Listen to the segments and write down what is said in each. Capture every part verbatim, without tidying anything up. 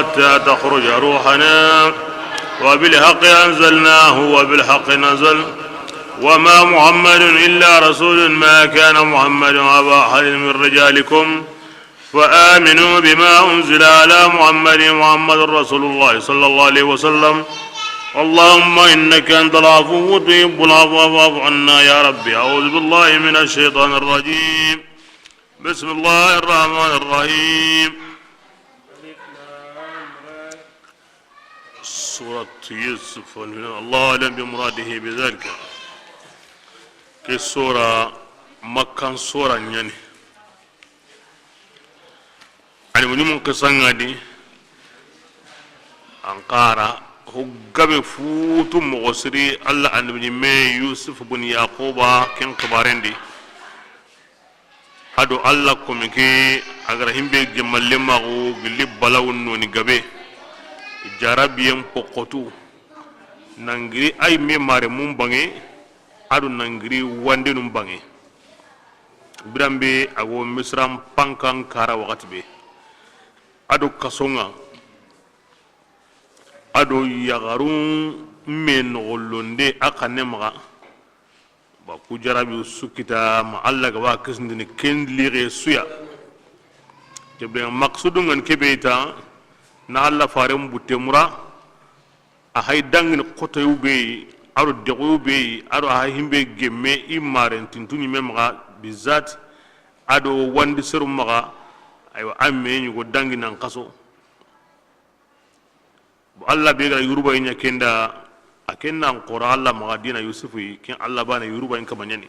حتى تخرج روحنا، وبالحق أنزلناه وبالحق نزل، وما محمد إلا رسول، ما كان محمد أبا أحد من رجالكم، فآمنوا بما أنزل على محمد، محمد رسول الله صلى الله عليه وسلم. اللهم إنك أنت العفو تحب العفو فاعف عنا يا رب. أعوذ بالله من الشيطان الرجيم. بسم الله الرحمن الرحيم. سورة يوسف، الله أعلم بمراده بذلك. Ke sora, Makkan sora ɲa ni. Annabi ɲumun xisan ŋa di, an xara ho gabe futu moxo siri, Alla annabi ɲimme Yusuf bun Yaquba ken xibaren di. A do Alla komi ke, a ga ra himbe gemmalle maxu gilli balawun noni gabe, jarabiyen poxotu, nangiri ay me mare mun bange, a do nangiri wandenun bange. Biranbe a go Misran pankan kara waxati be, a do kason ŋa, a do yaxarun me noxo londe a xanne maxa. Ba ku jarabi su kita ma Alla ga ba kisindini ken lixe suya. Kebe maqsudun ŋa ni kebe ta, na Alla faren butte mura. A hay dangini xotoyu be yi, a do dexoyu be yi, a do a hay himbe gemme i maren tintu ɲimme maxa bizat, a do wandi seru maxa. Aywa, a me ɲugo dangi nan xaso. Bo Alla be ga ra yuruba ɲa kenda, a ken nan xora Alla maxa dina Yusufu yi, ken Alla bana yuruba in kama ɲa ni.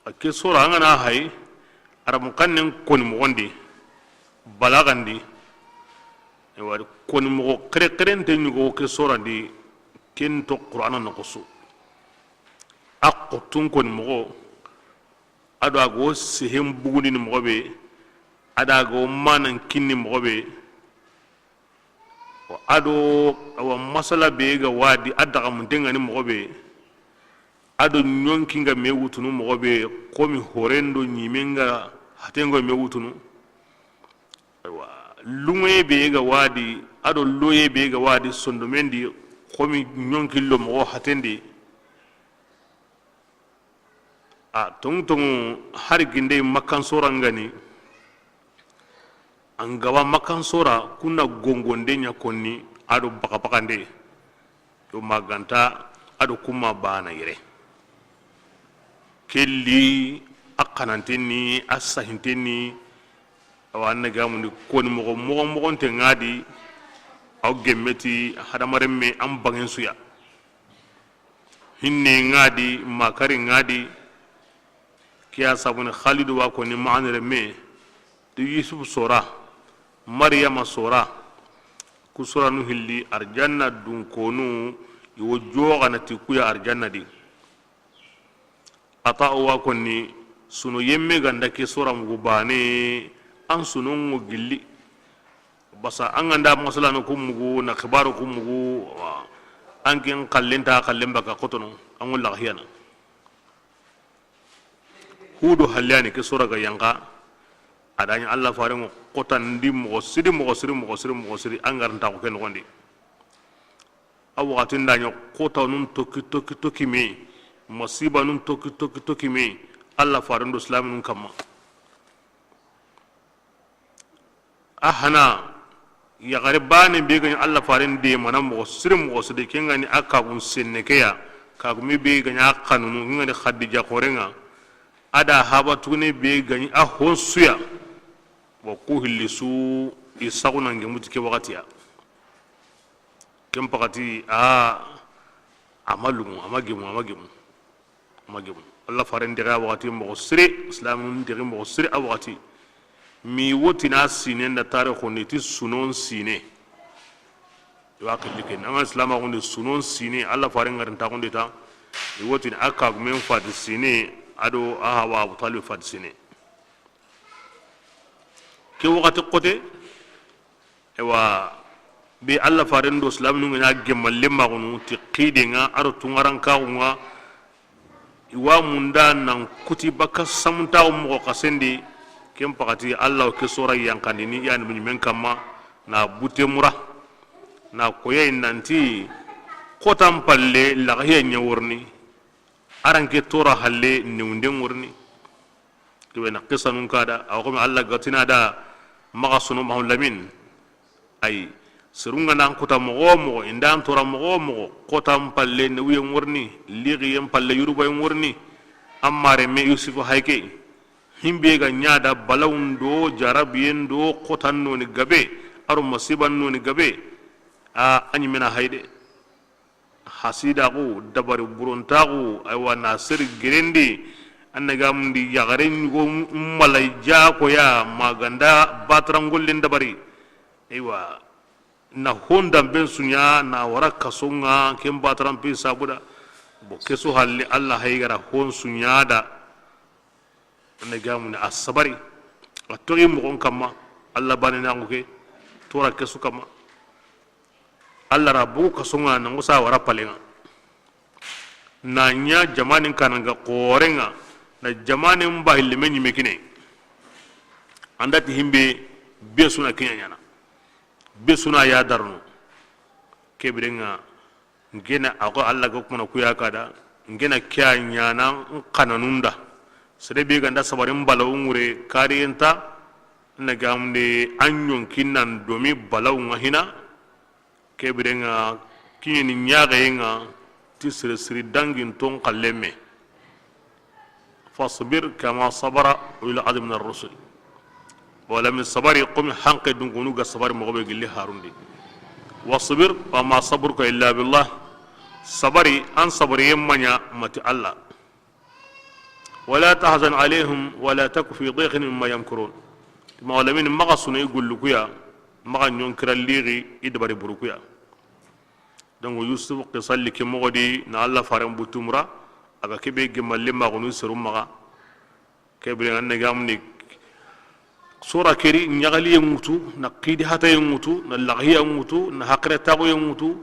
A ke sora an ga na hay, Arabun xannen koni moxon di, balagan di, ewa, koni moxo xerexerente ɲugo ke soran di, ken to Qur'ana noxo su. A xottun koni moxo, a do a go sehen bugundini moxo be, a do a go manan kinni moxo be, a do, awa, masala be ga wadi a daga muntenga ni moxo be, a do ɲonki nga me wutunu moxo be, komi horen do ɲimen ga haten go me wutunu. Aywa, lungoye be ga wadi, a do loye be ga wadi sondomen di, komi ɲonki lo moxo haten di. A toŋu toŋu, hari ginde Makkan sora nga ni, an gaba Makkan sora, kunna gongonde ɲa konni, a do bakabakandeya, yo maganta, a do kuma bana yere. Kelli a kanantenni, a sahintenni, awa, an na gamundi koni moxo, moxo, moxonte ŋa di, aw gemmeti hadamarenme an bangen suya. Hinne ŋa di, makari ŋa di, ke ya sabuni Xalidu wa koni maanere me, ti Yusuf sora, Mariyama sora, ku soranu hilli arjanna dunkonu, i wo joxana ti kuya arjanna di. Ata o wa konni, suno yemme ganda ke sora mugu bane, an suno ŋo gilli. Basa an ganda masalanu ku mugu, na xibaru ku mugu, wa, an ken xallen ta xallen baka xotono, an ŋo laxiyana. Hudu halliyani ke sora ga yanka, a da ɲa Alla faren ŋo xotandi moxo siri, moxo siri, moxo siri, moxo siri, an ga ra nta ko ke noxon di. A waxatin da ɲa xotanun toki, toki, toki me, masibanun toki, toki, toki me, Alla faren do silaminun kamma. A hana yaxare bane be ga ɲi Alla faren de mana moxo siri, moxo siri, ke nga ni a kagun senne ke ya, kagume be ga ɲi a xanunu, ke nga ni Xadija xoren ŋa, a da haba tugune be ga ɲi a honsuya, wa ku hilli su i saxuna ngemuti ke waxati ya. Ken paxati, a, a ma lumu, a ma gemu, a ma gemu, a ma gemu. Alla faren dege a waxati moxo siri, silaminun dege moxo siri a waxati. Mi wotini a sine nda tarixundi ti sunon sine. I wa xilli ken. An ga silamaxundi sunon sine, Alla faren ŋarintaxundi ta. I wotini a kagumen fati sine, a do a hawa Abu Talib fati sine. Ke waxati xote, ewa, be Alla faren do silaminu ŋa ɲa gemmalle maxunu ti xide ŋa, a do tunŋarankaxu ŋa, i wa munda nan kuti baka samuntaxu moxo xasendi, Ken paxati, Alla wo ke sora yanqandini i annabi ɲimen kanma, na bute mura, na koyi nanti, xotan palle laxahiya ɲa worni, a ra nke tora halle newunden worni. Ke be na xisanun ka da, a wo xo mi Alla ga ti na da, maxa sono Mahamadu Lamin. Ayi, serun ga na an kuta moxo wo moxo, i nda an tora moxo wo moxo, xotan palle newuyen worni, lixiyen palle yurubayen worni, an mareme Yusufu hayke, himbe ga ɲa da balawun do jarabiyen do xotan noni gabe, a ro masiban noni gabe, a, a ɲimena hayde. Hasidaxu, dabari burontaxu, aywa, na seri gerendi, an na ga mundi yaxare ɲugo mala jakoya, ma ga nda batarangollen dabari. Aywa, na hon danben suɲa, na wara kasonŋa, ken bataran pi sabuda. Bo kesu halli, Alla haygara hon suɲa da. An na ga mundi a sabari, a toxi moxon kanma, Alla bane na ŋuke, tora kesu kanma. Alla ra bogu kasonŋa, na ŋusa wara palenŋa. Na ɲa jamanin kananga xorenŋa, na jamanin ba hillime ɲime kine. An da ti himbe be suna kiɲa ɲana. Be suna ya darno. Kebirenŋa, ngena a xo Alla ga kuma na kuya ka da, ngena kiya ɲana n xananun da. Sere be ga nda sabarin bala ungure kariyenta, na ga mundi an ɲonkin nan domi balawunŋa hina. Kebirenŋa, kiɲeni ɲaxeyenŋa ti sere siri dangin ton xallemme. Fasbir kama sabara ulul azmi min ar-rusul. Wala min sabari, xo mi hanke dunkunu ga sabari moxo be gilli harundi. Wasbir wa ma sabruka illa billah. Sabari, an sabariyen ma ɲa mati Alla. Wala tahzan alayhim wala taku fi dayqin mimma yamkurun. Maxa Lamini, maxa suna i gollu kuya, maxa ɲonkira lixi i dabari buru kuya. Donc Yusuf xisalli ke moxo di, na Alla faren butu mura, a ga kebe gemalle maxunu seru maxa. Kebire an ne gamni sora keri ɲaxaliye ŋutu, na xidi hataye ŋutu, na laxiya ŋutu, na haqire taxuye ŋutu.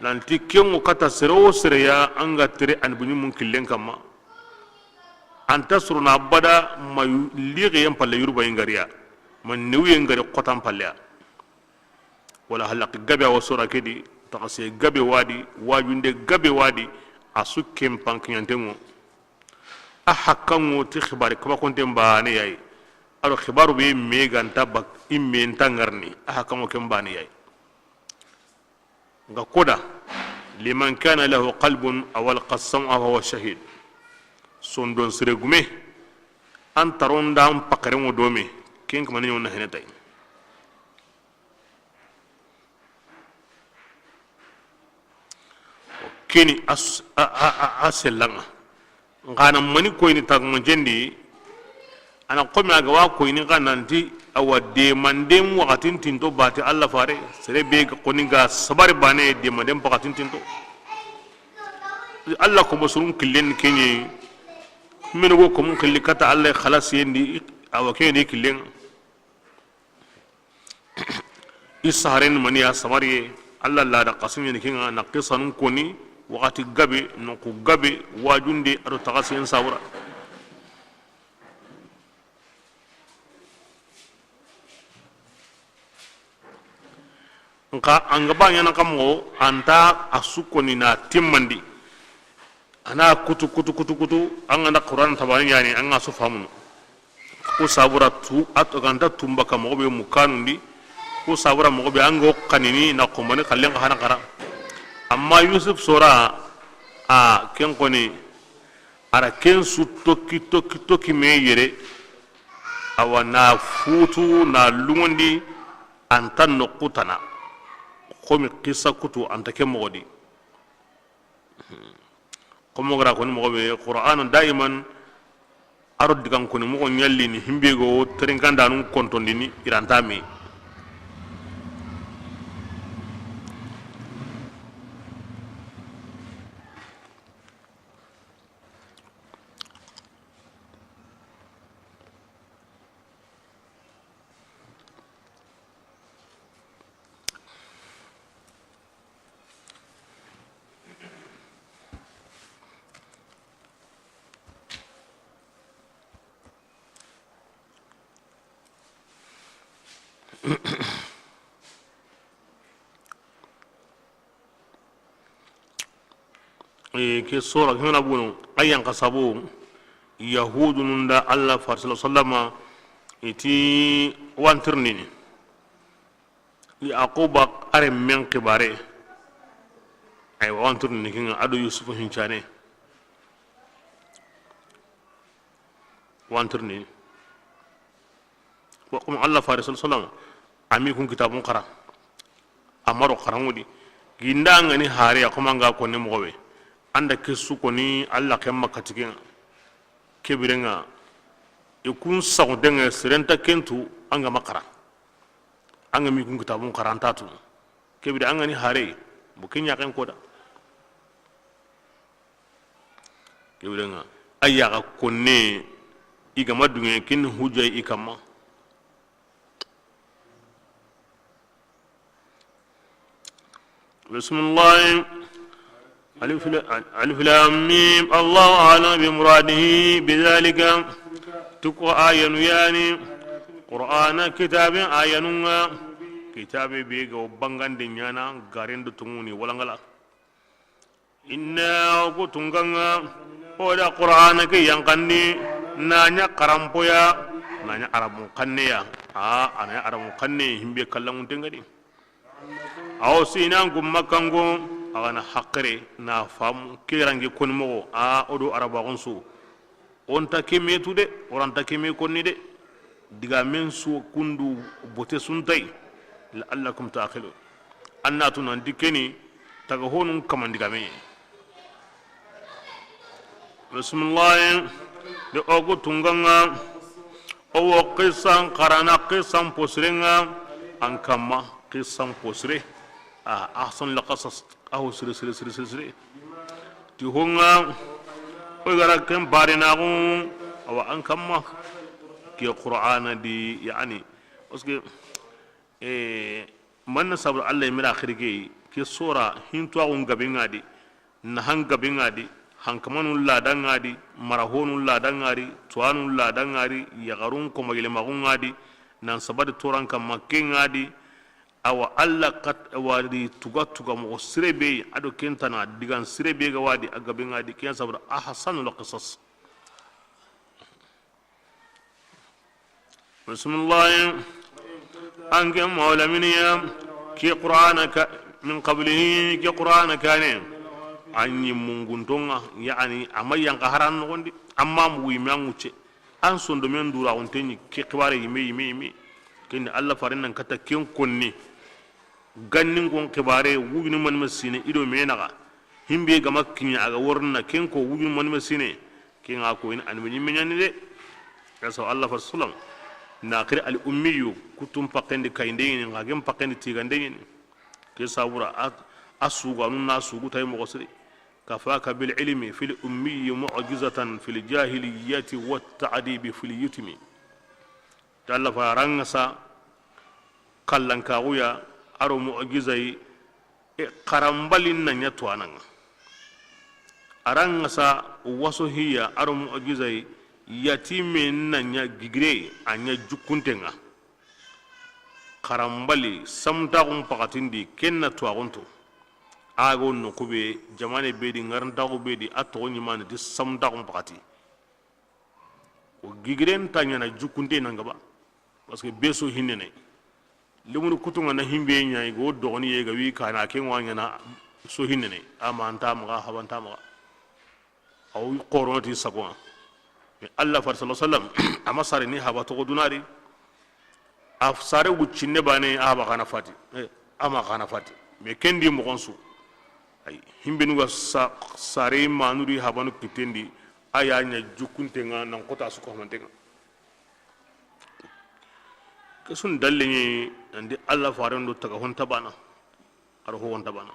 Nanti kenŋo kata sere wo sere ya, an ga tere annabi ɲimun killen kanma. An ta soro na abada ma yu-, lixiyen palle yurubayi ngariya, ma newuye ngari xotan palleya. Wala halaki gabe a wa sora ke di, taxasiye gabe wa di, wajunde gabe wa di, a su ken pankiɲantenŋo. A hakkanŋo ti xibari kabakonten bane yayi. A do xibaru be me ganta bak, i me nta ngarni, a hakkanŋo ken bane yayi. Nga koda, liman kana lahu qalbun aw alqa sam'a wa huwa shahid. Sondon sire gume, an taronda an pakarenŋo dome, ken kamani ɲona henetay. Keni a s-, a, a, a, a sellanŋa. Nxa na mani koyini tagumancendi, a na xomi a ga wa koyini xa nanti, awa demanden waxatin tinto bati Alla fare, sere be ga xoni ga sabari bane demanden waxatin tinto. Alla ko bosurun killen keɲe, meno go komun killi kata Alla xalasiyendi, awa keɲe de killen. I saxaren mani ya sabariye, Alla lada xasu ɲeni kenŋa, na xisanun koni, waxati gabe, noxu gabe, wajunde, a do taxasiyen sabura. Nxa an ga ba ɲana xa moxo, an ta a su koni na timmandi. A na kutu, kutu, kutu, kutu, an ga na Qur'an tabani ɲani, an ga su famunu. Ku sabura tu, a to ganta tumba ka moxo be mukanundi. Ku sabura moxo be an go kanini na kombani kallen xa hana xara. Amma Yusuf sora, a ken koni, a ra ken su toki, toki, toki me yere. Awa na futu, na lungondi, an ta noxu tana. Xomi xisa kutu, an ta ke moxo di. Komo gara koni moxo be, Qur'ana daiman, a ro digan koni moxo ɲalli ni himbe go terinkandanun kontondini i ra nta me. E, ke sora ke na bono, a yan xa sabo, Yahudunun da Allah fare sallallahu alaihi wasallama, i ti wantirnini. Yaquba a renmen xibare. Aywa, wantirnini kinga, a do Yusufu hincane. Wantirnini. Wa kuma Allah fare sallallahu alaihi wasallam, a mi kun kitabun xara. A ma ro xaranŋu di. Ginda ngani hare ya kuma nga konni moxo be. An da ke su koni Allah ken ma katigen. Ke birenga, i kun saxu denga seren ta ken tu, an ga ma xara. An ga mi kun kitabun xara, an ta tu. Ke bire an gani hare, bo ken ya ken koda. Ke birenga, a ya ga konne, i ga ma dunge kin hujja i kamma. بسم الله. ألف لا-، ألف لام ميم. الله أعلم بمراده بذلك. Tuko ayanu yani. Qur'ana kitabe ayanunga. Kitabe be ga bangande nyana garendo tunguni walangala. Inna, o ku tunganga, o da Qur'ana ke yankandi, na ɲa xaranpoya, na ɲa arabun xanneya. A, a na ɲa arabun xanne, himbe kallangunte ngadi. Awo sinan gumma kango, a ga na haqqere, na famu, kirangi koni mogo, a, o do arabaxun su. O nta ke me tu de, o ra nta ke me konni de. Digamen su kundu bote su ntay. La'allakum ta'qilun. An na tu nanti keni taga honun kaman digame. Bismillahi. De o ku tunganga. O wo qisan xarana qisan posirenga. An kamma qisan posire. A, ahsanul qasas. Aho sire, sire, sire, sire, sire. Ti honga, o gara ken barenaxu, awa an kamma. Ke Qur'ana di, yani, parce que, eh, manna sabu Allah mira xirge, ke sora, hintuwaxun gabe ngadi, nahan gabe ngadi, hankamanu ladan ngadi, marahonu ladan ngadi, tuwanu ladan ngadi, yaxarun koma yelemaxun ngadi, nan sabati toran kamma ke ngadi, Awa Allah kat wadi tuga tuga moxo sire be, a do ken tana digan sire be ga wadi a gabe ngadi, ken sabra ahsanul qisas. Bismillah. An ke mawla miniya, ke Qur'ana ka, min qablihi, ke Qur'ana kane. An yi munguntonga, yani, a ma yanka haran noxondi, amma mugu yime an ŋucce. An sondomen duraxunte ɲi ke xibare yime, yime, yime. Kendi Allah faren nan kata ken konni. Gannin kon xibare wujunu manima sine i do me naxa. Himbe gama kiɲa a ga worna ken ko wujunu manima sine. Ken ga ko in annabi ɲimme ɲani de. Ya sa Allah fa sallam. Na xiri al ummiyu kutum pakendi kayinde ɲini, nga gem pakendi tigande ɲini. Ke sabura a, a suganu na sugu tay moxo siri. Kafaka bil ilmi fil ummi mu'jizatan fil jahiliyyati wat ta'dibi fil yutmi. Talla fa rangasa kallankaxuya aro mu'jizay, e, xaranbalin na ɲa tuwananga. A rangasa waso hiya aro mu'jizay, yatime na ɲa gigire, a ɲa jukkuntenga. Xaranbali samtaxun paxatindi ken na tuwaxunto. Ago noqu be jamane be di, ŋarantaxu be di, a toxo ɲimani ti samtaxun paxati. O gigiren ta ɲana jukkunte nan gaba. Parce que be so hinnene. Lemunu kutunga na himbe ɲa i go dogoni ye ga wi kana ke ŋwa ɲana so hinnene. Ama anta maxa, haba nta maxa. Aw xoronati sagoŋa. Mais Allah fati sallallahu alaihi wasallam, ama sare ni haba toxo dunari. A sare wuccinne bane a haba xana fati. Eh, ama xana fati. Mais kendi moxon su. Ay, himbenu ga sa-, sare manuri habanu kitendi, aya ɲa jukkuntenga nan kota su ko mantenga. Ke sun dalle ni andi Allah faren do taga hon tabana. Ar ho hon tabana.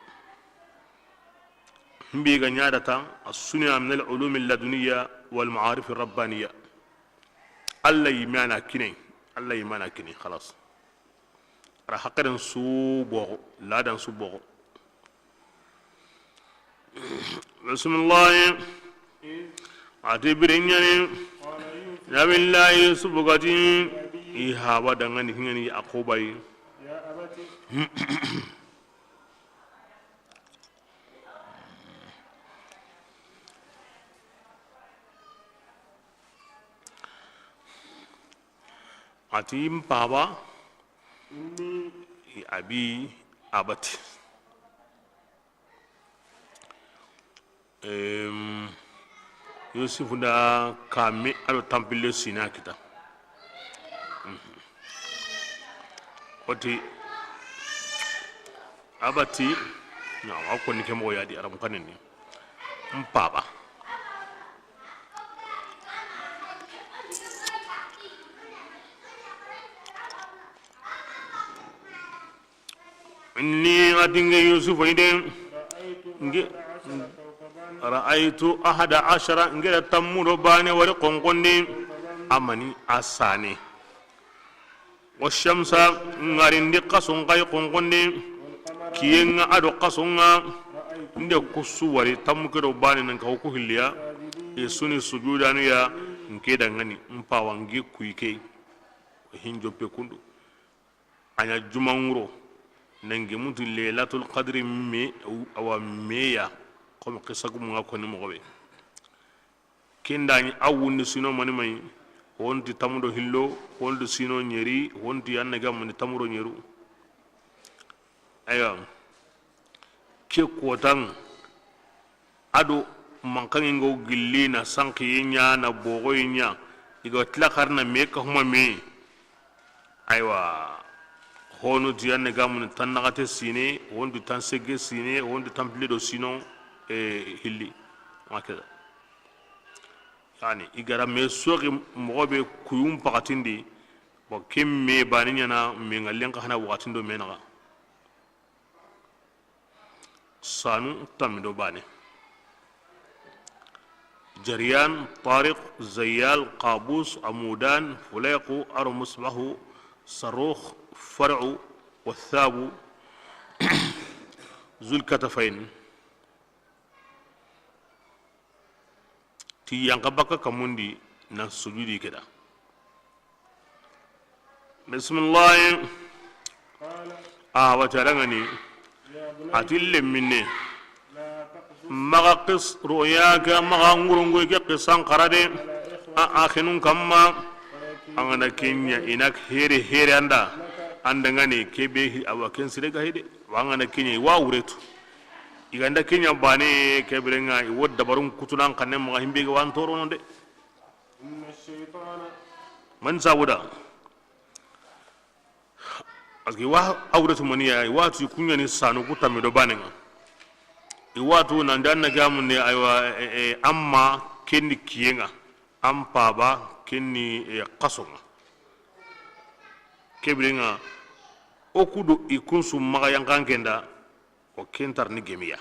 Himbe ga ɲa da ta, as-sunya min al-ulum al-laduniyya wal ma'arif ar-rabbaniyya. Allah yi mana kine, Allah yi mana kine, khalas. Ara haqiren su bogo, ladan su bogo. Bismillah. Ati birinyani. Nabillahi Yusuf gati. I haaba danŋa ni, kiŋa ni Yaquba yi. A ti n paaba, i abi abati. Em, Yusufu da kame a do tanpille sina kita. Mhm. Oti abati, na wa ko ni ke moxo ya di Arabu xannen ni. N paaba. Inni, a ti n ke Yusufa yi de, n ke, ra'aytu ahada ashara, n ke da tammu do baane wari xonxondi, a mani a sane. Wa shamsa, n ga ri n di xason xa yi xonxondi, kiyen ŋa a do xason ŋa, n de kusu wari tammu ke do baane nan ka ku hilliya, i su ni sujudanu ya, n ke danŋa ni, n paaba n ke ku yi ke, hin joppe kundu. A ɲa jumanŋuro, nan ge mutu Laylatul Qadri me, awa me ya, comme qissa gumu ŋa koni moxo be. Ken da ɲi a wundi sino mani mayi, honti tamu do hillo, honti sino ɲeri, honti anna ga mani tamu do ɲeru. Aywa, ke kotan, a do mankanŋe ŋa wo gilli na sanqiye ɲa, na bogoye ɲa, i ga tila xarna me ka huma me. Aywa, honu ti anna ga mani tannaxate sine, honti tansegge sine, honti tanpille do sino, e, hilli. Hakeza. Yani, i ga ra me soxi moxo be kuyun paxatindi, bon, ken me baane ɲaana, me ŋallen xa hana waxatin do me naxa. Sanu tammi do baane. Jariyan, Tariq, Zayyal, Qabus, Amudan, Fulayqu, Aru Musbahu, Sarukh, Far'u, Wathabu, Zulkatafayn. Ti yanqa bakka kamundi na sujudi ke da. Bismillahi. A wati a danŋa ni. A ti lemine. Maxa qis ru'yaka, maxa ŋurungu ke qissan xara de. A, a xinun kamma. An ga na ke ɲa i na here here an da. An danŋa ni ke be hi, awa ken sire ga hi de. Wa an ga na ke ɲa i wa wuretu. I ga nda ke ɲa baane ke bire ŋa i wo dabarun kutunan xanne maxa himbe ga wa n torono de. Mani sabu da. Parce que i wa awratu maniya, i wa tu i ku ɲa ni sanu ku tammi do baane ŋa. I wa tu nan da anna ga munde, aywa, e, e, amma ken ni kiyen ŋa, an paaba ken ni, e, xason ŋa. Ke bire ŋa, o ku do i kun su maxa yanqan ken da, o ken tar ni gemiya.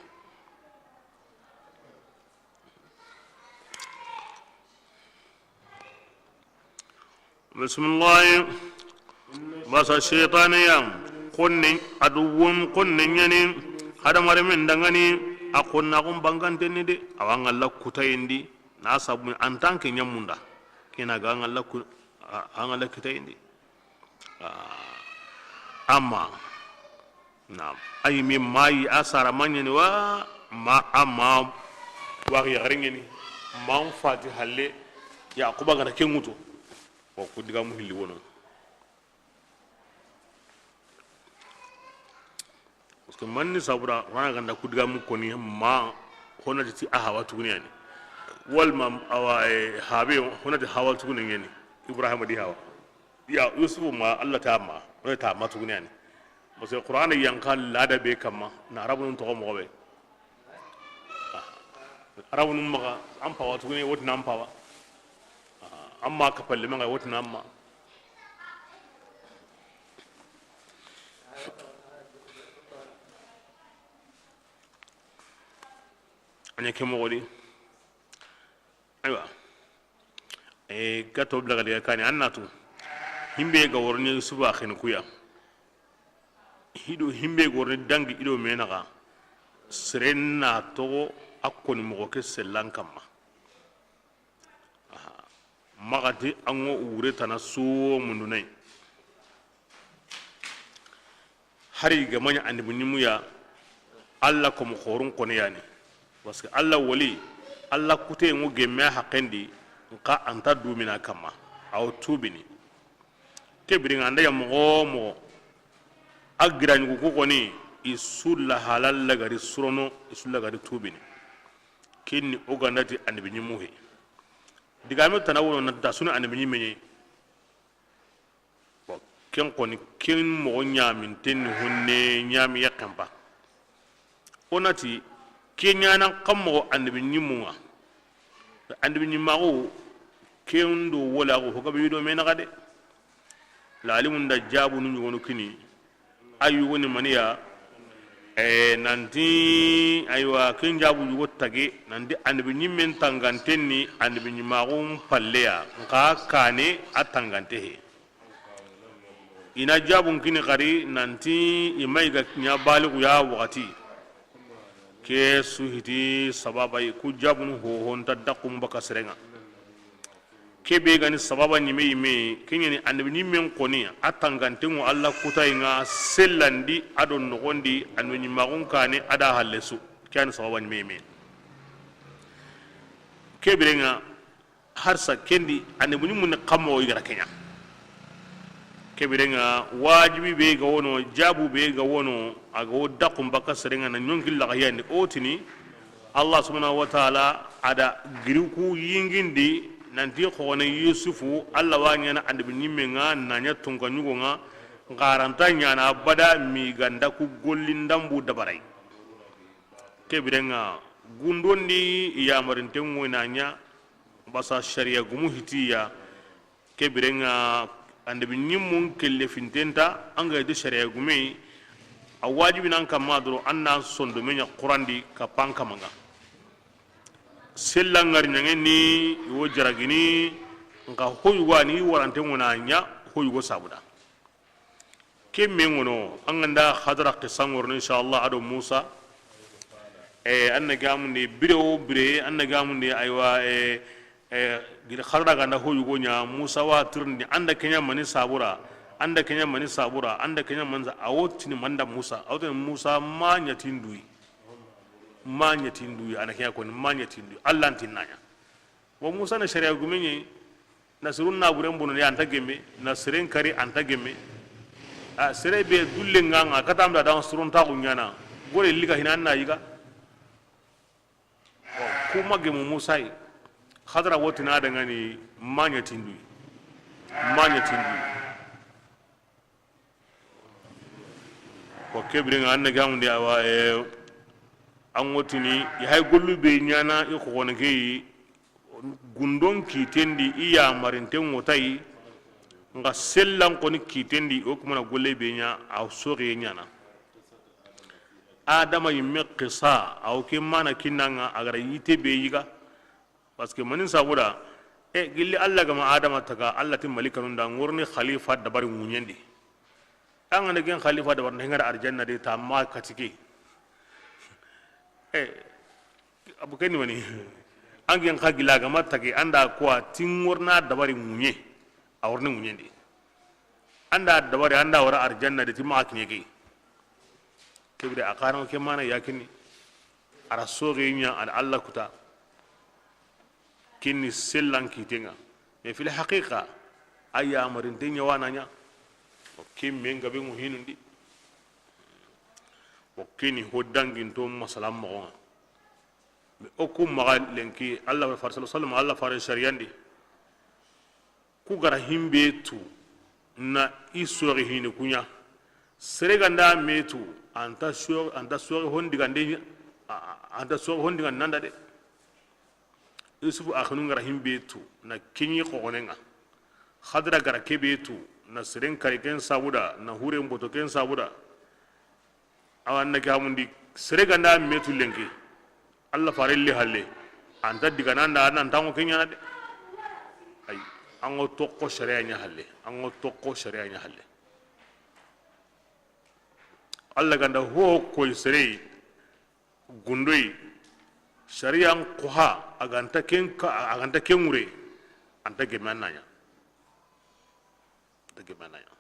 Bismillahi. Basa shaytane ya, xonne, aduwwun, xonne ɲa ni, hadamarenmen danŋa ni, a xonnaxun banganten ni de, a wa ŋalla kutayen di, na sabu en tant que ɲamunda, ke na ga ŋalla ku-, a, a ŋalla kitayen di. Ah, amma. Naam. Ayi, mi mayi a sara ma ɲa ni wa, ma, amma, wa yaxare ɲa ni, ma n fati halle, Yaquba ga na ke ŋutu. Wa ku digamu hilli wono. Parce que manni sabura, wana ga nda ku digamu koni ma, hona ti a hawa tuguni yani. Wal ma awa, e, habe, hona ti hawa tuguni yani. Ibrahima di hawa. Ya, Yusufu ma, Allah ta ma, o ta ma tuguni yani. Parce que Qur'an yanqa lada be kamma, na arabunun toxo moxo be. Arabunun maxa, an pawa tuguni, woti na an pawa. Amma kapalle maxa, woti na amma. A ɲa ke moxo di. Aywa. E, gato bila ga diga kani, an na tu. Himbe ga worni Yusufa xini kuya. Hido himbe ga worni dangi ido me naxa. Seren na toxo a koni moxo ke sellan kamma. Aha. Maxa ti an ŋo wure tana suwo mundunay. Hari ga ma ɲa annabi ɲimmu ya, Alla komo xorun kone ya ni. Parce que Alla wali, Alla kute ŋo gemme a haqqen di, nxa a nta dumina kamma, a wo tubini. Ke biren ŋa, an da ya moxo wo moxo, a giraɲugu ku xoni, i su la halal lagari surono, i su lagari tubini. Ken ni o ga nda ti annabi ɲimmu he. Digame tana wono na ta su ni annabi ɲimme ɲi. Bon, ken xoni, ken moxo ɲaminten ni honne ɲami yaxen ba. O na ti, ke ɲanan xa moxo annabi ɲimmu ŋa. Annabi ɲimmaxu, ken do wala xo, xo gabe yi do me naxa de. Lalimun da jabunu ɲogonu kini. A yugoni maniya, eh, nanti, aywa, ken jabu yugo tage, nanti annabi ɲimmen tanganten ni annabi ɲimmaxun palleya, nxa kane a tangante he. I na jabun kini xari, nanti i ma yi ga ɲa balixu ya waxati. Ke su hiti sababa yi, ku jabunu hoho nta daxun baka seren ŋa. Ke be ga ni sababa ɲime yime, ke ɲa ni annabi ɲimmen xoni, a tanganten ŋo Alla kutayi ŋa, sellandi, a do noxondi, annabi ɲimmaxun kane, a da halle su. Ke ya ni sababa ɲime yime. Ke biren ŋa, harsa ken di, annabi ɲimmu ni xa moxo i ga ra ke ɲa. Ke biren ŋa, wajibi be ga wono, jabu be ga wono, a ga wo daxun baka seren ŋa na ɲonki laxa yandi, o tini, Alla subhanahu wa taala a da giriku yingindi nanti xoxone Yusufu, Alla wa ɲana annabi ɲimmen ŋa, na ɲa tunka ɲugo ŋa, nxa a ra nta ɲana abada mi ga nda ku golli ndambu dabaray. Ke biren ŋa, gundon di yamarinten ŋo na ɲa, basa sariya gumu hitiya, Ke biren ŋa, annabi ɲimmun kelle finten nta, an ga ti sariya gume, a wajibi nan kamma doro, an na sondome ɲa Quran di ka pan kamanga. Sella ŋari ɲangen ni, i wo jaragini, nxa hoyugo a ni warante ŋo na ɲa, hoyugo sabuda. Ke me ŋono, an ga nda hadara qissa ŋorono, inshallah, a do Musa. Eh, an na gamundi bire wo bire, an na gamundi, aywa, eh, eh, gili hadara ga nda hoyugo ɲa, Musa wa tirindi, an da ke ɲa mani sabura, an da ke ɲa mani sabura, an da ke ɲa mani sa-, a wo tini manda Musa, a wo tini Musa ma ɲa ti n duyi. Ma ɲa ti n duyi, a na ke ɲa koni, ma ɲa ti n duyi, Alla nti n na ɲa. Wa Musa na sariya gume ɲi, na sirun na buren bono ya, a nta gemme, na siren kari, a nta gemme. A sere be dulle ŋa ŋa, kata amda dan surun ta gunyana, gore liga hina na yiga. Kuma gemu Musa yi, hadara woti na da ŋa ni ma ɲa ti n duyi, ma ɲa ti n duyi. Ko ke biren ŋa, an na gamundi, awa, eh, an ŋo tini, i hay gollu be ɲana, i xoxone ke yi, gundon kiten di, i yamarinten ŋo ta yi, nxa sellan xoni kiten di, o kuma na golle be ɲa, a soxiye ɲana. Adama yimme qissa, a wo ke mana kinna ŋa, a ga ra yite be yiga. Parce que mani sabuda, e, gilli Alla ga ma Adama taga, Alla ti malikanun da, n ŋorni khalifa dabari ŋuɲen di. An ga na ken khalifa dabari, n ŋa ra arjanna de, ta ma katike. E, abu ken ni mani. An ken xa gilla ga ma tagi, an da ko a ti n ŋorna dabari ŋuɲe, a worni ŋuɲen di. An da dabari, an da wara arjanna de, ti ma kiɲe ke. Ke bire a xaran ke mana yakini. A ra soxe ɲa, a da Alla kuta. Kinni sellan kiten ŋa. Mais fil haqiqa, a yamarinte ɲa wa na ɲa. O ke men gabe ŋo hinundi. O keni ho danginto masala moxo ŋa. Mais o ku maxa lenki, Alla fare sallallahu alayhi wasallam, Alla fare sariyandi. Ku ga ra himbe tu na i soxi hini kuɲa. Sere ga nda me tu, anta so-, anta soxi hon digande, a-, a-, anta soxi hon digande nanda de. Yusufu axinu ga ra himbe tu na kiɲi xoxonen ŋa. Hadara ga ra kebe tu na seren kari ken sabuda, na huren boto ken sabuda. Awa, an na ke hamundi, sere ga nda me tu lenki, Alla fare li halle, anta digana nda, an na ntango ke ɲana de. Ay, an ŋo toxo sariya ɲa halle, an ŋo toxo sariya ɲa halle. Alla ga nda ho koy sere, gundoy, sariyan kuha, a ga nta ken ka, a ga nta ken ŋure, anta gemme an na ɲa. Anta gemme an na ɲa.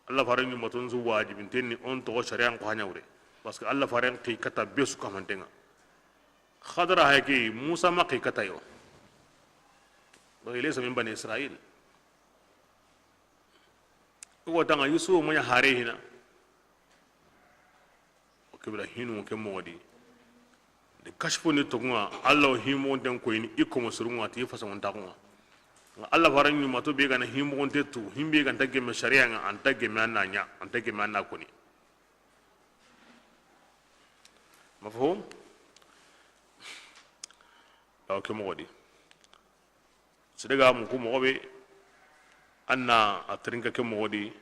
Alla faren ɲumaton su wajibinten ni o n toxo sariyan ko haɲa wure. Parce que Alla faren xi kata be su kamanten ŋa. Xadara hay ke Musa ma xi kata yo. Parce que laysa min bani Israil. O go tanga Yusufu ma ɲa hare hina. O kibla hinu ke moxo di. De kashfu ni toxo ŋa, Alla o himoxonten koyini i komo suru ŋa ti fasaŋontaxu ŋa. Ŋa Alla faren ɲumato be ga na himoxonte tu, himbe ga nta gemme sariya ŋa, a nta gemme a na ɲa, a nta gemme a na koni. Mafhum? Awa ke moxo di. Sere ga muku moxo be, a na a terinka ke moxo di,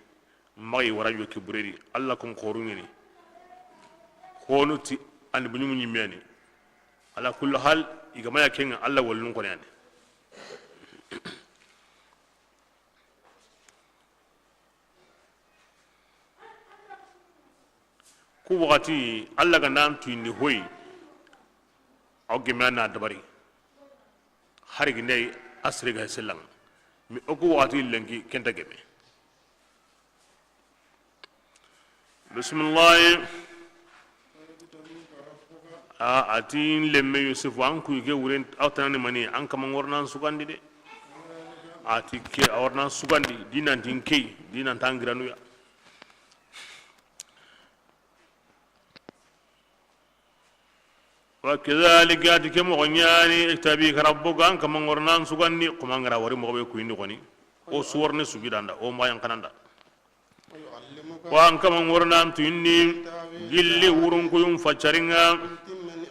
maxi wara yo ke bure di, Alla kon xoru ɲini. Xonu ti annabi ɲumu ɲimme ni. Ala kulli hal, i ga ma ya ke ŋa, Alla walun xoni yani. Ku waxati, Alla ga nan tuyindi hoyi, aw gemme a na dabari. Hari gindey a sere ga sellaŋa. Mi o ku waxati lenki ken nta gemme. Bisimilahi. A, a ti n lemme Yusufu, an kuyi ke wuren, aw tanani mani, an kama ŋornan sugandi de. A ti ke, a wornan sugandi, di nan ti n key, di nan ta n giranuya. Wa kadhalika, a ti ke moxo ɲani, ijtabika rabbuka, an kama ŋornan sugandi, kuma ngara wari moxo be kuyindi xoni. O suwarni sujudanda, o mayan kananda. Wa an kama ŋornan tuyindi gilli wurunkuyun faccarinŋa.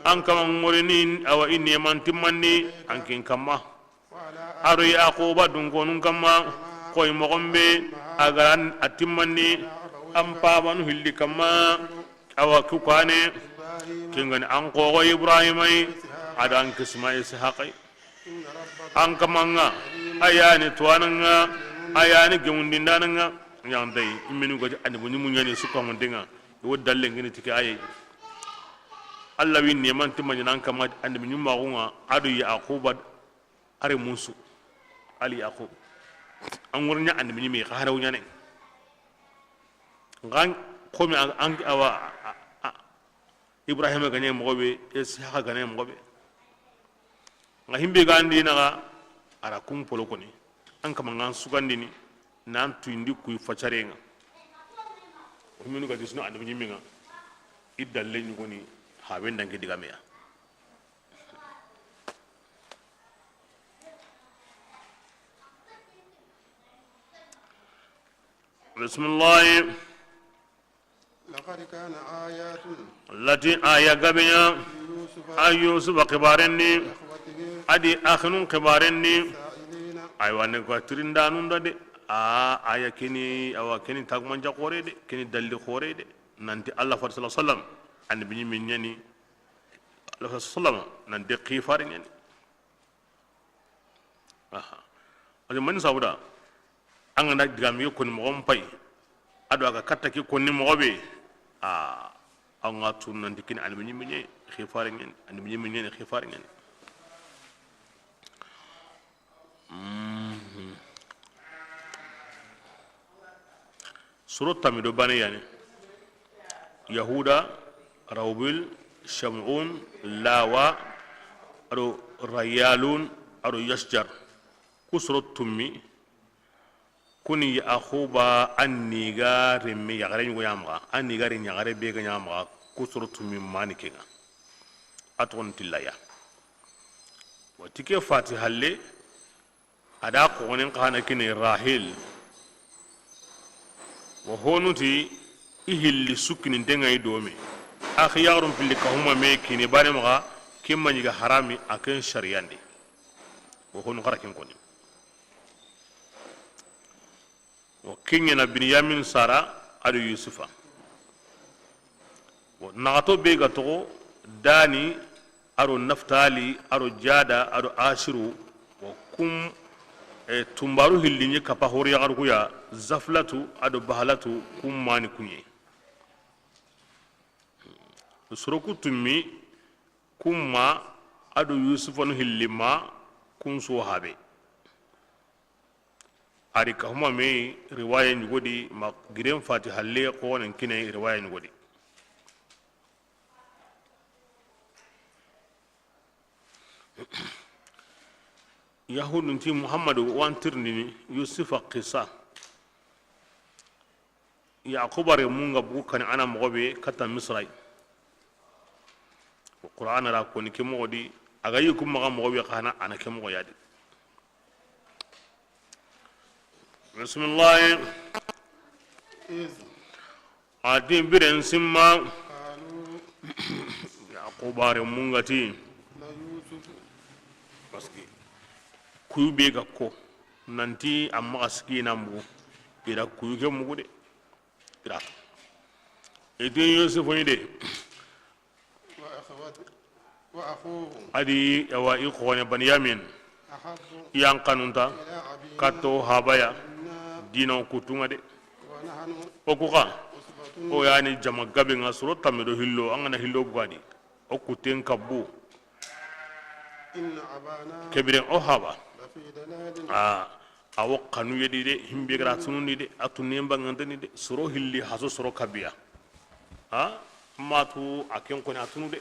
An kama ŋorini awa i neman timmandi an kin kamma. Ado Yaquba dunkonun kamma, koy moxon be a ga ra a timmandi an pabanu hilli kamma. Awa ku kane, kengani an xoxo Ibrahima yi, ado an kisma Ishaqa yi. An kamanŋa, a yani tuwananŋa, a yani gemundindananŋa. Ɲantayi, i menu gati annabi ɲumu ɲani sukamundenŋa. I wo dalle ngini tike aye. Alla wi neman timma ɲana an kama annabi ɲumaxunŋa, ado Yaquba, are munsu, ali Yaqub. An ŋorɲa annabi ɲimi xa haraw ɲane. Ngan komi an, an, awa, a, a, Ibrahima gane moxo be, Ishaqa gane moxo be. Nga himbe ga ndi naxa, a ra kun polo koni. An kama ngan sugandini, nan tuyindi kuyi faccarenŋa. O minu ga disno annabi ɲimminŋa. I dalle ɲugoni, haben danke digameya. Bisimilahi. لقد كان آيات Lati aya gabeya, ليوسف a Yusufa xibaren ni, لإخوته a di axinun xibaren ni. فاسألوهم. Aywa, ne ko tirindanun da de. A, aya kini, awa kini tagumanja xore de, kini dalli xore de. Nanti Alla fati sallallahu alaihi wasallam, annabi ɲimi ɲani, Alla fati sallallahu alaihi wasallam, nanti xifare ɲani. Aha. Parce que mani sabuda, an ga na digame ke koni moxon pay, ado a ga katta ke koni moxo be, a, an ga tun nanti kini annabi ɲimi ɲe, xifare ɲani, annabi ɲimi ɲe, xifare ɲani. Mhm. Soro tammi do bane yani. Yahuda, Rawbil, Shamun, Lawa, ado Rayalun, ado Yashjar. Ku soro tummi, kuni Yaxuba an ni ga remme yaxare ɲugo ɲa maxa, an ni ga ri ɲaxare be ga ɲa maxa, ku soro tummi mani kenŋa. A toxon tillaya. Wa ti ke fati halle, a da xoxonen xa na kini Rahil. Wa honu ti i hilli sukkinintenŋa i dome. Axi yaxarun pilli kahuma me kini bane maxa, ken ma ɲiga harami a ken sariyandi. Wa honu xara ken koni. Wa ken ɲa na Binyamin sara ado Yusufa. Wa naxato be ga toxo Dani, ado Naftali, ado Jada, ado Asiru, wa kum, e, tunbaru hilli ɲi kappa hori yaxaru ku ya, Zaflatu, ado Bahalatu, kum mani kuɲe. Soro ku tummi, kum ma, ado Yusufanu hilli ma, kun su habe. A ri kahuma me riwaya ɲugodi ma giren fati halle ko wonen kine riwaya ɲugodi. Yahudun ti Muhammadu wa an tirindini Yusufa qisa. Yaquba renmun ga bugu kani a na moxo be katta Misra yi. Qur'ana ra koni ke moxo di, a ga yi kun maxa moxo be xa na a na ke moxo ya di. Bisimilahi. إذ A ti biren simma. قالوا Yaquba renmun ga ti. ليوسف Parce que kuyu be ga ko nanti a maxa siki na mugu, i ra kuyu ke mugu de. I ra i ti Yusufu ni de. وأخوته وأخوه A di, awa, i xone Banyamin. أحب Yan kanunta إلى أبينا kato habaya منا dina kutunga de. ونحن O ku xa, عصبة o yani jama gabe nga soro tamme do hillo, an ga na hillo bugadi. O kuten kabbu. إن أبانا Kebiren o haba. لفي ضلال A, a wo xanu yedi de, himbe gara tunundi de, a tunen bangantani de, soro hilli haso soro kabiya. A, matu a ken koni a tunu de.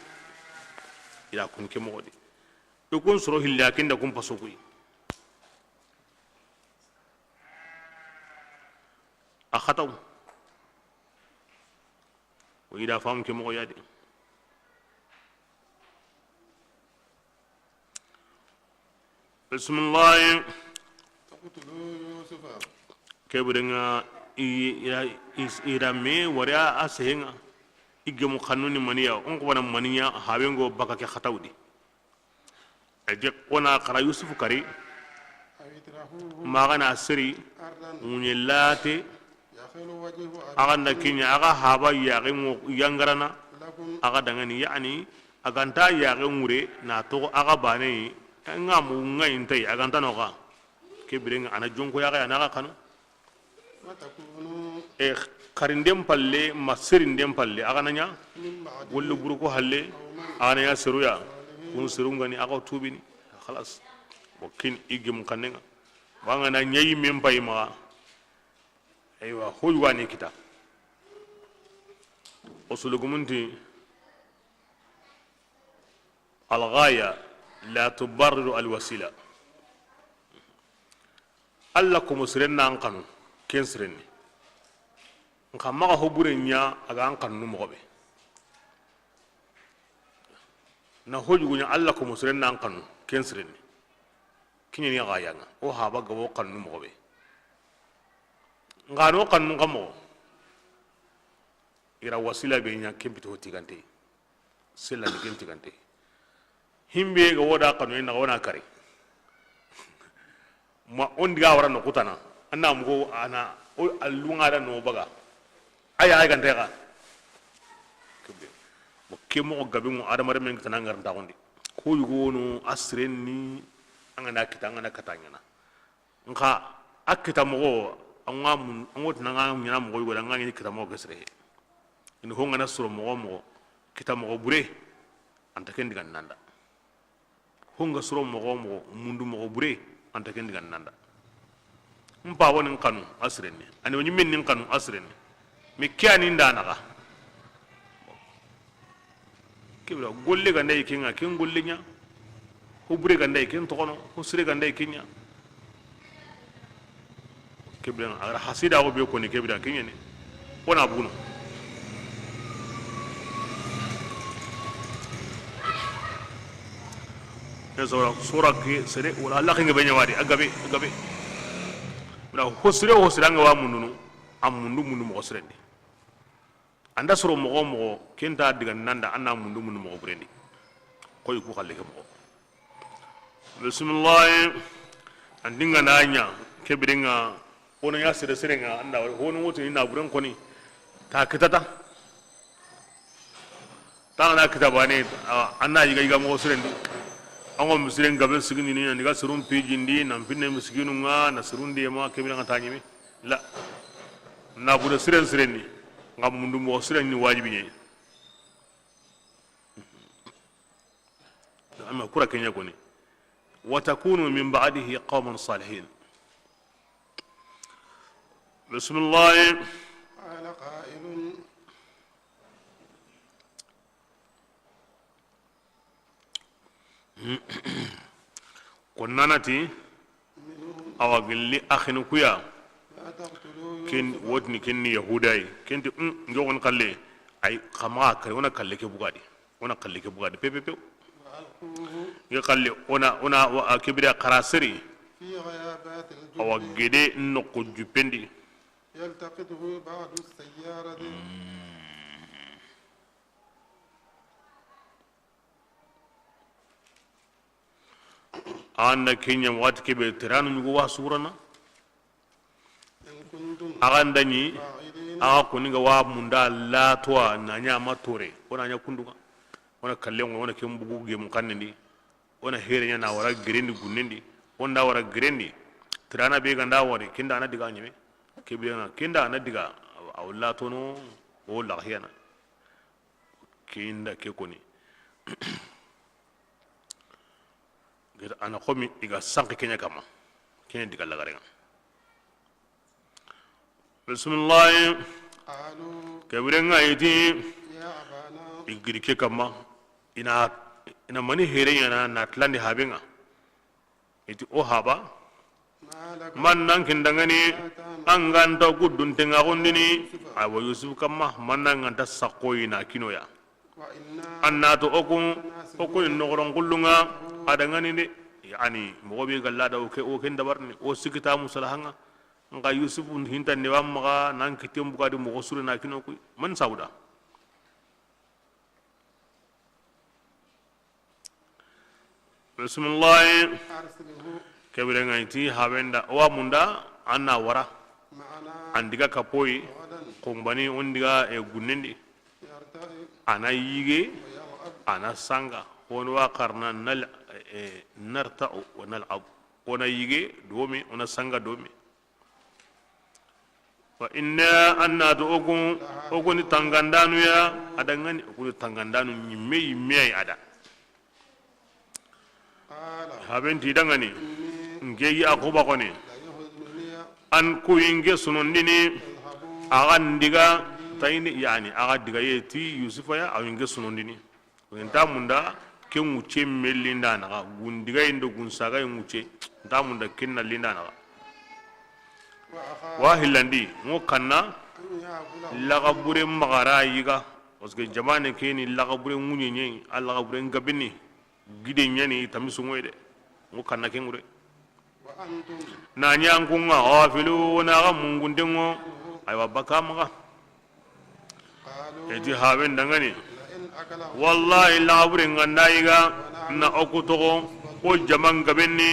I ra kun ke moxo di. I kun soro hilli a ken da kun paso kuyi. A xataw. O i da famu ke moxo ya de. Bisimilahi. اقتلوا يوسف Kebirenga i, i, i, i ra me wari a sehenga. I gemu xannu ni maniya, on ko wana maniya, habengo baka ke xatawdi. A je kona xara Yusufu kari, أو اطرحوه maxa na seri, أرضا ŋuɲe late, يخل وجه أبيكم axa nda kiɲa, axa haba yaxe ŋo yangarana, لكم axa dangani, yani, a ganta yaxe ŋure, na toxo axa bane, nga mu nga intay, a ganta noxa. Kebirenga a na jonko yaxe, a na axa xanu. وتكونوا E xarinden palle, ma serinden palle, axa na ɲa, من بعده golle buruko halle, قوما axa na ɲa seruya, صالحين kun serungani, axa tubini, xalas. Bo kin i gemu xannenga. Banga na ɲayi men pay maxa. Aywa, hoy wani kita. O sulugumunti, الغاية لا تبرر الوسيلة. Alla komo siren na an xanu, ken sirenni. Nxa maxa ho bure ɲa, a ga an xanu moxo be. Na ho jugu ɲa, Alla komo siren na an xanu, ken sirenni. Kiɲeni xa yanga, o haba gabo xanu moxo be. Nxa no xanu xa moxo. I ra wasila be ɲa, ken pito ho tigante. Sella ni ken tigante. Himbe ga woda xanu na wona kari. Ma on diga wara no kutana. Anna mugo ana o allunga da no baga. Aya ay gante ga. Kebe. Mo ke mo gabe mo adama remen kitana ngar nda gondi. Ko yugo no asrenni angana kita angana katangana. Nxa a kita moxo, an ga mun, an ga tini an ga ɲaana moxo yogo da, an ga ɲi kita moxo ke sere. I ni ho nga na soro moxo moxo, kita moxo bure, an nta ken digan nanda. Ho nga soro moxo moxo, mundu moxo bure, an nta ken digan nanda. N pa woni n xanu a sirenni, a ni woni men ni n xanu a sirenni. Mais ke a ni nda naxa. Kebira golle ga nda yi ken ŋa, ken golle ɲa. Ho bure ga nda yi ken toxono, ho sire ga nda yi ken ɲa. Kebira a gara hasida go be koni kebira ken ɲa ni. Wona buno. Ke sura, sura ke sere wala Allah ke ŋa be ɲa wadi a gabe, a gabe. Bira ho sire, ho sire an ga wa mundunu, a mundu mundu moxo sirendi. An da soro moxo moxo, ken nta diga nanda, an na mundu mundu moxo burendi. Koy ku xalle ke moxo. Bisimillahi. An dinga na ɲa, ke birenga, wono ɲa sere sere ŋa, an da, wono woti ni na buren koni, ta kitata. Tangana kita bane, a, an na yiga yiga moxo sirendi. An go misiren gabe sigini ni, an diga sirun pijindi, nan pinne miskinu ŋa, na sirun de ma, ke birenga ta ɲimi. La. Na buda siren siren ni. Nga mundu moxo siren ni wajibi ɲe. Amma kura ke ɲa koni. Wa takunu min ba'dihi qawman salihin. Bisimilahi. قال قائل. Konnanati, منهم awa gilli axini kuya, لا تقتلوا ken يوسف. Wotini ken ni Yahuda yi, ken ti, um, nge won kalle, ay, xama kare, wona kalle ke bugadi, wona kalle ke bugadi, pew, pew, pew. وألقوه Nge kalle, wona, wona, wa, a kibira xara seri, في غيابات الجب awa gede noqu jupendi. يلتقطه بعض السيارة. An da kenya waxati kebe teranu ñugo wa surana. إن كنتم Axa ndani, فاعلين. Axa koni ga wa munda latowa na ña ma tore. Wona ña kundunga. Wona kallengo, wona ken bugu gemu kannendi. Wona here ña na wara gerendi gunnendi. Wonda wara gerendi. Tirana be ganda wari, kenda ana diga ñeme. Kebe na, kenda ana diga, aw latono, o laxiyana. Kinda ke koni. Gita ana xomi i ga sanki kenya kama. Kenya diga lagarenga. Bisimilahi. قالوا Kebirenga iti. يا أبانا. I giri ke kama. Ina, ina mani here ñana na tilandi habenga. Iti o haba. ما لك Man nan kindangani, لا تأمن an ganta guddun tenga gondini, awa Yusuf kamma, man nan ganta sakkoyi na kinoya. وإنا An na to oku, oku ni nogoron kullunga, adangani de. Yani, mogo be galla da o ke, o ken dabarni, o sikita musalahanga. Nga Yusuf hinta ne wa maga, nan kitem bugadi mogo sure na kino kuy. Man sauda. Bisimilahi. أرسله Kebirenga iti habenda, wa munda, an na wara. معنا An diga kapoyi, غدا kumbani, on diga, e, gunnendi. يرتع Ana yige, ويلعب ana sanga. Woni wa karna nal, e, narta'u wa nal'ab. Ona yige domi, ona sanga domi. Wa inna, an na to oku, oku ni tangandanu ya, adangani oku ni tangandanu ñimme, yimme ay ada. قال Haben ti dangani, إني nke Yaquba koni, ليحزنني an kuyi nke sunondini, تذهبوا axa ndiga, tayini, yani, axa diga ye ti Yusufa ya, awi nke sunondini. Nta munda, ke ŋucce mellinda naxa, gundiga indo gunsaga ŋucce, nta munda, ken na linda naxa. وأخاف Wa hillandi, ŋo kanna, أن يأكله laxabure maxara yiga, parce que jamane ke ni laxabure ŋuñe ñe, a laxabure ngabini, gide ñani, tamisu ŋoy de, ŋo kanna ke ŋure. وأنتم Na ñankunga, ghafilu, na ga mungundengo, aywa, baka maxa. قالوا Eti haben dangani. لئن أكله Wallahi, laxabure nganda yiga, na oku toxo, o jaman gabenni,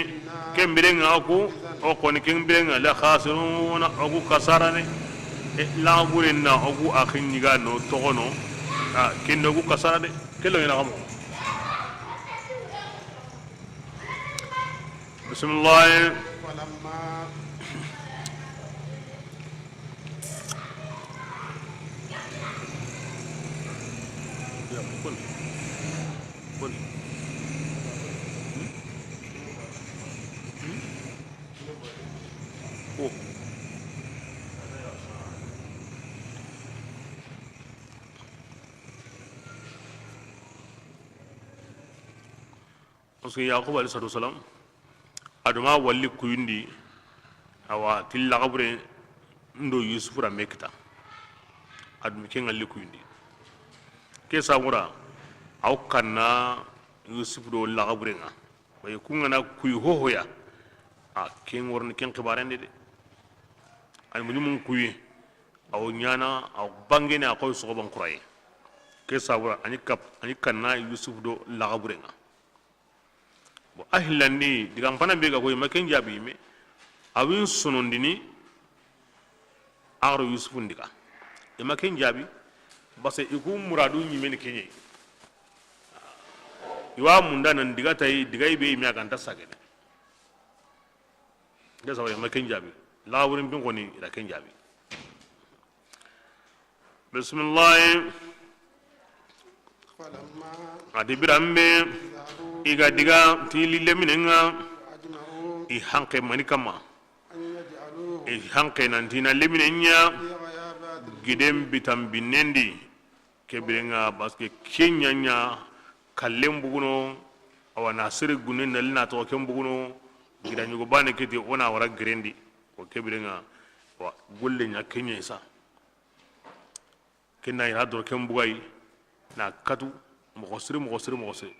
ken birenga oku, o koni ken birenga, la khasiruna, oku kasarane. E, laxabure na oku axin yiga no toxono, a, kende oku kasarane. Kelo ina xamo. Bisimilahi. ولما Parce que Yaquba alayhi salatu wasalam, aduma walli kuyindi, awa, ti laxabure ndo Yusufu ra me kita. Adumi ke ŋalli kuyindi. Ke sabura, aw kanna Yusufu do laxabure ŋa. Waye ku ŋana kuyi hohoya. A, ke ŋorni ken xibarende de. Ay mulimun kuyi. Aw ñana, aw bangene, a koy soxoban kuraye. Ke sabura, ani kap, ani kanna Yusufu do laxabure ŋa. Bon, a hillandi, digan fana be ga koy, ma ken jaabi, mais a win sonondini, a ro Yusufu ndiga. I ma ken jaabi, parce que i ku muradu ñimeni keñe. I wa munda nan diga tay, diga i be i me a ganta sagene. Nde sawari ma ken jaabi. Laxaburin bin koni i da ken jaabi. Bisimilahi. A di biranbe, i ga diga ti lille minen ŋa, i hanke mani kamma. Hanke nanti na lemine ɲa giden bitan binnen di. Ke biren ŋa, parce que ke ɲa ɲa kallen buguno, awa na sere gunne na lina to ken buguno, gida ɲugo bane keti o na wara girendi. Ko ke biren ŋa, wa golle ɲa ke ɲa sa. Ken na i ra doro ken bugayi na katu moxo siri, moxo siri, moxo siri.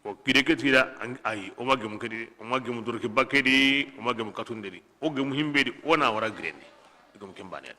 O kide ke tira, ayi, o ma gemu kedi, o ma gemu doro ke bakke di, o ma gemu katunde di, o gemu himbe di, o na wara girendi. Gemu ken bane.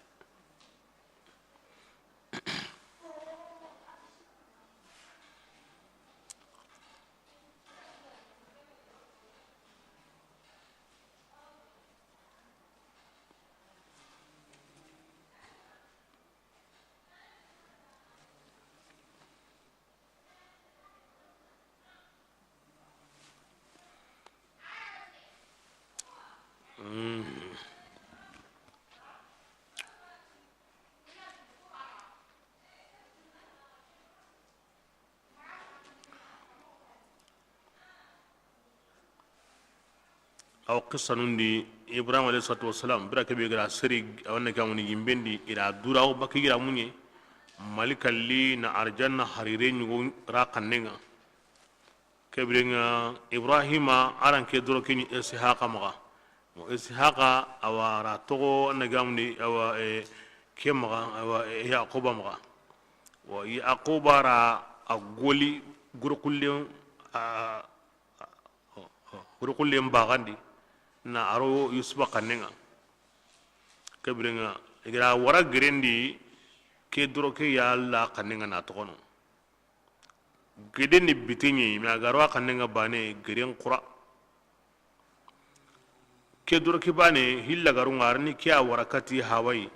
Aw qissa nun di, Ibrahima alayhi salatu wassalam, bira kebe gara seri, awanne ke amuni yimbendi, ira dura o baki gira munye, malikalli na arjanna harire ɲugo ra kannenga. Ke biren ŋa Ibrahima aran ke doro ke ɲi Ishaqa maxa. Mo Ishaqa awa ra toxo anna gamundi awa, e, ke maxa, awa, e, Yaquba maxa. Wa Yaquba ra a goli gurkullen, a, gurkullen baxandi na aro Yusufa kannenga. Ke biren ŋa i gara wara girendi ke doro ke yalla kannenga na toxono. Gede ni biteɲe, mais a garo a xannen ŋa bane, geden xura. Ke doroke bane, hilla garu ŋa, a ri ni ke a wara kati hawayi,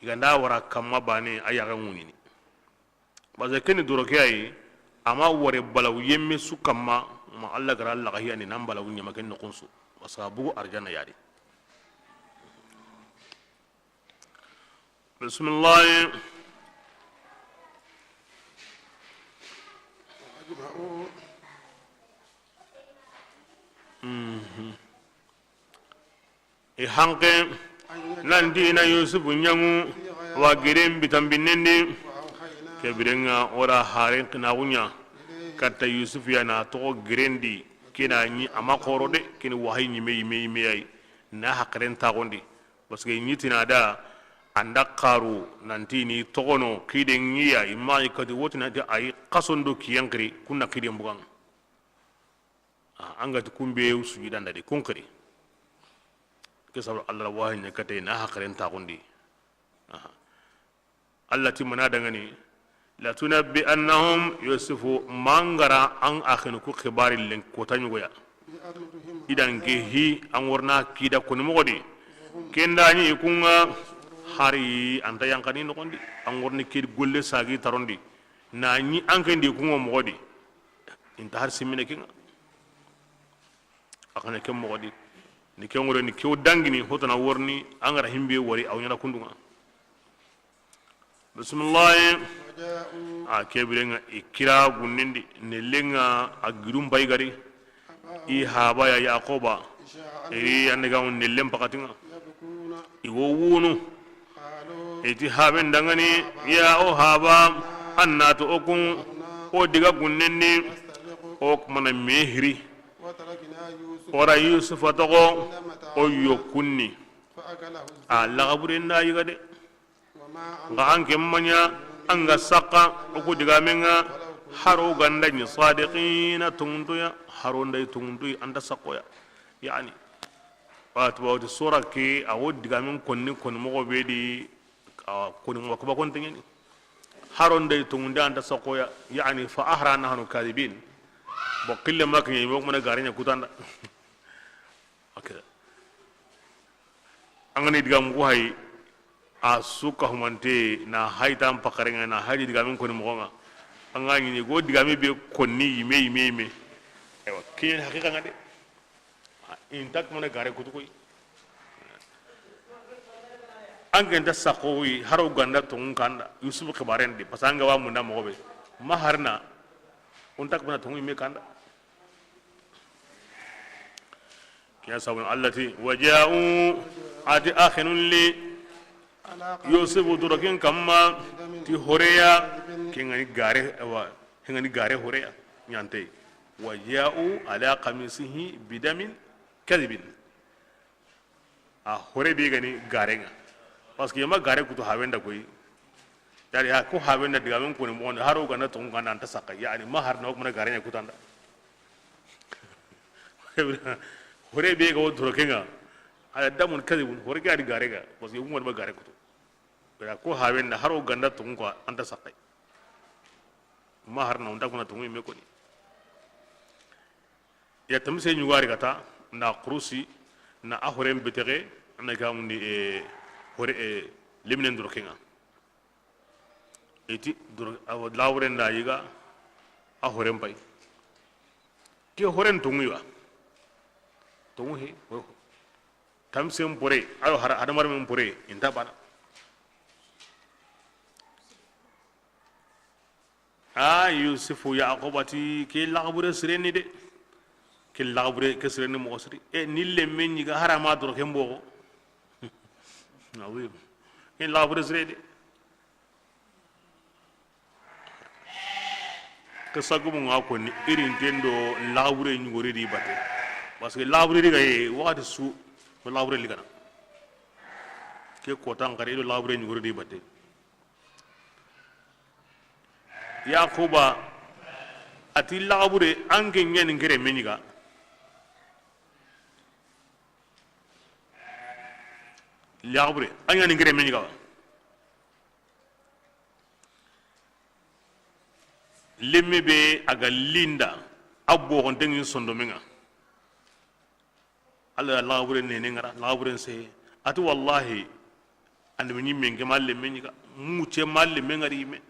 i ga nda wara kamma bane, a yaxe ŋuɲini. Parce que ke ni doroke ayi, a ma ware balaw yemme su kamma, ma Alla gara laxa hiyani nan balaw ɲama ken noxun su. Parce que a bugu arjanna yadi. Bisimilahi. Mhm. I hanke nanti i na Yusufu ɲaŋu wa giren bitanbinnen di. Ke biren ŋa o ra haren kinaxu ɲa katta Yusufu ya na toxo giren di. Ke na ɲi a ma xoro de, ke ni wahayi ɲime yime yime yayi na haqilen taxundi. Parce que ɲi tina da an da xaru nanti ni toxono kiden ŋiya, i ma i kati woti nanti ayi xason do kiyen xiri, kun na kiden bugan ŋa. Ah, an ga ti kun be sujudanda di kun xiri. Ke sabu Alla wahayi ɲa kate na haqilen taxundi. Aha. Alla ti mana dangani, "Latunabbi'annahum", Yusufu, mangara an axinu ku xibari len kota ɲugoya. I da n ke hi, an worna kida koni moxo di. Ken da ɲi i kun ŋa hari an ta yanqani noxon di. An worni ke golle sagi tarondi. Na ɲi an ken di kun ŋa moxo di. I nta har simmine ken ŋa. A xana ken moxo di. Ni ken ŋore ni kew dangini, hotana worni, an gara himbe wari, aw ɲana kundun ŋa. Bisimilahi. A ke biren ŋa i kira gunnindi, nellen ŋa a gidun bay gari, i haba ya Yaquba, i ri an daga nellen pakatin ŋa. I wo wunu. I ti haben dangani, ya o haba, an na to o kun, o diga gunnindi, o kumana mehiri. O ra Yusufa toxo, o yo kunni. A laxaburen da yiga de. Nxa an ke maɲa, an ga saxa o ku digamen ŋa, haro ganda ɲi sadiqina, tonguntoya, haro nday tonguntoyi, an ta saxoya. Yani, wati wati sora ke, a wo digamen konni, konni moxo be di, a konni moxo kuba kon teɲeni. Haro nday tongunde, an ta saxoya. Yani, fa ahra nahnu kadibin. Bo qille ma ke ɲi, mo mana gare ɲa kutanda. Ok. An ga ni digamu ku hayi, a su ka humante na hayi tan pakarenga na hayi digamen koni moxo ŋa. An ga ɲini go digame be konni yime, yime, yime. Ewa, kiyen haqiqa ŋa de. Intak mona gare kutu koy. An ke nta saxoyi, haro ganda tongun kanda, Yusufu xibaren di, parce que an ga wa munda moxo be. Ma harna, untak mona tongun yime kanda. Ya sabu Allah ti, wa ja'u, a ti a xenun li Yusufu doroken kamma ti horeya, ke ŋa ni gare, awa, ke ŋa ni gare horeya ɲante. Wa ja'u ala qamisihi bidamin kadhibin. A hore be ga ni gare ŋa, parce que i ma gare kutu hawen da koy. Yari, ha ko hawen da digamen ko ni mo, haro ga na to ŋa na anta saka, yani ma har na ko na gare ɲa kutanda. Hore be ga wo doroken ŋa, ala damun kadhibun, hore ga di gare ga, parce que umar ma gare kutu. Ya ko hawen da haro ga na to ko anta saka. Ma har na unda ko na to me ko ni. Ya tamse ɲugari kata na kurusi, na a horen betege, na gamundi, e, hore, e, leminen doroken ŋa. Iti doro, awa, lawuren da yiga a horen pay. Ke horen tongu yiwa. Tongu he, ho-, tamsen pore, ayo har-, hadamar men pore, inta bana. A Yusufu, Yaquba ti, ke laxabure sireni de. Ke laxabure ke sireni moxo siri. E, ni lemme ɲiga harama doroken boxo. Azim. Ke laxabure sire de. Ke sagumu ŋa ko ni irinten do laxabure ɲugori di batte. Parce que laxabure di ga ye, waxati su, laxabure ligana. Ke kotan xari do laxabure ɲugori di batte. Yaquba a ti, laxabure, an ke ɲani n kere me ɲiga. Laxabure, an ɲani n kere me ɲiga wa? Lemme be a ga linda, a boxonten ŋi sondomen ŋa. Allah da laxabure nene ŋara, laxaburen se. A ti, wallahi, annabi ɲimme n ke ma lemme ɲiga, muce ma lemme ŋari yimme.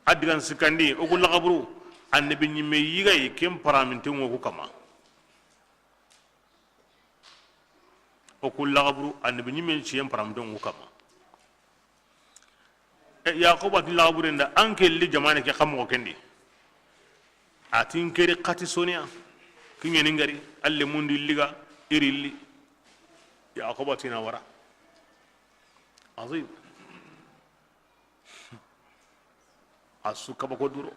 A digan sikkandi, o ku laxaburu, annabi ɲimme yigayi, ken paraminten ŋo ku kama. O ku laxaburu, annabi ɲimme ciyen paraminten ŋo ku kama. E, Yaquba ti laxaburen da, an ke li jamane ke xa moxo kendi. A ti n keri xati soniya, kiɲeni ngari, alle mundi liga, iri li. Yaquba ti na wara. Azim. A su kabako duro.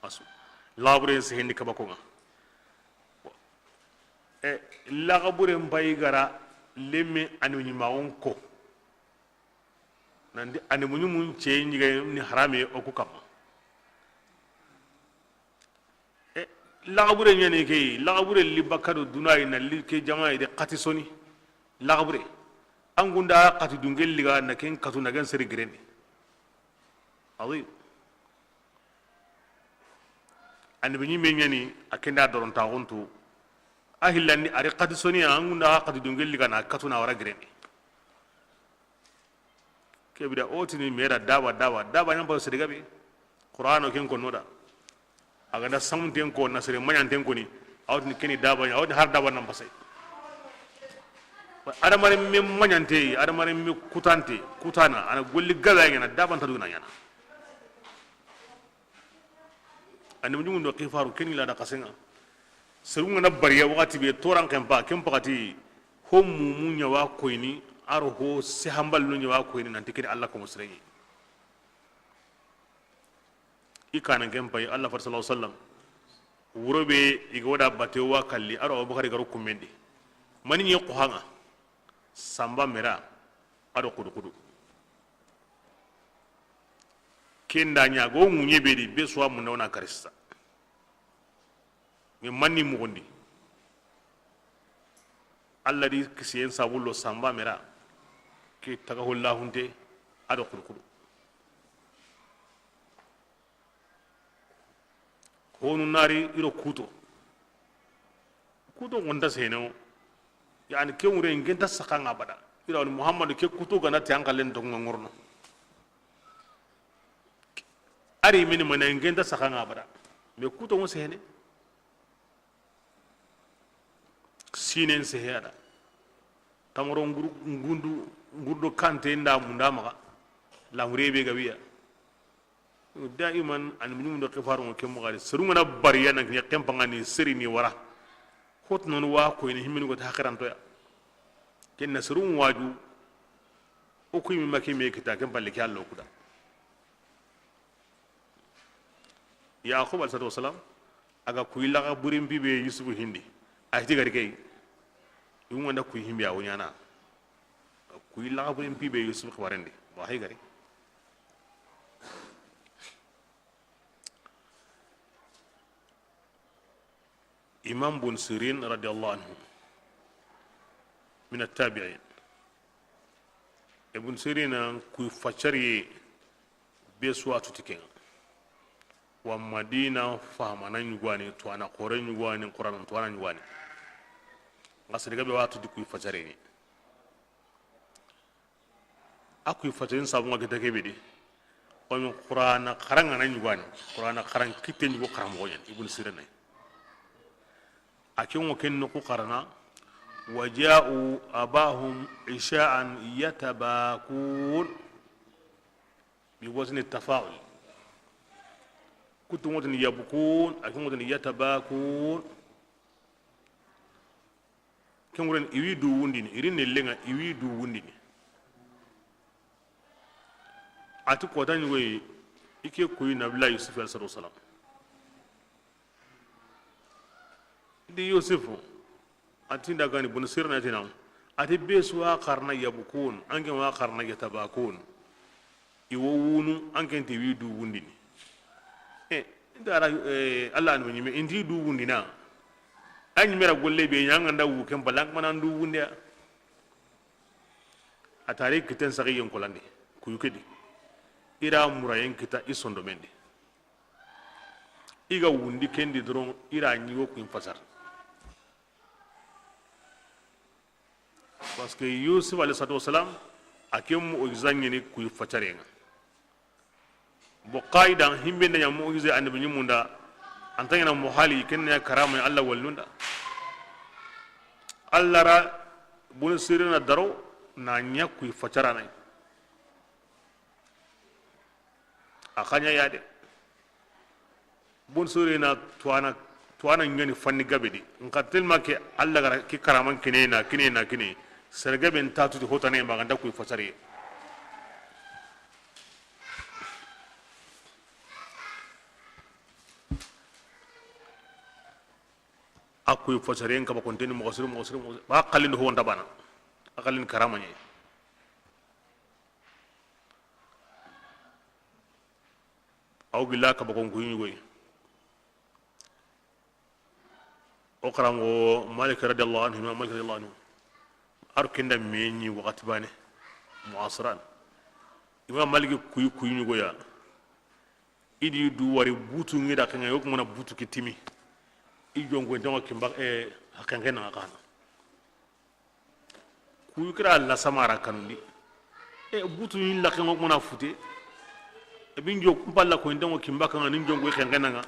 A su. Laxaburen sehendi kabako ŋa. E, laxaburen bayi gara lemme anu ɲimaxon ko. Nanti annabi ɲimun ce ɲiga ni harame o ku kama. E, laxabure ɲani ke, laxabure li bakka do dunayi na li ke jamayi de xati soni. Laxabure. An gunda xati dunge liga na ken katu na ken seri gireni. Azim. Annabi ɲimme ɲani a kenda dorontaxuntu. A hillandi a ri xati soniya, an gunda xati dunge liga na katu na wara gireni. Kebida o tini mera daba, daba, daba ɲampa sediga be. Qur'ano ken konno da. A ga da samunten ko, na sere maɲanten koni, a wa tini keni daba ɲa, a wa tini har daba nan pasay. Adamaren me maɲante, adamaren me kutante, kutana, a na golli gabe a ɲana, daba nta duguna ɲana. Annabi ɲugun do xifaru keni la da xasenga. Serun ga na bariya waxati be toran xempa, ken paxati ho mumu ɲa wa koyini, a ro ho sehanballu ɲa wa koyini, nanti keni Allah ko mo sirenye. I kanan ken pay, Allah far sallallahu alaihi wasallam. Wuro be i ga wada bate wa kalli, a ro Abubakar garo kumendi. Mani ɲe ko hanga. Samba mera, a do kudu kudu. Kenda ɲa go ŋuɲe be di, be suwa munda wona karista. Mais manni mugundi. Allah di kisiyen sabullo samba mera. Ke taga hollahunte, a do kudu kudu. Honu nari iro kuto. Kuto ŋonta sene o. Yani ke wure ngenta sakanga bada. Ira woni Muhammadu ke kuto gana ti an kallen to ngorno. Ari mini mana ngenta sakanga bada. Me kuto ŋo sene. Sinen sehe ada. Tamaro ngur-, ngundu, ngurdo kante nda munda maga. Lamure be gawiya. Daiman, an minnu do xifaru ke mo gari. Serungana bariya nan ke pangani seri ni wara. Hot nonu wa koyini himmini goti hakirantoya. Ken na sirun waju. O kuyi mi maki me kita ken palle ke allo kuda. Yaqub alayhi salatu wasalam, a ga kuyi laxa burin pibe Yusufu hindi. A hiti gari key. Yunga nda kuyi himbe a wo ɲana. Kuyi laxa burin pibe Yusufu xibarendi. Wa hay gari. Imam Bun Sirin radiyallahu anhu, min attabi'in. Ibn Sirin an kuy facariye be suwatu ti kenga. Wa Madina fahamana ɲugani, tuwana xore ɲugani, Qur'an tuwana ɲugani. Nga sediga be watu di kuy facariye. A kuy faten sabu nga kita kebe de. Komi Qur'ana xarangana ɲugani. Qur'ana xaran kitte ɲugo xaramoxo ɲani Ibn Sirina. A ke ŋo ken noxu xarana. Wa ja'u abahum isha'an yatabakun. Bi wazni tafa'ul. Kutu ŋotini yabkun, a ke ŋotini yatabakun. Ken wuren i wi du wundini, i ri nellenga i wi du wundini. A ti kota ɲugoyi, i ke kuyi Nabila Yusufu alayhi salatu wasalam. Di Yusufu, a ti nda gani Bun Sirina tina, a ti be su wa xarana yabkun, an ke wa xarana yatabakun. I wo wunu, an ke nti wi du wundini. E, nda ara, e, Allah an ɲime, inti du wundina. A ɲime ra golle be ɲanga nda wu ken balang mana du wundiya. A tare kiten sagi yen kolande, kuyu kedi. I ra murayen kita i sondomendi. I ga wundi kendi doron, i ra ɲigo kuyin fasar. Parce que Yusuf alayhi salatu wasalam, a ke mu'jiza ɲini kuyi facarenga. Bo qaidan himbe nda ɲa mu'jiza annabi ɲimunda, anta ɲana muhali, ken na ɲa karama Allah walnunda. Allah ra Bun Sirina daro na ɲa kuyi facaranay. A xa ɲa ya de. Bun Sirina tuwana, tuwana ɲani fanni gabe di. Nka tellement que Allah gara ki karaman kine na, kine na, kine. Sere gabe nta tuti hotane ma ganda kuyi fasariye. A kuyi fasariyen kaba konteni moxo siri, moxo siri, moxo siri. Ba xalin ho wonta bana. A xalin karama ɲe. Aw gilla kaba kon kuyi ɲugoyi. O xaranŋo Malik radiyallahu anhu, Imam Malik radiyallahu anhu. Ar kenda meɲi waxati bane. Mu'asiran. Imam Malik kuyi, kuyi ɲugoya. I di du wari butu ŋi da kenga, yo kuma na butu kitimi. I jonko ntango kimba, e, hakenke na kana. Kuyu kira Allah samara kanundi. E butu yin la kengo mona fute. E bin jo kumpalla ko indango kimba kanga nin jongo kengenanga.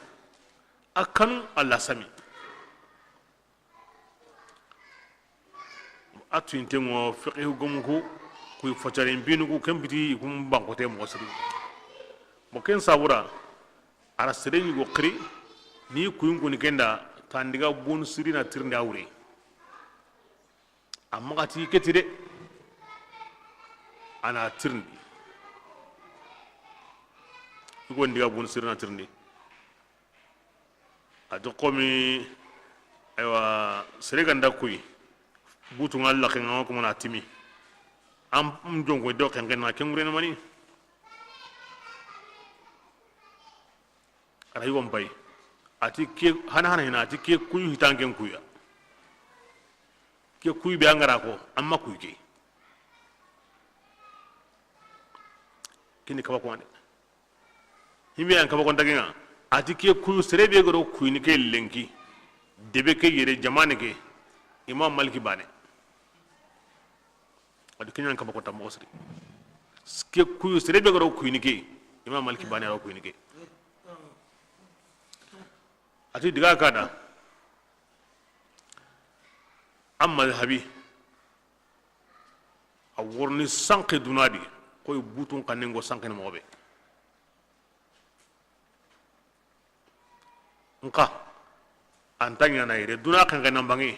A kanu Allah sami. A tu intengo fiqhu gomuku kuy fotare binu ku kembiti kum bankote mo siri. Mo ken sabura ara sere ni go khiri ni kuyun kuni kenda tandiga bonu siri na tirnda wure. Amma ga ti keti de, a na tirindi. I go ndiga bun sirina tirindi. A ti komi, aywa, sere ganda kuyi. Butu ŋa laxe ŋa kuma na timi. Am, am jonko do xenxen na kengure na mani. A ra yugon pay. A ti ke, hana hana hina, a ti ke kuyu hitanken kuya. Ke kuyu be an ga ra ko, amma kuyu ke. Kini kaba ko ande. Himbe an kaba ko ndagenga. A ti ke kuyu sere be goro kuyu ni ke lenki. Debe ke yere jamane ke. Imam Maliki bane. A do kiɲan kaba ko tammo siri. Ke kuyu sere be garo kuyini ke. Imam Maliki bane aro kuyini ke. A ti diga kada. Amma madhabi. A worni sanke dunadi. Koy butun kaningo sanke ni mobe. Nka An ta ɲaana yere duna xenxen na n banŋe.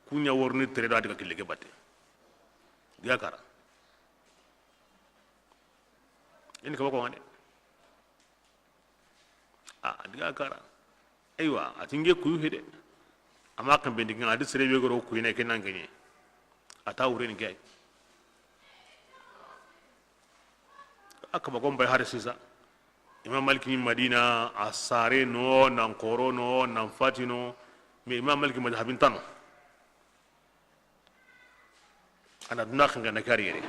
Ku ɲa worini tere do a diga kille ke batte. Diga kara. I ni kaba ko ŋa de. A diga kara. Eywa, a ti n ke kuyu he de. A ma xenpe ndi ke ŋa, a di sere be ga ro kuyine ke na n ke ɲi. A ta wureni ke yi. A kaba ko n bay hari sisa. Imam Maliki ni Madina, a sare no, nan xoro no, nan fati no. Mais Imam Maliki madhabin tano. A na duna xenxen na kari yere.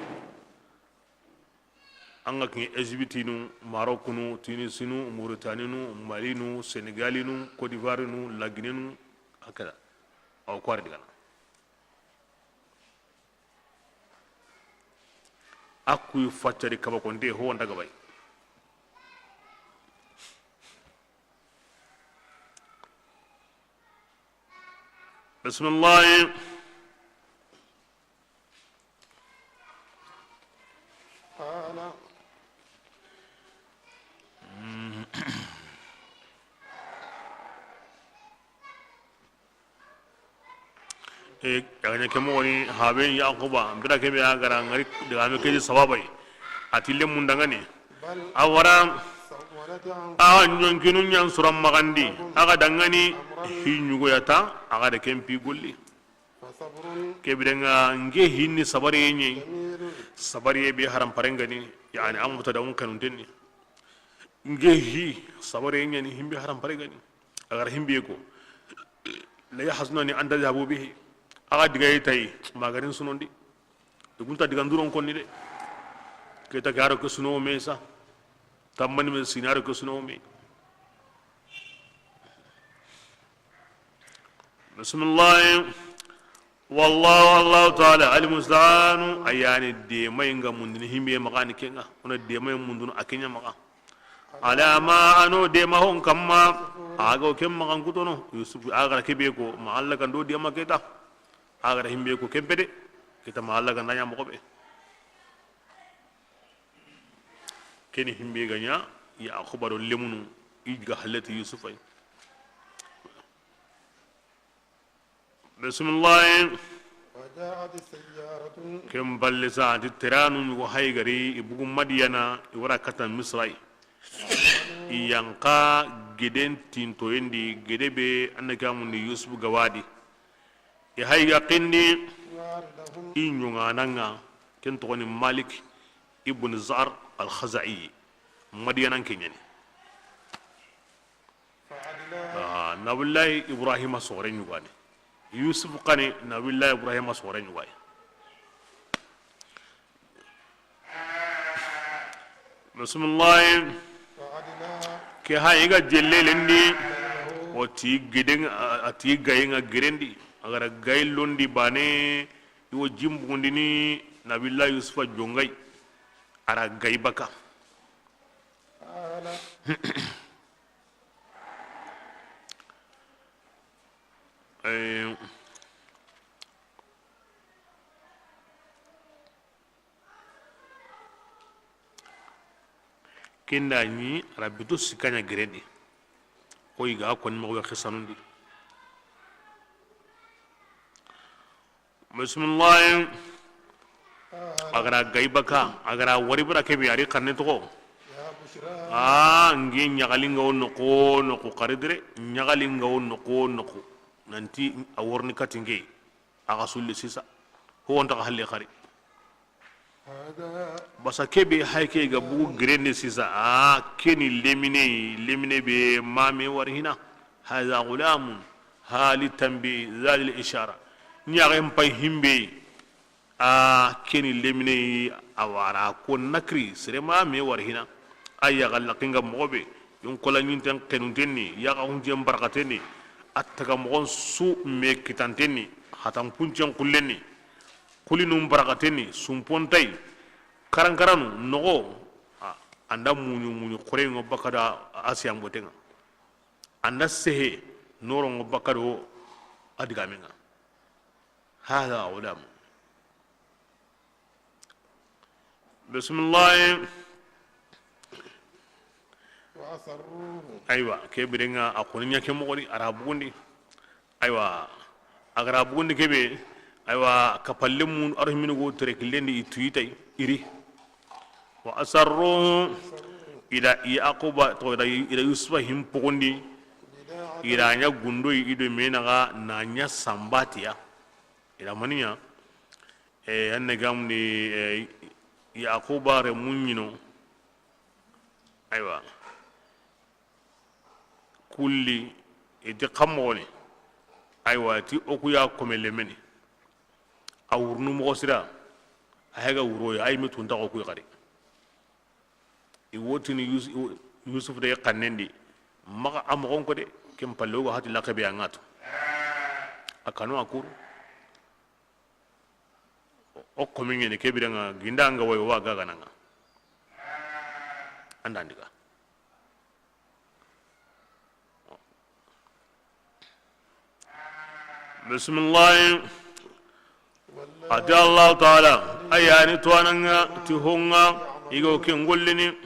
An ga kiɲe Égyptinu, Maroknu, Tunisinu, Mauritaninu, Malinu, Senegalinu, Côte d'Ivoirenu, Laguinenu, hakada. Awa ko ari digana. A kuyi faccari kaba konte ho wanda gabay. Bisimilahi. Qala. E, a ga ɲa ke moxoni, haben Yaxuba, n bira ke be a ga ra ŋari, daga me ke di sababay. A ti lemmun dangani. A wara, a ɲonkinu ɲan sura maxandi, a ga dangani, hi ɲugoyata, a ga da ken pi golli. Ke birenga n ke hinni sabariye ɲi, sabariye be haram parengani, yani an mubtada un kanuntenni. N ke hi sabariye ɲani, himbe haram parengani. A ga ra himbe ko, la yahzunani an tadhhabu bihi. A ga digaye tayi, ma garin sunondi. I gunta digan duron konni de. Ke ta ke aro ke suno me sa. Tammani me sinaro ke suno me. Bisimilahi. Wallahu, Allahu taala almusta'anu, a yani demay nga mundini himbe maxa ni ke ŋa. Ona demay mundunu a ke ɲa maxa. Ala ma, a no dema hon kamma. A ga o ken maxan kutono Yusuf, a ga ra ke be ko ma Alla kan do dema ke ta. A ga ra himbe ko ken pede ke ta ma Alla kan da ɲa moxo be. Keni himbe ga ɲa Yaxuba do lemunu i ga hallati Yusufa yi. Bisimilahi. Ken balle sa, a ti teranu ɲugo hay gari, i bugu Madiyana, i wara kata Misra yi. I yanqa geden tintoyendi, gede be an na ke amundi Yusuf gawadi. I hay ga qindi, i ɲoŋananga, ken toxoni Malik ibn Zar al-Khazai, Madiyanan ke ɲani. Ah, Nabillahi Ibrahima sore ɲugani. Yusuf kani Nabillahi Ibrahima sore ɲugani. Bisimilahi. Ke ha i ga jelle lendi, o ti giden, a ti gayi nga gerendi, a ga ra gayi londi bane, i wo jimbugundini Nabillahi Yusufa jongay, a ra gayi baka. Eh, kenda ɲi, a ra bito sikka ɲa gerendi. Ko i ga koni moxo be xisanundi. Bisimilahi. A ga ra gayi baka, a ga ra wari bara kebe, a ri xanne toxo. A nge ɲaxalinga wo noxo noxo, xari dere ɲaxalinga wo noxo noxo. Nanti a worni kati nge, a xa sulli sisa. Ho wonta xa halle xari. Basa kebe hay ke ga bugu gerendi sisa, a keni lemine, lemine be ma me wari hina. Hadha ghulamun, hali tambi, zalil ishara. Ɲaxen pay himbe, a keni lemine, a wara ko nakri, sere ma me wari hina. A yaxa lakinga moxo be, yon kola ɲinten xenunten ni, yaxa hunjen barakaten ni, a taga moxon su me kitanten ni, hatan kuncen xullen ni. Kulinun barakaten ni, sumpontay, karankaranu, noxo, a, anda muɲu, muɲu xoreŋo bakka da a siyanbotenŋa. Anda sehe noronŋo bakka do a digameŋa. Hada ghulam. Bisimilahi. Aywa, ke birenŋa a xoni ɲa ke moxoni, a ra bugundi. Aywa, a ga ra bugundi kebe, aywa, kappalenmu, a ro himini go tere killen di, i tuyi tay, i ri. Wa asarruhu, i da Yaquba, to, i da, i da Yusufa hin pogondi, i da ɲa gundo, i do me naxa na ɲa sambatiya. I da mani ɲa, e, an ne gamundi, e, Yaquba renmu ɲi no. Aywa. Kulli, i ti xa moxo ni. Aywa, ti o ku ya kome lemeni. A wurunu moxo sira, a hega wuro ya, a yi me tunta xo ku yi xari. I wotini Yus-, Yusuf de xannen di, maxa a moxon ko de, ken palle o ga hati laxe be a ŋa tu. A kanu a kuru. O komi ɲeni ke birenŋa, ginda anga wayi wa gagananga. Anda ndiga. Bismillahi. Ati Allahu Taala, a yani tuwananga, ti honga, i go ken gollini.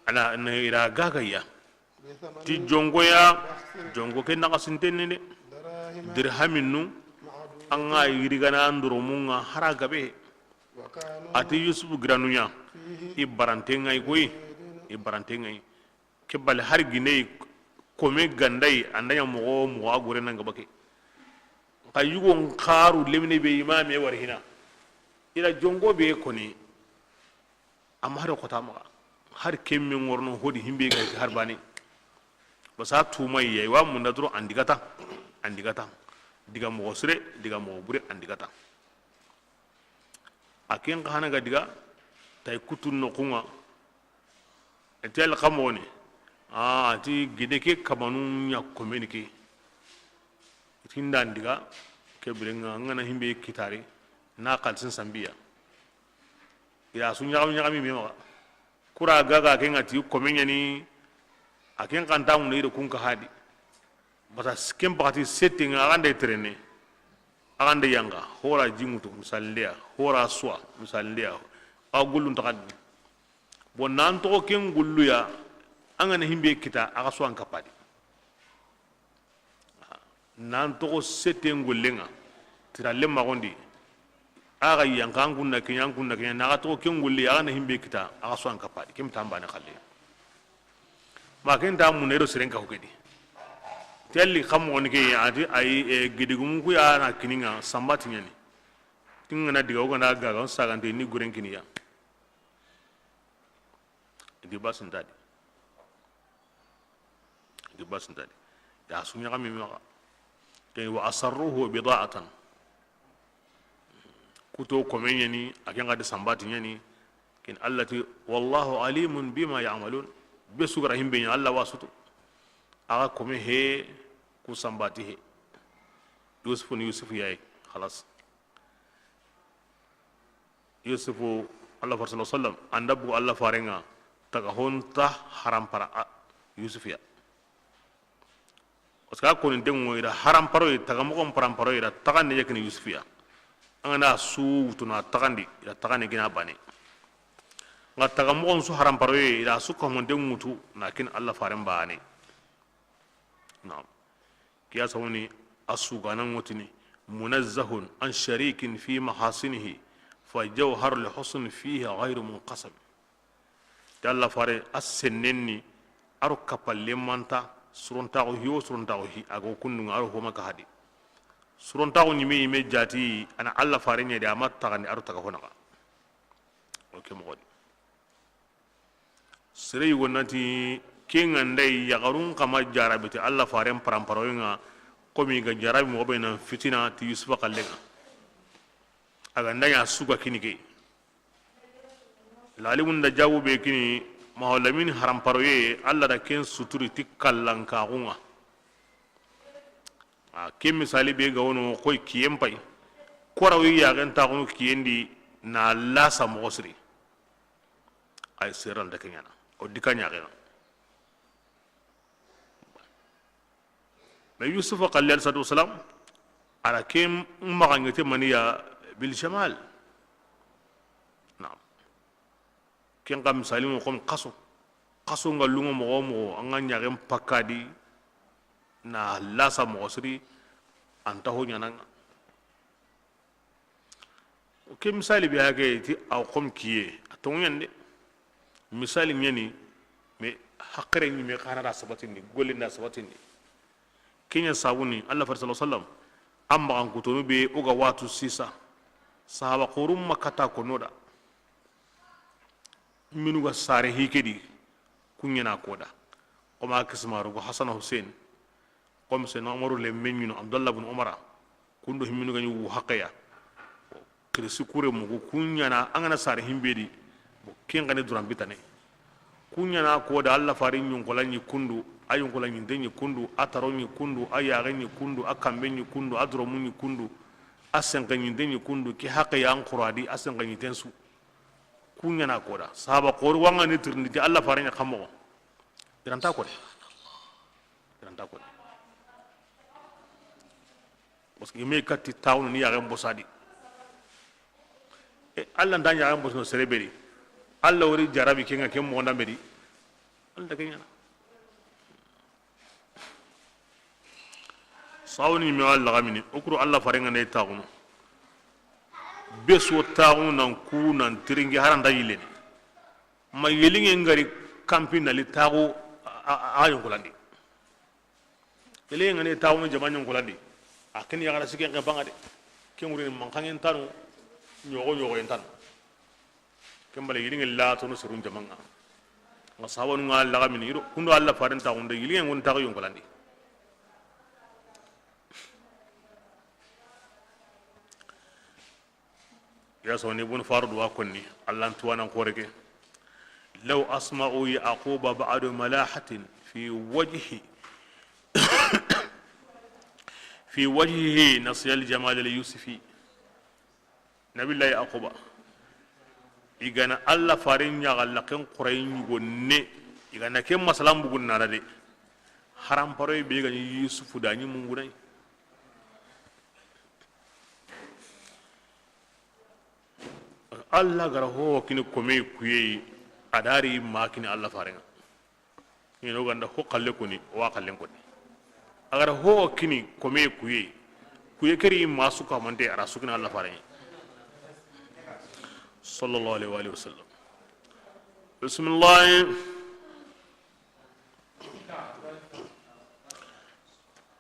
Ana, na ira gagaya. Ti jonko ya, jonko ke naxa sintenni de. Dirhamin nu, an ga yirigana an doromunŋa hara gabe. Ati Yusufu giranu ɲa, i barantenŋa yi koyi, i barantenŋa yi. Ke bali har ginei, kome gandai, anda ɲa moxo, moxo a gore nan gaba ke. Xa yugo nxaru lemine be imame wari hina. Ira jonko be koni. Amma hari xota maxa, hari kemme ŋorno hodi himbe ga har bane. Basa tuma yayi wa munda duro andigata, andigata. Diga moxo sire, diga moxo bure andigata. A ken xa hana ga diga, tay kutun no kunga. Tel xamoni, a ti gide ke kamanu ɲa komeni ke. Tinda ndiga, ke birenŋa, an gana himbe kitari, na xalisin sambiya. Ira su ɲaxami ɲaxami me maxa. Kura gaga ke ŋa ti kome ɲani, a ken xanta ŋuna ire kun ka hadi. Bata ken baxati settenŋa, a gande terene, a gande yanga, hora jimutu, misalindeya, hora suwa, misalindeya, a gullun taxadi. Bon, nan toxo ken gulluya, an gana himbe kita, a ga suwan kapadi. Nan toxo sete ngollenŋa, tira lemma gondi, a ga yanka an kunna kenya, an kunna kenya, na ga toxo ken golle, a ga na himbe kita, a ga so an kapadi, kem tambane xalle. Ma ken ta munero seren ka hukedi. Telli xam woni ke ati ay, e, gidigumu ku ya na kininŋa, samba tiɲani. Tingana diga, o gana gaga, on sagante ni guren kiniya. Di basintadi. Di basintadi. Ya su ɲaxami maxa. Ken wa asarruhu bida'atan. Kuto kome ɲani, a ken ga di sambati ɲani. Ken Allah ti, wallahu alimun bima ya'malun. Be su gara himbe ɲa Allah wasutu. A ga kome he, ku sambati he. Yusufu ni Yusufu yayi, khalas. Yusufu, Allah fare sallallahu alaihi wasallam, anda bu Allah farenŋa, taga honta harampara a Yusufu ya. Parce que a koni dengo ira haramparo yi, taga mogon paramparo yi, ira tagandi yakini Yusufu ya. An gana su wutuna tagandi, ira tagandi gina bane. Nga taga mogon su haramparo yi, ira su kamon dengutu, na kin Allah faren bane. Naam. Kiya sawni a sugana ŋotini, munazzahun an sharikin fi mahasinihi, fa jawhar li husn fihi ghayru munqasam. Ti Allah fare a sennenni, a ro kapalle manta, surontaxu hi wo surontaxu hi, a go kundunŋa, a ro homa ka hadi. Surontaxu ɲime yime jati, ana Allah fare ɲedi, a ma taxandi, a ro taga honaxa. O ke moxodi. Sere yugo nati, ke ŋa nda yi yaxarun xa ma jarabi ti Allah faren paramparoyen ŋa, komi ga jarabi moxo be na fitina ti Yusufa xallen ŋa. A ga nda ɲa suga kini ke. Lalimun da jabu be kini, Maholamini haramparoye, Allah da ken suturi ti kallankaxun ŋa. A ke misali be ga wono koy kiyen pay. Korawi yaxen taxunu kiyen di na lasa moxo siri. Ay seran da kenyana. O dika ɲaxena. Mais Yusufa xalli alayhi salatu wasalam, ala ke maxa ŋete maniya bil jamal. Naam. Ken xa misali mo comme xaso. Xaso nga lungo moxo moxo, an ga ɲaxen pakka di, na lasa moxo siri, an ta ho ɲaana ŋa. Ke misali be ya ke ti aw xom kiye, a toŋu ɲa ni de. Misali ɲa ni, mais haqile ɲi me xa na da sabatindi, golle na sabatindi. Ke ɲa sabu ni, Allah faare sallallahu alayhi wasallam, an maxan kutonu be o ga watu sisa, sahaba xoorun ma kata ko no da. Minu ga sare hi ke di, ku ɲaana ko da. O ma kismaru go Hasana Hussein, comme Seydina Umaru lemme ɲi no, Abdallah bun Umara, kundu himminu ga ɲi wu haqe ya. Kirisi kure mugu ku ɲaana, an ga na sare himbe di, bon, ken xa ni duran bitane. Ku ɲaana ko da Allah faare ɲi yonkola ɲi kundu, a yonkola ɲi nte ɲi kundu, a taro ɲi kundu, a yaxe ɲi kundu, a kambe ɲi kundu, a doromu ɲi kundu, a senke ɲi nte ɲi kundu, ke haqe ya an xura di, a senke ɲi ten su. Ku ɲaana ko da. Sahaba xoore wa ŋa ni tirindi ti Allah faare ɲa xa moxo. I ra nta ko de. I ra nta ko de. Parce que i me kati tawunu ni yaxen bosadi. E, Allah nta yaxen bosono sere be di. Allah wori jarabi ke ŋa ke moxo nda be di. Allah ke ɲaana. Sawoni me Allah ga mini, o kuru Allah faare ŋa ne taxunu. Be so taxunu nan ku nan tiringi haranda yileni. Ma yeliŋe ŋa ri kampi na li taxu a, a, a yonkolandi. Yeliŋe ŋa ne taxunu jama yonkolandi. A ken yaxara siken ke baŋa de. Ken ŋuri ni manxaŋen tanu, ɲogo ɲogoyen tanu. Ken bale yeliŋe la tono serun jama ŋa. Ŋa sawonu ŋa laga mini iro, kundo Allah faaren taxunde yeliŋe ŋun taxu yonkolandi. Ya soni bun Farud wa konni, Allah n tuwanan xoore ke. Law asma'u Yaquba ba'da malahatin fi wajhi, fi wajhihi nasiya al-jamal al-yusufi. Nabillahi Yaquba, i ga na Allah faaren ɲaxa laxen xurayi ɲugo ne, i ga na ke masalan bugun na da de. Haranparoye be ga ɲi Yusufu da ɲi mungunay. Allah ga ra ho kini kome kuye, a da ri ma kini Allah faaren ŋa. Ino ganda ho xalle koni, o wa xallen koni. A ga ra ho kini kome kuye, kuye ke ri ma su ka mante, a ra su kini Allah faaren ŋa. Sallallahu alaihi wa alihi wasallam. Bismillah.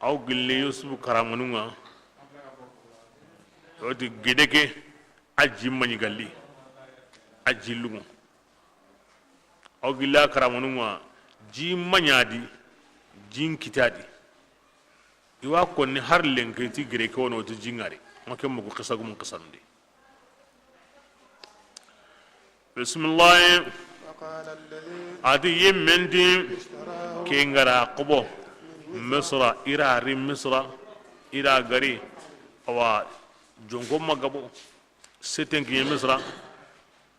Aw gilli Yusufu karamanun ŋa, o ti gede ke, a ji maɲi galli, a ji lungo. Aw gilli a karamanun ŋa, ji maɲa di, jin kita di. I wa konni har lenki ti gere ke wono ti jingari. Ma ke mugu xisa gumun xisanundi. Bisimilahi. A ti yemmen ti ke ŋa ra xobo Misra, i ra ri Misra, i ra gari, awa, jonko ma gabo, seten kiɲe Misra,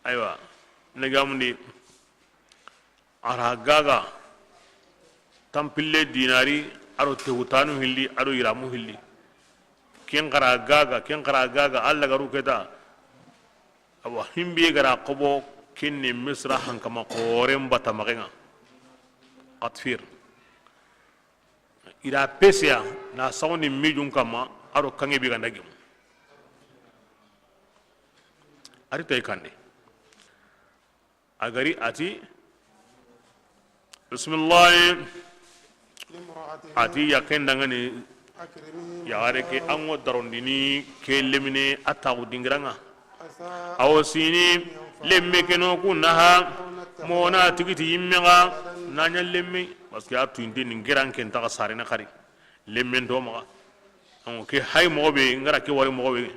aywa, ne gamundi, a ra gaga, tampille dinari, a do tewutanu hilli, a do yiramu hilli, ken xa ra gaga, ken xa ra gaga, Alla garu keta, Awa, himbe ga ra xobo, kenne Misra hankama xoren bata maxenŋa. Qatfir. I da peseya na sawoni mijun kama, a do kanŋe be ga nda gemu. A ri tay kande. A gari a ti, Bisimilahi. A ti, yaken dangani, yaxare ke, an ŋo darondini ke lemine a taxu dingiranŋa. Awo sini, lemme ke no ku naha, mona tigiti yimme ga, na ɲa lemme, parce que a tuyinte ni ngiran ken taxa sarene xari. Lemmen to maxa. An ke hay moxo be, ngara ke wari moxo be,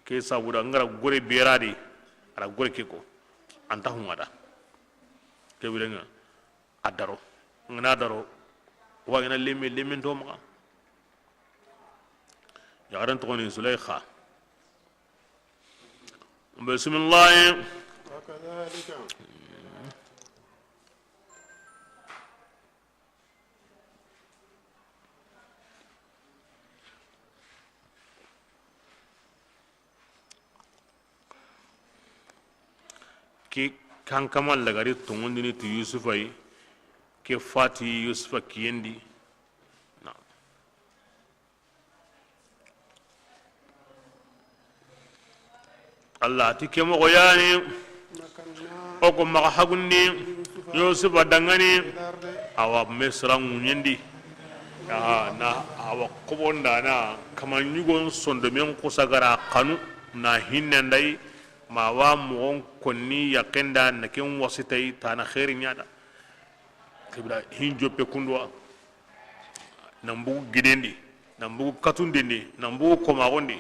ke sabuda, ngara gore beradi, ara gore ke ko, an ta hunga da. Ke birenŋa. A daro, ngana daro, wa ngana lemme, lemmen to maxa. Yaxaren toxoni Zulaykha. Bisimilahi. Ke kankama lagari tongondini ti Yusufa yi, ke fati Yusufa kiyendi. Na. Allah ti ke moxo yani. O ko maxa hagundi Yusufa dangani. Awa Misra ŋuɲendi. Aha, na awa kobondana kama ɲugon sondomen kusagara kanu na hinnenday. Ma wa moxon konni yakenda na ken wasitay tana xeeri ɲada. Kibra hin joppe kunduwa. Nan bugu gidendi, nan bugu katundendi, nan bugu komaxondi,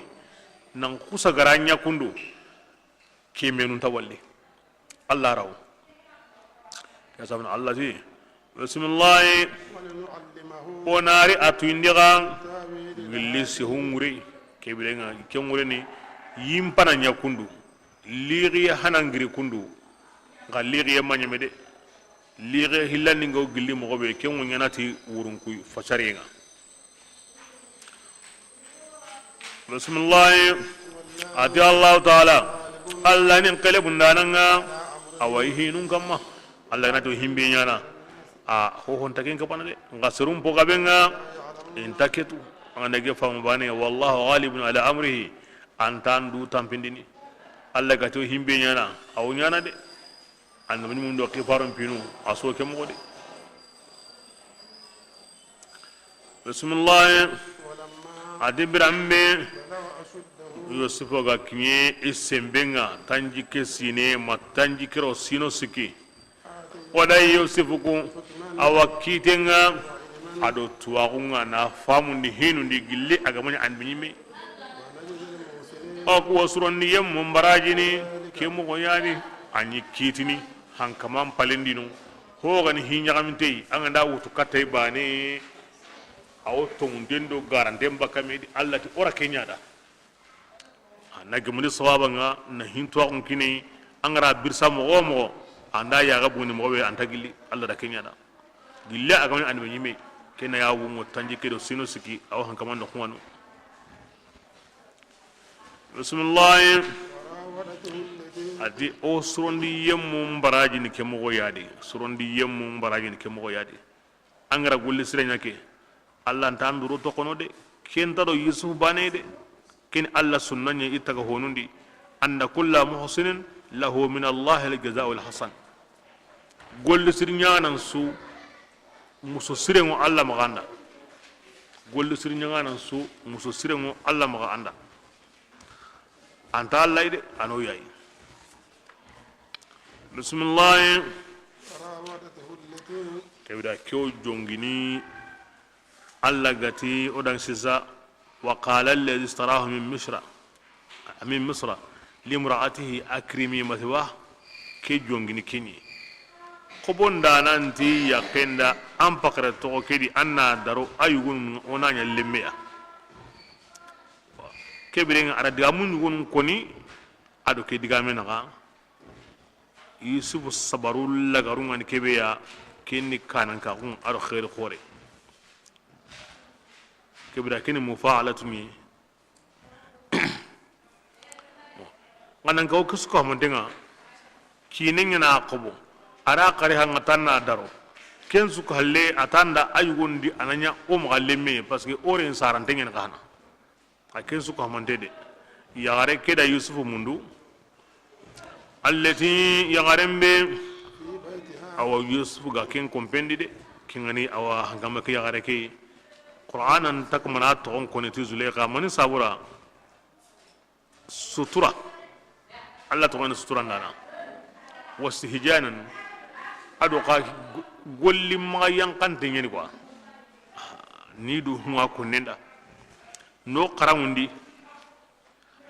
nan kusa gara ɲa kundu. Ke menun ta walli. Allah raw. Ke sabana Allah ti, bismillahi. O nari a tuyindi xa gilli sehun ŋure. Ke birenga ke ŋureni yimpana ɲa kundu. Lixiye hana ngiri kundu. Nxa lixiye ma ɲeme de. Lixe hillandi nga wo gilli moxo be, ken wo ɲana ti wurunkuy fasariyenga. Bismillahi. A ti Allahu Taala, Allah nin kele bundananga, awa i hinun kamma. Allah gana to himbe ɲana, a hohon ta ken kabana de. Nga serum po gabenga, inta ketu. Anga nage famu bane, wallahu ghalibun ala amrihi. Antan du tampindini. Allah ga to himbe ɲana, aw ɲana de. Annabi mun do kifarun pinu, a so ke moxo de. Bismillahi. A di biranbe Yusufa ga kiɲe i sembenga, tanjikke sine ma tanjikke ro sino sikki. O da Yusufu ku awa kitenga, a do tuwaxunga na famundi hinundi gilli a ga mani annabi ɲimme. O ku wa surondi yemmu mbarajini ke moxo yani, a ɲi kitini hankaman palendino. Ho gani hi ɲaxamintey, an ga nda wutu kattay bane, a wo tongunden do garanten bakka me di, Allah ti o ra ke ɲada. A na gemuni sawaba nga na hintuwaxun kini, an ga ra birsa moxo wo moxo, a nda yaxa buguni moxo be, anta gilli, Allah da ke ɲada. Gilli a ga mani annabi ɲimme, ke na ya wungo tanjikke do sino sikki, a wo hankaman do xungano. Bismillahi. A ti o surondi yemmu mbarajini ke moxo yadi, surondi yemmu mbarajini ke moxo yadi. An ga ra golli sire ɲa ke, Allah nta nduro toxono de. Ken ta do Yusuf bane de. Ken Allah sunna ɲa i taga honundi. Anna kulla muhsinin lahu min Allahi al-jaza'u al-hasan. Golli sir ɲanan su muso sirengo Allah maxa anda. Golli sir ɲanan su muso sirengo Allah maxa anda. Anta Allah de, ano yayi. Bismillahi. Kebida kew jongini. Allah gati o dan sisa. Wa qala alladhi ishtarahu min misra, min misra limra'atihi akrimi mathwah. Ke jongini kini. Kobonda nanti yakenda an pakara toxo kedi, an na daro ayugun o na ɲa lemmeya. Kebirenga a ra digamu ɲugonun koni, a do ke digame naxa. Yusufu sabaru lagarungani kebeya, kenni kanankaxun a do xeeri xoore. Kebira keni mufaalatuni. Xanankaxu ke suka hamantenga, kine ŋana xobo, a ra xari hanga tanna daro. Ken suka halle a tanda a yugondi a na ɲa o maxa lemme, parce que o ren sarante ŋen xana. A ken su ko hamante de. Yaxare ke da Yusufu mundu. Allati, yaxaren be. Awa Yusufu ga ken kompendi de. Ken ŋa ni awa hankama ke yaxare ke. Qur'anan ta kamana toxon koni ti Zuleyxa mani sabura. Sutura. Allah toxoni sutura ndana. Wastihjanan. A do xa go-, golli maxa yanxante ɲeni quoi. Ni du hunga kunnenda. No xaramundi,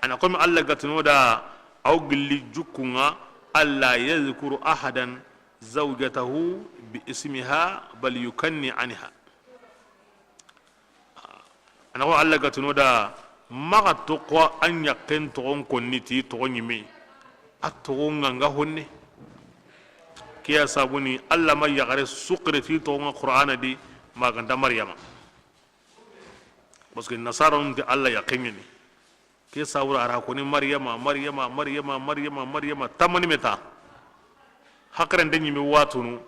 a na komi Allah ga tino da, aw gilli jukkunga, alla yadhkuru ahadan zawjatahu bi ismiha bal yukanni anha. A na ko Allah ga tino da, maxa toxo an yaqqen toxon konni ti toxo ɲime, a toxo ŋa nga honne. Ke ya sabuni Allah ma yaxare suxire ti toxo ŋa Qur'ana di, ma ganta Maryama. Parce que nasara nun ti Allah yaqqen ŋeni. Ke sawura a ra koni Maryama, Maryama, Maryama, Maryama, Maryama, tamani meta. Hakrende ɲime watunu,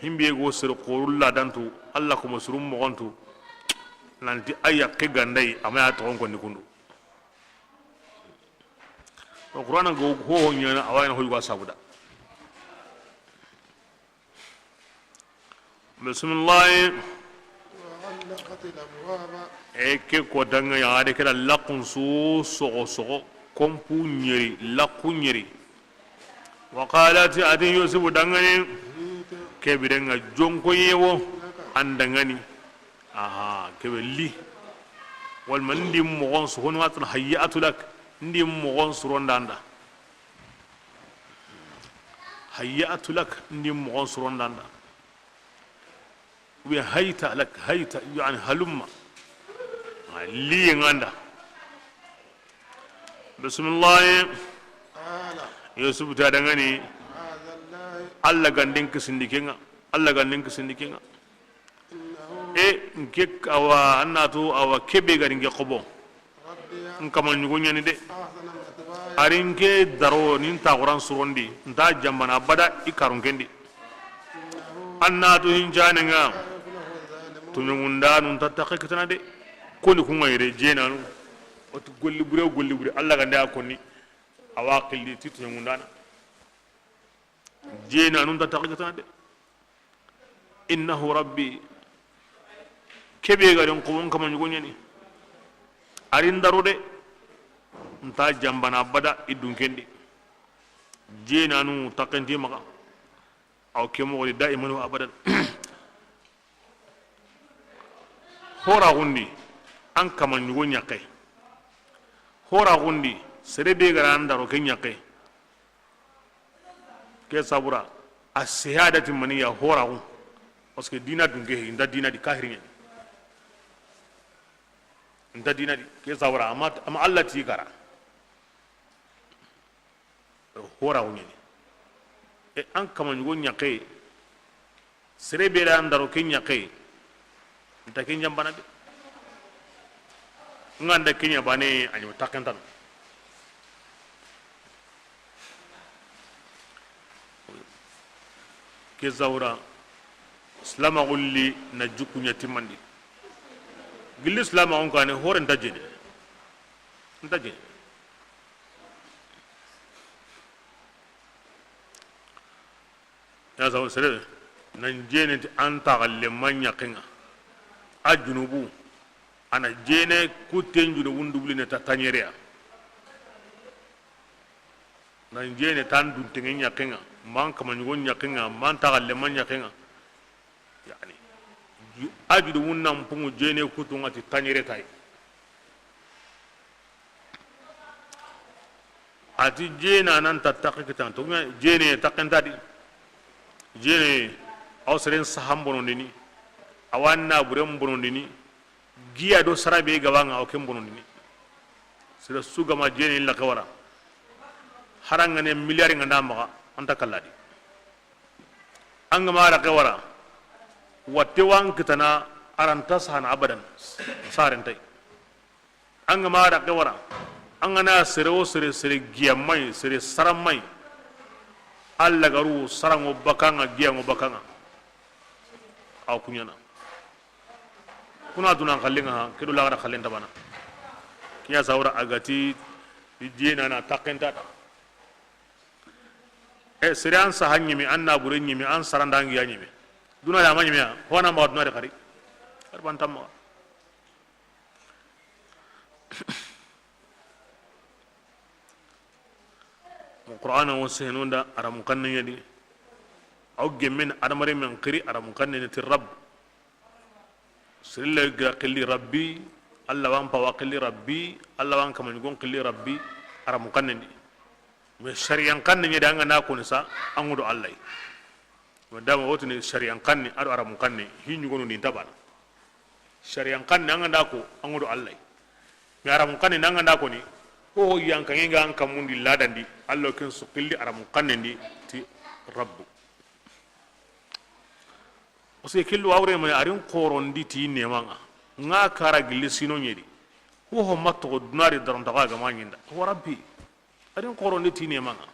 himbe go sere xoru ladantu, Allah kuma surum moxontu. Nanti a yaqqe gandayi, a ma ya toxon konni kundu. Qur'ana go ho ho ɲaana, a wa ɲaana ho yugo a sabu da. Bisimilahi. وغلقت الأبواب. E ke ko danŋa ya de, ke da laqqun su soxo soxo, konpu ɲeri, laqqu ɲeri. وقالت, a ti Yusufu danŋa ni, هيت لك. Ke biren ŋa jonko ye wo, an danŋa ni. Aha, ke be li. Walma ndi moxon su, hono atun hayyatu lak, ndi moxon su ronda an da. Hayyatu lak, ndi moxon su ronda an da. Ou bien hayta lak, hayta, yani halumma. Li ŋa an da. Bisimilahi. قال. Yusufu ti a danŋa ni, معاذ الله. Alla ga n den kisindi ke ŋa. Alla ga n den kisindi ke ŋa. إنه. E, nke, awa, an na tu, awa, ke be ga ri nke xobo. ربي. N kama ɲugo ɲa ni de. أحسن مثواي. A ri nke daro, ni n ta Qur'an su rondi, n ta janbana abada i karun ke ndi. إنه. An na tu hincaane ŋa. لا يفلح الظالمون. Tuɲongundanu nta taxe kitana de. Koni ku ŋa yere, jeenanu. O ti golli bure, golli bure, Alla ga n da a konni. A wa xilli ti tuɲongundana. Jeenanu nta taxe kitana de. Innahu rabbi. Ke be ga ri n xobo, n kama ɲugo ɲa ni. A ri n daro de. N ta janbana abada i dun ke ndi. Jeenanu taxe nti maxa. Aw ke moxo di daiman wa abadan. Horaxun di, an kama ɲugo ɲaxe. Horaxun di, sere be ga ra an daro ke ɲaxe. Ke sabura, a sehadati maniya horaxu. Parce que dina dunke, i nta dina di, kahiri ɲa ni. I nta dina di, ke sabura, ama, ama Alla ti kara. Horaxu ɲa ni. E, an kama ɲugo ɲaxe, sere be da an daro ke ɲaxe, n ta ke janbana de. N ga n da ke ɲa bane, a ɲa taxentano. Ke sabura, silamaxu li na jikku ɲa timmandi. Gilli silamaxun kane, hore nta jene. Nta jene. Ya sabu sere nan jene ti an taxalle ma ɲaxe ŋa. A junubu, a na jene kutten junubun dubli ne ta taɲereya. Nan jene tan dunteŋe ɲaxe ŋa, man kama ɲugo ɲaxe ŋa, man taxalle ma ɲaxe ŋa. Yani, ju-, a junubun nan pungu jene kuttu ŋa ti taɲere tay. A ti jena nan ta taxe kitan to, jene taxe nta di. Jene, aw seren sahan bonondini, awa naburen bonondini, giya do sara be ga wa ŋa, aw ken bonondini. Sere su ga ma jene laxe wara, harangane milliard ŋa nda maxa, an ta kalla di. An ga ma laxe wara, watte wan kitana, a ra nta sahana abadan, sarentay. An ga ma daxe wara, an ga na sere wo sere, sere giya may, sere sara may, Alla ga ru saranŋo baka ŋa, giyanŋo baka ŋa. Aw kuɲana. Kuna dunan xallen ŋa, ke do laxara xallen ta bana. Kiɲa sawra a ga ti, i jena na taxenta ta. E, sere an saha ɲimi, an nabure ɲimi, an sarandangiya ɲimi. Duna da ma ɲimi ya, ho na maxa duna de xari. Xari ban ta maxa. Qur'ana wo sehenunda aramu kanne ɲa di. Aw gemmen adamare men xiri aramu kanne ni ti Rabb. Sirilla gira xilli Rabbi, Alla wan pawa xilli Rabbi, Alla wan kamaɲugon xilli Rabbi, aramu kanne ndi. Mais sariyan kanne ɲa di an ga na koni sa, an ŋudo Alla yi. Mais dama wotini sariyan kanne, ado aramu kanne, hi ɲugonu ndi nta bana. Sariyan kanne, an ga nda ko, an ŋudo Alla yi. Mais aramu kanne, an ga nda koni, ho ho yankanŋe ga an kammundi ladandi, Alla ken su xilli aramu kanne ndi ti Rabbu. Parce que killu wawre mane, arin xorondi ti nemanŋa. Nga kara gilli sino ɲedi. Ho ho ma toxo dunari darontaxa ga ma ɲinda. Ho Rabbi. Arin xorondi ti nemanŋa.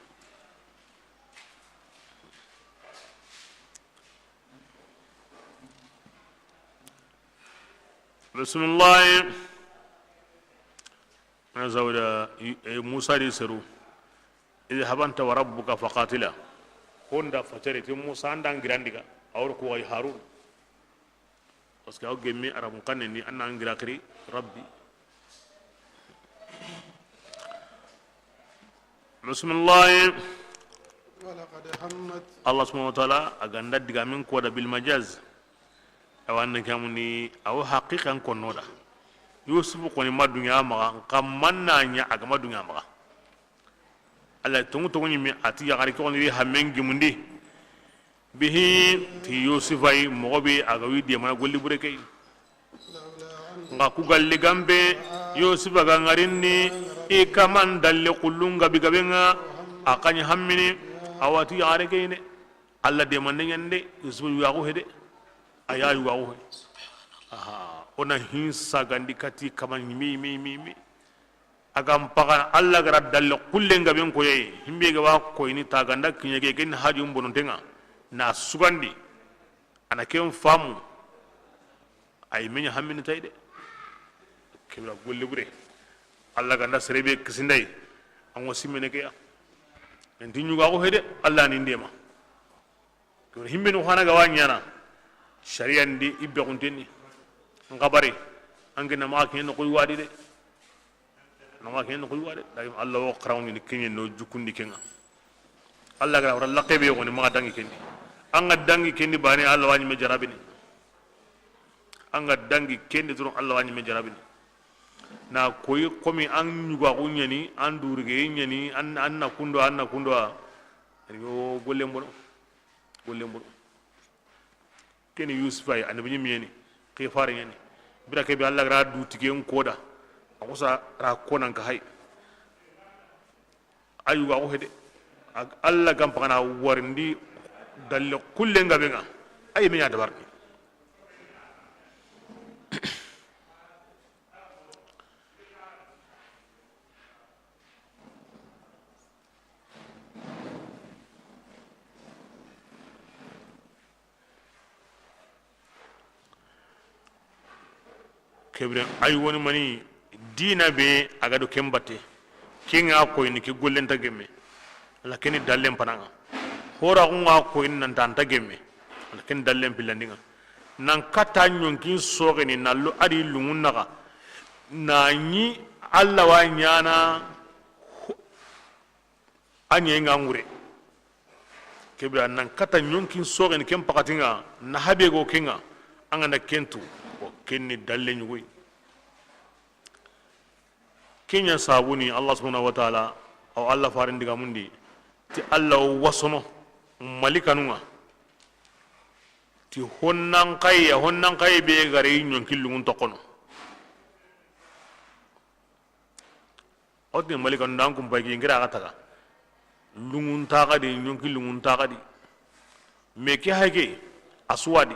Bismillahi. Ana zawda, e, Musa di seru. Idhhab anta wa rabbuka faqatila. Honda fatere ti Musa, an da an gira n diga, a wori ko ay Harun. Parce que aw gemme Arabun xannen di, an na an gira xiri Rabbi. Bismillahi. Walaqad hammat. Allah subhanahu wa ta'ala a ga nda digamen ko da bil majaz. Awa, an na ke mundi, awa haqiqan konno da. Yusufu koni ma duŋe a maxa, nxa man na ɲa a ga ma duŋe a maxa. Allah tongu tongu ɲi mi a ti yaxare ke xoni ri hammen gimundi. Bihi, ti Yusufa yi, moxo be a ga wi demana golli bure ke yi. Nxa ku galli gambe, Yusufa ga ŋarini i kaman dalle kullun gabi gabe ŋa, a xa ɲi hammini, a wa ti yaxare ke yi ne. Allah demande ɲande, Yusufa yuwaxu hede. A ya yuwaxu he. Aha, o na hin sagandi kati kaman mi, mi, mi, mi. A ga n paxa Allah ga ra dalle kullen gaben koye, himbe ga wa koyini ta ganda kiɲe ke, ken haju bononten ŋa, na sugandi, a na ken famu, ay meɲa hammini tay de. Kebira golle bure. Allah ga nda sere be kisinday, an wo simmene ke ya. En ti ɲuga ko hede, Allah ni ndema. Kewre himbenu xana ga wa ɲana, sariyan di i bexunten ni. N xabari, an ke na maxa kiɲe noxoy wadi de. Na maxa kiɲe noxoy wadi. Lakin Allah wo xaranŋundi ni kiɲe no jukundi ke ŋa. Allah ga ra wara laqe be yogoni maxa dangi ken di. An ga dangi ken di bane, Allah wa ɲi me jarabini. An ga dangi ken di doron, Allah wa ɲi me jarabini. Na koyi komi an ɲugaxu ɲani, an durige ɲani, an, an na kundo, an na kundo a. Yo, gollen bono. Gollen bono. Keni Yusufa yi, annabi ɲi miyeni, ke fare ɲani. Bira ke be Allah ga ra du tigen koda. A xusa ra konan ka hay. Ayu ga ko hede. Ag-, Allah ga n paxana warindi dalle kullen gabe ŋa. Ay me ɲa dabarni. Kebire ay woni mani dina be a ga do ken batte. Ke ŋa koyini ke gollen ta gemme. Ala keni dallen panaŋa. Horaxu ŋa koyini nanta anta gemme. Ala keni dallen pillandi ŋa. Nan katta ɲonkin soxeni na lo a di lungun naxa. Na ɲi Allah wa ɲana. A ɲeyi ŋa ŋure. Kebira nan katta ɲonkin soxeni ken paxati ŋa, na habe go ke ŋa, an ga na ken tu, o ken ni dalle ɲugoyi. Ke ɲa sabuni Allah subhanahu wa ta'ala, aw Allah faren digamundi, ti Allah wo wasono malikanu ŋa, ti honnan xaye, honnan xaye be gare ɲonkin lungun toxono. A wotini malika nda an kumpay ke ngira ga taga. Lungun taxadi, ɲonki lungun taxadi. Mais ke hay ke, a suwadi.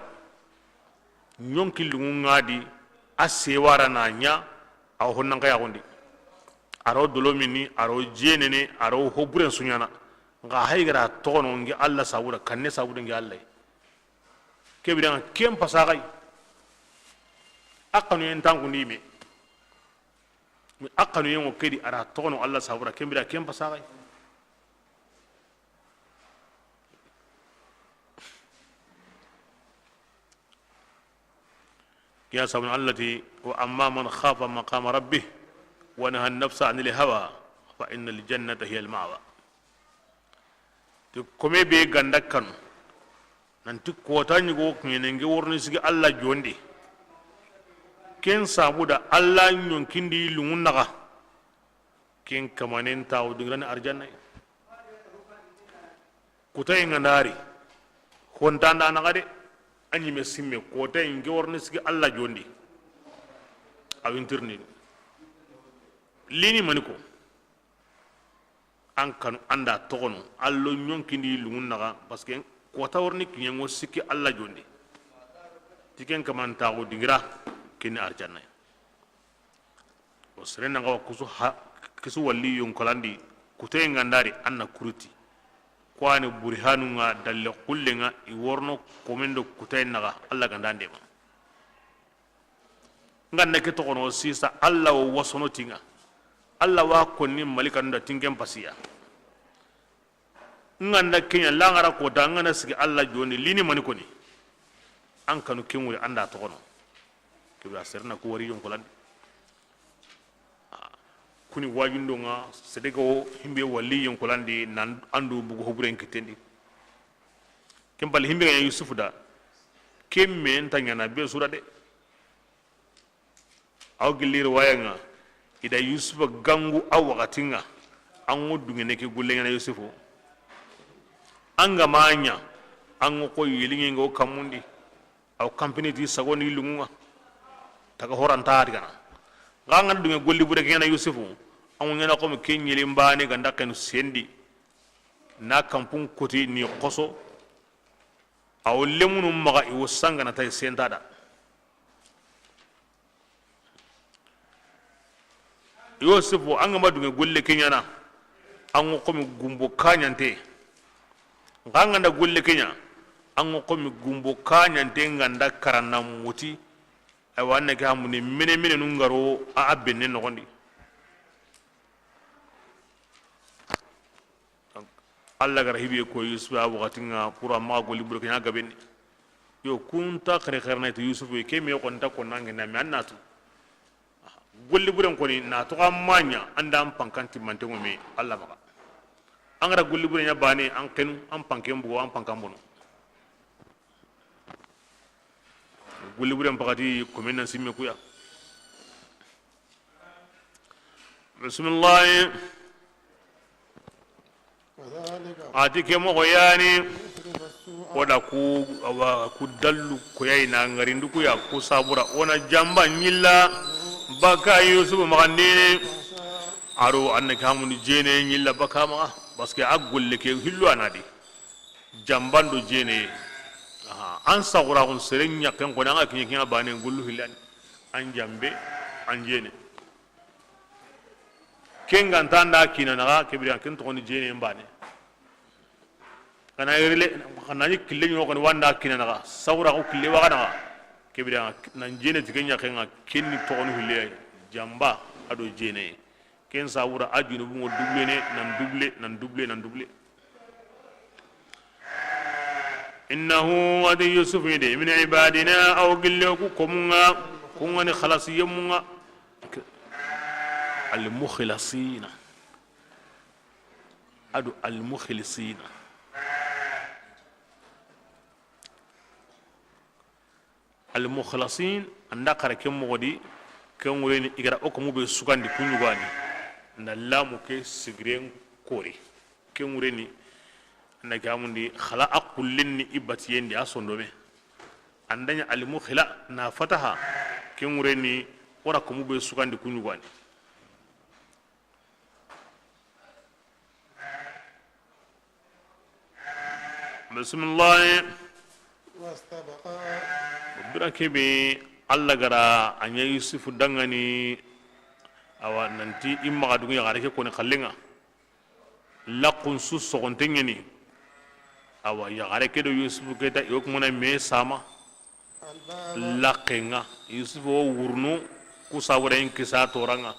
Ɲonki lungun ŋa di, a sewara na ɲa, a wo honnan xa yaxundi. A ro dolo mini, a ro jenene, a ro hoburen suɲana. Nxa hay gara toxono ngi Allah sabuda, kanne sabuda ngi Allah. Ke biranŋa ken pasaxay. A xanuyen tankundi me. A xanuyen ŋo ke di, a ra toxono Allah sabura, ken bira ken pasaxay. Ke ya sabun Allah ti, wa amma man khafa maqama rabbih wa naha an-nafsa anil hawa fa innal jannata hiya al-ma'wa. Ti kome be ga nda kanu nanti kota ɲigo kiɲene nge worni sigi Allah jondi. Ken sabuda Allah ɲonkindi lungun naxa. Ken kamanen tawo dingirani arjanna. Kutaye nga ndari hontanda naxa de. A ɲime simme kotaye nge worni sigi Allah jondi. Awintirni lini maniko. An kanu an da toxono, allo ɲonkindi lungun naxa, parce que kota worni kiɲengo sikki Allah jondi. Ti ken kamantaxu dingira, kini arjanna. O sere nan xawa kusu ha, kisu walli yonkolandi, kuteye nga ndari, an na kuruti. Ko ani burihanu nga dalle xulle nga, i worno komendo kuteye naxa, Allah ga nda ndema. Nga nda ke toxono sisa, Allah wo wasono tinga. Allah wa konni malikanu da tingen pasiya. N ga nda ke ɲa, la n ga ra kota, n ga na sigi Alla jonni, lini mani koni. An kanu ke ŋuri, an da toxono. Ke bira sere na ku wari yonkolandi. Kuni wajundo ŋa, sere ga wo himbe wali yonkolandi, nan an do bugu hoburen kitendi. Ken bali himbe ga ɲa Yusufu da. Ke me nta ɲaana be sura de. Aw gilli riwaya ŋa, i da Yusufa gangu a waxati ŋa, an ŋo duŋene ke gulle ɲaana Yusufu. An ga ma ɲa, an ŋo ko yeliŋe ŋo kammundi, aw kampini ti sago ni lunŋu ŋa, taga horanta digana. Xa an ga na duŋe golli bure ke ɲaana Yusufu, an ŋo ɲaana ko ke ɲeli mbane ga nda kenu sendi, na kampun koti ni xoso, aw lemunu maxa i wo sangana tay senta da. Yusufu, an ga ma duŋe golle ke ɲaana, an ŋo komi gumbo kaɲante. Nxa an ga nda golle ke ɲa, an ŋo komi gumbo kaɲante n ga nda karana muti. Aywa, an na ke hamuni mene mene nu n ga ro a, a benne noxondi. Donc, Alla ga ra hibe ko Yusufu a waxati ŋa, pour a maxa golli bure ke ɲa gabe ni. Yo, kun ta xere xere na ti Yusufu, ke me xo nta ko nange na me an na tu. Golli buren koni na toxo an ma ɲa, an da an pankan timmante ŋo me Alla maxa. An ga ra golli bure ɲa bane, an kenu, an panken bugo, an pankan bono. Golli buren pakati komen nan simme kuya. Bisimilahi. A ti ke moxo yani. O da ku, awa, ku dallu koyayi na ŋarindu kuya, ku sabura o na jamba ɲilla baka Yusufu maxandini. Aro an na ke hamuni jene ɲilla baka maxa, parce que a golle ke hillo a na di. Jambando jene. Aha, an saxuraxun sere ɲaxen xoni, an ga kiɲe kiɲa bane gollu hillani. An jambe, an jene. Ken ga nta an da kina naxa, ke bire ken toxoni jene mbane. Kana yirile, kana ni kille ɲoxoni wanda kina naxa, saxuraxu kille waxa naxa. Ke bire nan jene ti ke ɲaxen ŋa, ken ni toxoni hille jamba a do jene. Ken sabura a junubun ŋo double ne, nan double, nan double, nan double. Innahu, a ti Yusufu de, min ibadina, aw gille ku komun ŋa, kun ŋa ni xalasi yemun ŋa. Al mukhlasina. A do al mukhlisina. Al mukhlasin, an da xara ken moxo di, ken ŋureni i ga ra o komu be sugandi ku ɲugani, na lamu ke sigiren kori, ken ŋureni an da ke amundi xala a xullen ni i batiyen di a sondome. An da ɲa al mukhla na fataha, ken ŋureni o ra komu be sugandi ku ɲugani. Bisimilahi. Bira kebe, Alla ga ra a ɲa Yusufu dangani, awa, nanti i maxa dugu yaxare ke koni xallen ŋa. Laxun su soxonte ɲeni. Awa, yaxare ke do Yusufu ke ta, i wo kumana me sama. Laxen ŋa, Yusufu wo wurunu, ku sabura in kisa toran ŋa.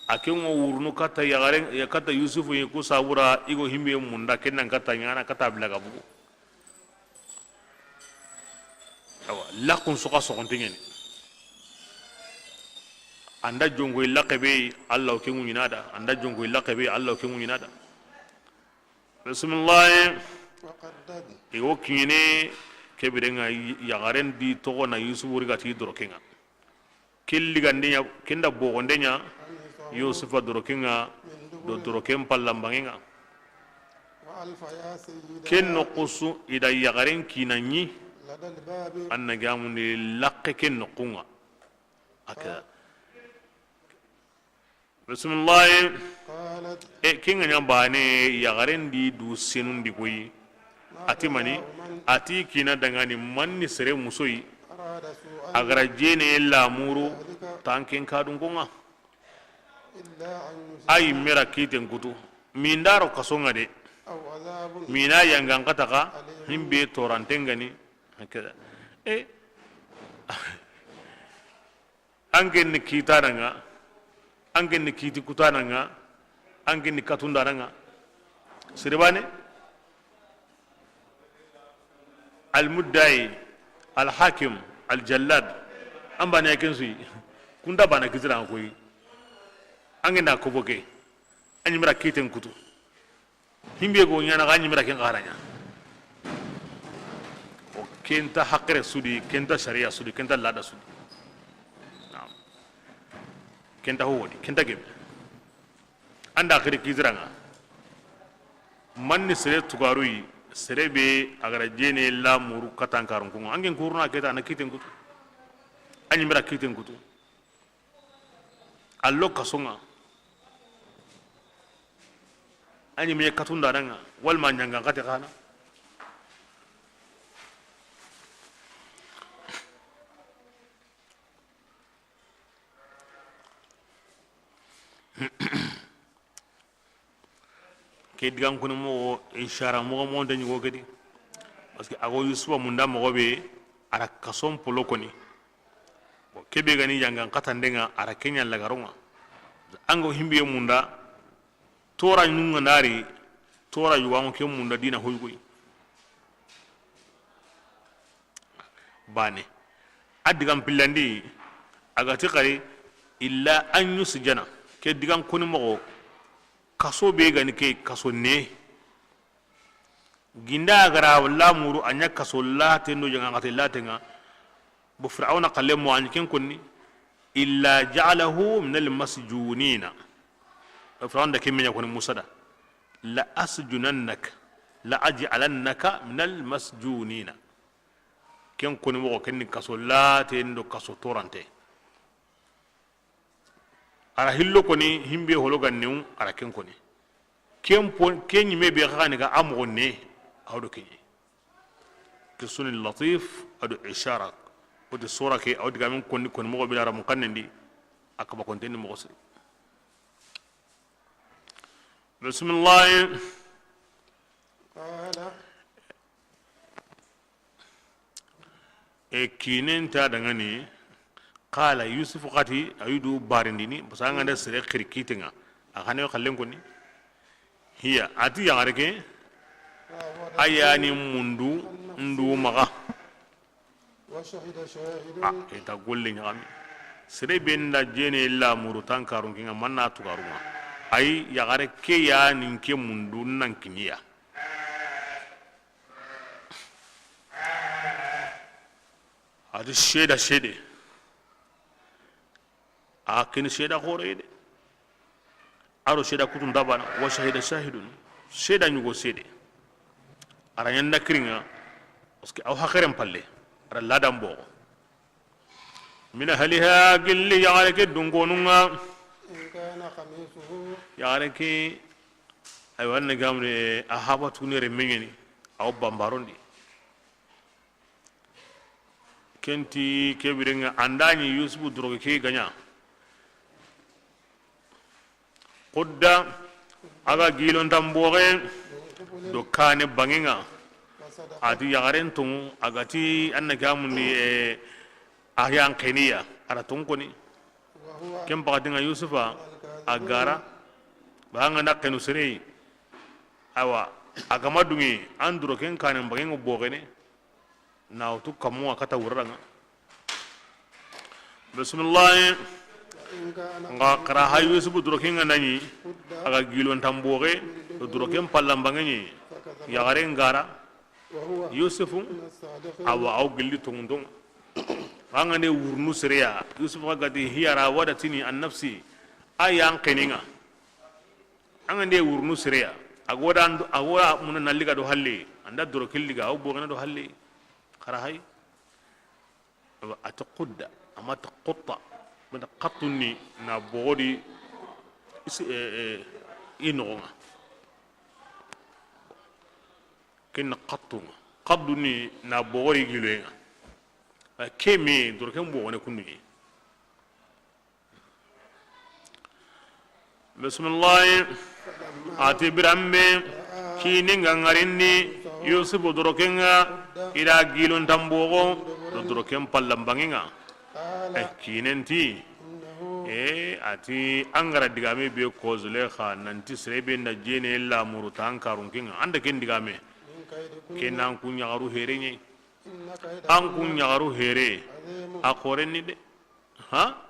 A ken ŋo wurunu kata yaxaren, ya kata Yusufu yi ku sabura i go himbe munda ken nan kata ɲana kata bilaga bugu. Awa, laxun soxa soxonte ɲeni. An da jongoyi laxe be, Alla wo ke ŋuɲina da. An da jongoyi laxe be, Alla wo ke ŋuɲina da. Bisimilahi. I wo kiɲene ke bire ŋa yaxaren di toxo na Yusufu ri ga ti doroke ŋa. Ke ligande ɲa, ken da bogonde ɲa Yusufa doroke ŋa do doroken pallambange ŋa. Ken noxu su i da yaxaren kina ɲi, an na gamundi laxe ken noxu ŋa. Aka. Bisimilahi. E, ken ga ɲa bane, yaxaren di du senundi koyi. A ti mani, a ti kina dangani manni sere musoyi. A ga ra jene lamuru, tanken kadun ko ŋa. Ayi mera kiten kutu. Mindaro kaso ŋa de. Mina yangan kata ka, himbe toranten gani. Hakada. E, An ke ni kitana ŋa, an ke ni kiti kutana ŋa, an ke ni katundana ŋa. Sere bane, Almuddayi, alhakim, aljallad, an baane ya ken su yi. Kun ta baana kisiran ŋa koyi. An ga na ko boke, an ɲi mira kiten kutu. Himbe go ɲaana ga ɲi mira ken xara ɲa. O ken ta haqire su di, ken ta sariya su di, ken ta lada su di. Naam. Ken ta ho wodi, ken ta gebe. An da xiri kisiran ŋa. Manni sere tugaru yi, sere be a ga ra jene la muru katan karun kunŋa. An ken kuruna keta na kiten kutu. An ɲi mira kiten kutu. A lo kason ŋa. An ɲi me katun da nan ŋa, walma ɲangan xate xana. Ke digan koni moxo, isara moxo moxo nta ɲigo ke di. Parce que a go Yusufa munda moxo be, a ra kason polo koni. Bon, ke be ga ni yangan xatande ŋa, a ra ke ɲa lagaron ŋa. An go himbiye munda, tora ɲunga nari, tora yugango ke munda dina hoygoy. Bane. A digan pillandi, a ga ti xari, illa an yusjana. Ke digan koni moxo, kaso be ga ni ke, kaso ne. Ginda a ga ra lamuru, a ɲa kaso laten do, janga xate laten ŋa. Bo Firawna xalle mo a ɲi ken konni, illa ja'alahu min al masjunina. Firawna da ke me ɲa koni Musa da. La asjunannaka, la aj'alannaka min al masjunina. Ken koni moxo ken ni kaso laten do kaso torante. A ra hillo koni himbe holo gannew, a ra ken koni. Ken po, ken ɲime be xa ni ga a moxo ne, a wo do ke ɲi. Ke suni latif, a do ishara. O de sora ke, a wo digamen koni, koni moxo be na ra mun xannen di, a kaba konten ni moxo siri. Bisimilahi. Qala. E kinen ta dangani, qala Yusufu xati, a yi du barindini, parce que an ga nda sere xiri kiten ŋa, a xane xallen koni. Hiya, a ti yaxare ke, a ya ni mundu, ndu maxa. A, i ta golle ɲaxami. Sere be nda jene lamuru tan karun kinŋa, manna tugarun ŋa. Ayi, yaxare ke ya ni nke mundu nan kiniya. A ti seeda, seede. A kini seeda xoore de. A ro seeda kutun dabana, wa shahida shahidun. Seeda ɲugo seede. A ra ɲanda kirinŋa, parce que a wo haqiren palle, a ra ladan boxo. Min ahliha, gilli yaxare ke dunkonun ŋa. In kana qamisuhu. Yaxare ke, aywa, an na gamne a haba tuni re meɲeni, a wo bambaron di. Ken ti ke biren ŋa, an da ɲi Yusufu doroke ke ga ɲa. Qudda, a ga gilontan boxe do kane banŋen ŋa. A ti yaxaren tonŋu, a ga ti an na gamundi, eh, a yan xeniya, a ra tonŋu koni. Ken paxatin ŋa Yusufa, a ga ra, ba an ga na xenu sere yi. Awa, a ga ma dunŋe, an doroken kane banŋen ŋa boxene. Na wutu kammu a kata wurran ŋa. Bisimilahi. Nga xara ha Yusufu doroken ŋa na ɲi, a ga gilontan boxe, doroken pallan banŋe ɲi, yaxare n ga ra, Yusufu, awa, a wo gilli tonŋun tonŋa. Xa an ga nde wurnu sere ya, Yusufu xa ga ti, hiya rawadatni an nafsi, a yan xenin ŋa. An ga nde wurnu sere ya, a ga wo da, a ga wo da muna na liga do halle, an da doroken liga, a wo boxena do halle. Xara hay. A ti qudda, a ma ti qutta. Mata qattun ni na boxo di isi, eh, eh, i noxon ŋa. Ken na qattun ŋa. Qattun ni na boxo di giloyen ŋa. Ke me doroken boxone kundu ɲi. Bisimilahi. A ti biranbe kini n ga ŋarini Yusufu doroken ŋa, i da gilontan boxo do doroken pallan banŋen ŋa. Eh, kinen ti, eh, a ti an ga ra digame be ko Zulekha nanti sere be nda jene lamuru tan karun kinŋa. An da ken digame. Ken nan ku ɲaxaru here ɲi. An kun ɲaxaru here, a xoren ni de. Ha?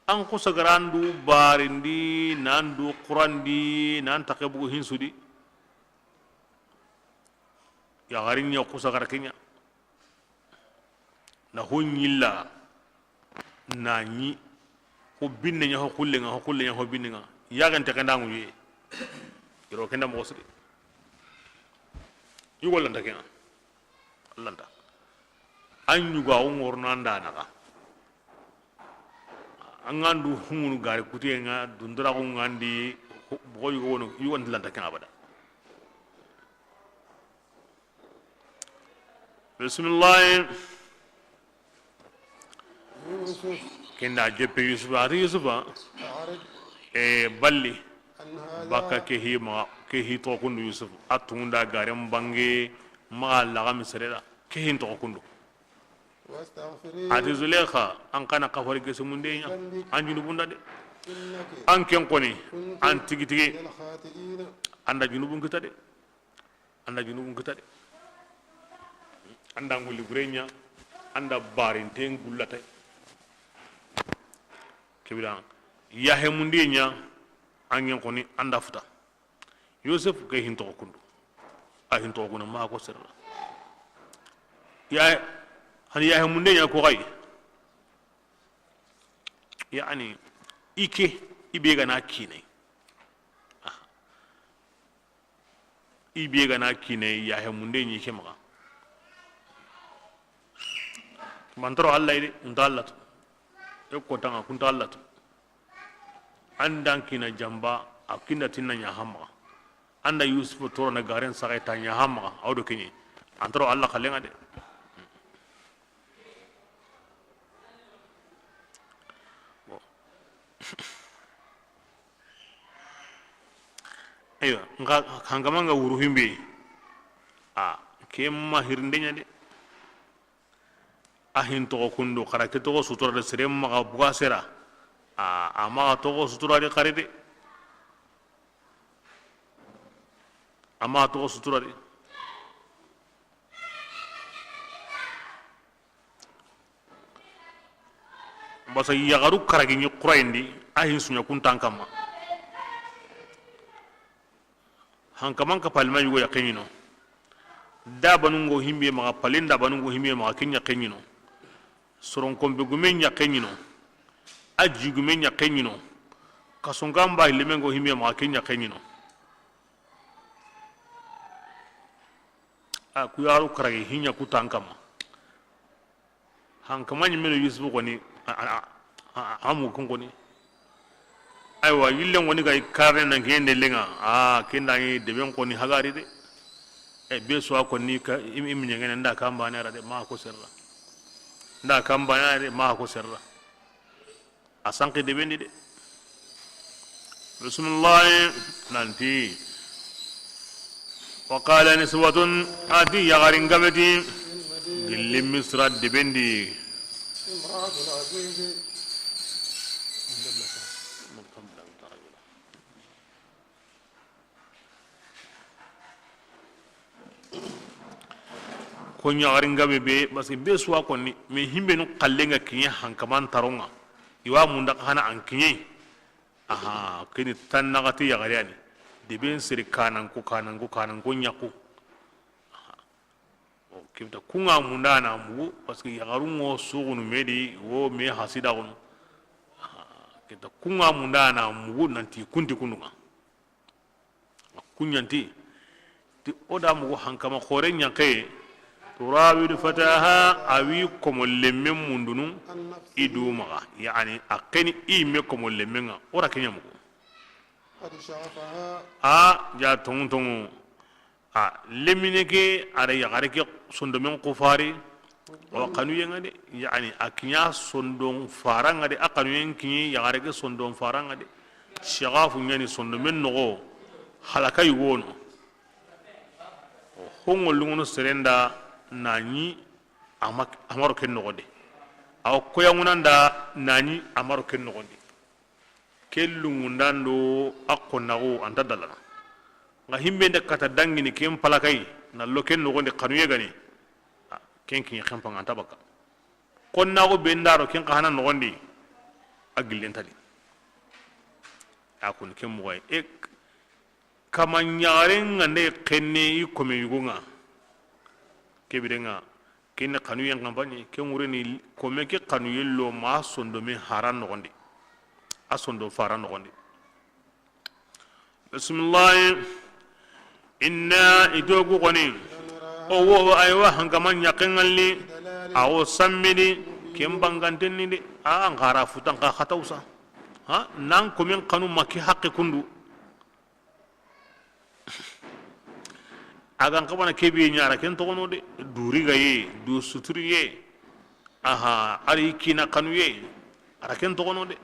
An xusa ga ra an du barindi, nan du xurandi, nan taxe bugu hinsudi. Yaxarin ɲa xusa ga ra ke ɲa. Na ho ɲilla, na ɲi, ho binne ɲa ho xullen ŋa, ho xullen ɲa ho binne ŋa. Yaxen texe nda ŋuye. Iro kenda moxo siri. Yugo lanta ke ŋa. Lanta. An yugo a wo ŋorno an da naxa. An ga ndu hungunu gari kutiye ŋa, dundura ko ŋa ndi, bogo yugo wono, yugo nti lanta ke ŋa abada. Bisimilahi. Kenda jeppe Yusufa, ati Yusufa, e balli, baka ke hi ma, ke hi toxo kundu Yusuf, a tunda garen bange, maxa laxami sere da, ke hi toxo kundu. Ati Zulekha, an xa na kafari gese munde ɲa, an junubun da de. An ken koni, an tigi tigi, an da junubun kita de. An da junubun kita de. An da ngulli gure ɲa, an da barinten gullata. Kebira, yaxe munde ɲa, an ken koni, an da futa. Yusuf ke hin toxo kundu. A hin toxo kundu, ma ko serra. Ya, hani yaxe munde ɲa ko xay. Yani, i ke, i be ga na kine. Ah. I be ga na kine, yaxe munde ɲi ke maxa. Mantoro Allah yi de, unta Allah tu. E ko tanga kunta Allah tu. An da an kina jamba, a kinda tinna ɲa hamaxa. An da Yusufu toro na garen saxe ta ɲa hamaxa, a wo do keɲe. Antoro Allah xalle ŋa de. Bon. Eywa, nxa hankama nga wuru himbe. A, ke ma hirinde ɲa de. A hin toxo kundu, xara ke toxo sutura de, sere maxa buga sera. A, a maxa toxo sutura de xari de. A maxa toxo sutura de. Basa yaxaru karagi ɲi xurayindi, a hin suɲa kuntan kamma. Hankaman ka palima yugo ya keɲino. Dabanungo himbe maxa, palin dabanungo himbe maxa, ken ya keɲino. Soron kombe gume ya keɲino. A ji gume ya keɲino. Kasonga mba hilimengo himbe maxa, ken ya keɲino. A ku yaxaru karagi hiɲa ku tan kamma. Hankama ɲi meno Yusufu koni, a, a, a, a, a mu kun koni. Aywa, yillen koni ga i karne nan ke nde lenga, a, kenda ni deben koni hagari de. E, be so a koni ka, im, im ɲegene nda kamba ne ra de, ma ko serra. Nda kamba ne ra de, ma ko serra. A sanki debendi de. Bisimilahi, nanti. Wa qala niswatun, a ti yaxarin gabe ti, gilli Misra debendi. Ko ɲaxarin gabe be, parce que be suwa konni, mais himbenu xallenga kiɲe hankaman taronga. Iwa munda xana an kiɲe. Aha, keni tan naxati yaxariyani. Deben seri kananko, kananko, kananko ɲaxu. Aha. O kibta kunga munda na mugu, parce que yaxarungo suxunu medi, wo me hasida xunu. Aha, kibta kunga munda na mugu nanti kunti kununga. Kuɲanti ti o da mugu hankama xore ɲanke. Turawidu fataha, a wi komo lemmen mundunu i du maxa, yani a keni i me komo lemmen ŋa, o ra keɲa mugu. A ja tongu tongu. A lemine ke, a da yaxare ke sondomen kufari. Awa xanuyen ŋa de, yani a kiɲa sondon faran ŋa de, a xanuyen kiɲi yaxare ke sondon faran ŋa de. Sixafu ɲani sondomen noxo, halaka yugono. Hongo lungono serenda na ɲi ama, amaro ken noxon de. Awa koyangunanda na ɲi amaro ken noxon de. Ke lungundando a konnaxu anta dalana. Nga himbe nde kata dangini ken palakay na lo ken noxon de xanuye gani. A, Ken kiɲe xenpaŋa nta baka. Xonnaxu be ndaro ken xa hana noxondi, a gillen tali. A kun ken moxoye e, kama ɲaxaren ŋa nde xenne i kome yugo ŋa. Ke biren ŋa, ken ni xanuyen xanpaɲe, ken ŋureni kome ke xanuyen lo ma sondomen hara noxondi, a sondo fara noxondi. Bisimilahi. Inna, i do ku xoni, o wo, aywa, hankama ɲaxe ŋalli, a wo sammidi, ken banganten ni de, a, an xara futan xa xatawsa. Ha, nan komen xanu ma ke haqqe kundu. A gan xabana ke be ɲa, a ra ken toxono de, du rigaye, du suturiye, aha, a ri kina xanuye, a ra ken toxono de,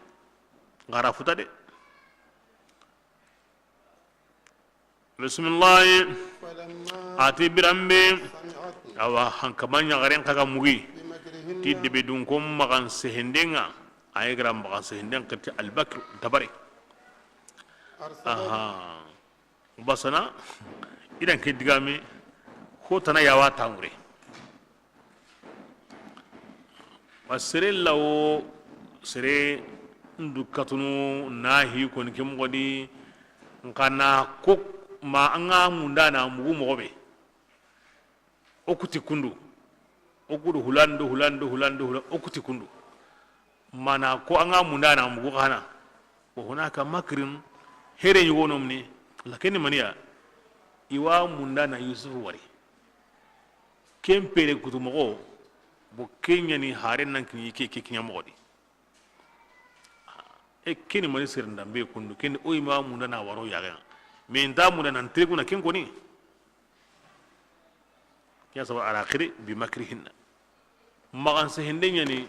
n xara futa de. Bisimilahi. A ti biranbe, awa, hankama ɲaxaren xa ga mugi ti debe dun ko maxan sehenden ŋa, a yi gara maxan sehenden xiti albakr dabari. Aha. Basana, i dan ke digame, ho tana yawa tangure. Wa sere lawo, sere ndu katunu na hi koni ke moxo di, nxa na ko ma an ga munda na mugu moxo be. O kuti kundu, o kudu hulando, hulando, hulando, hulando, o kuti kundu. Mana ko an ga munda na mugu xana. Wa hunaka makrin, here ɲugono mini, lakin maniya, i wa munda na Yusufu wari. Ken pere kutu moxo, bo ken ɲa ni haren nan kini ke, ke kiɲa moxo di. E ken ni mani seren danbe kundu, ken ni o yi ma munda na waro yaxen ŋa. Mais nta munda nan teguna ken koni. Ken sabu a ra xiri bi makrihinna. Maxan sehende ɲa ni,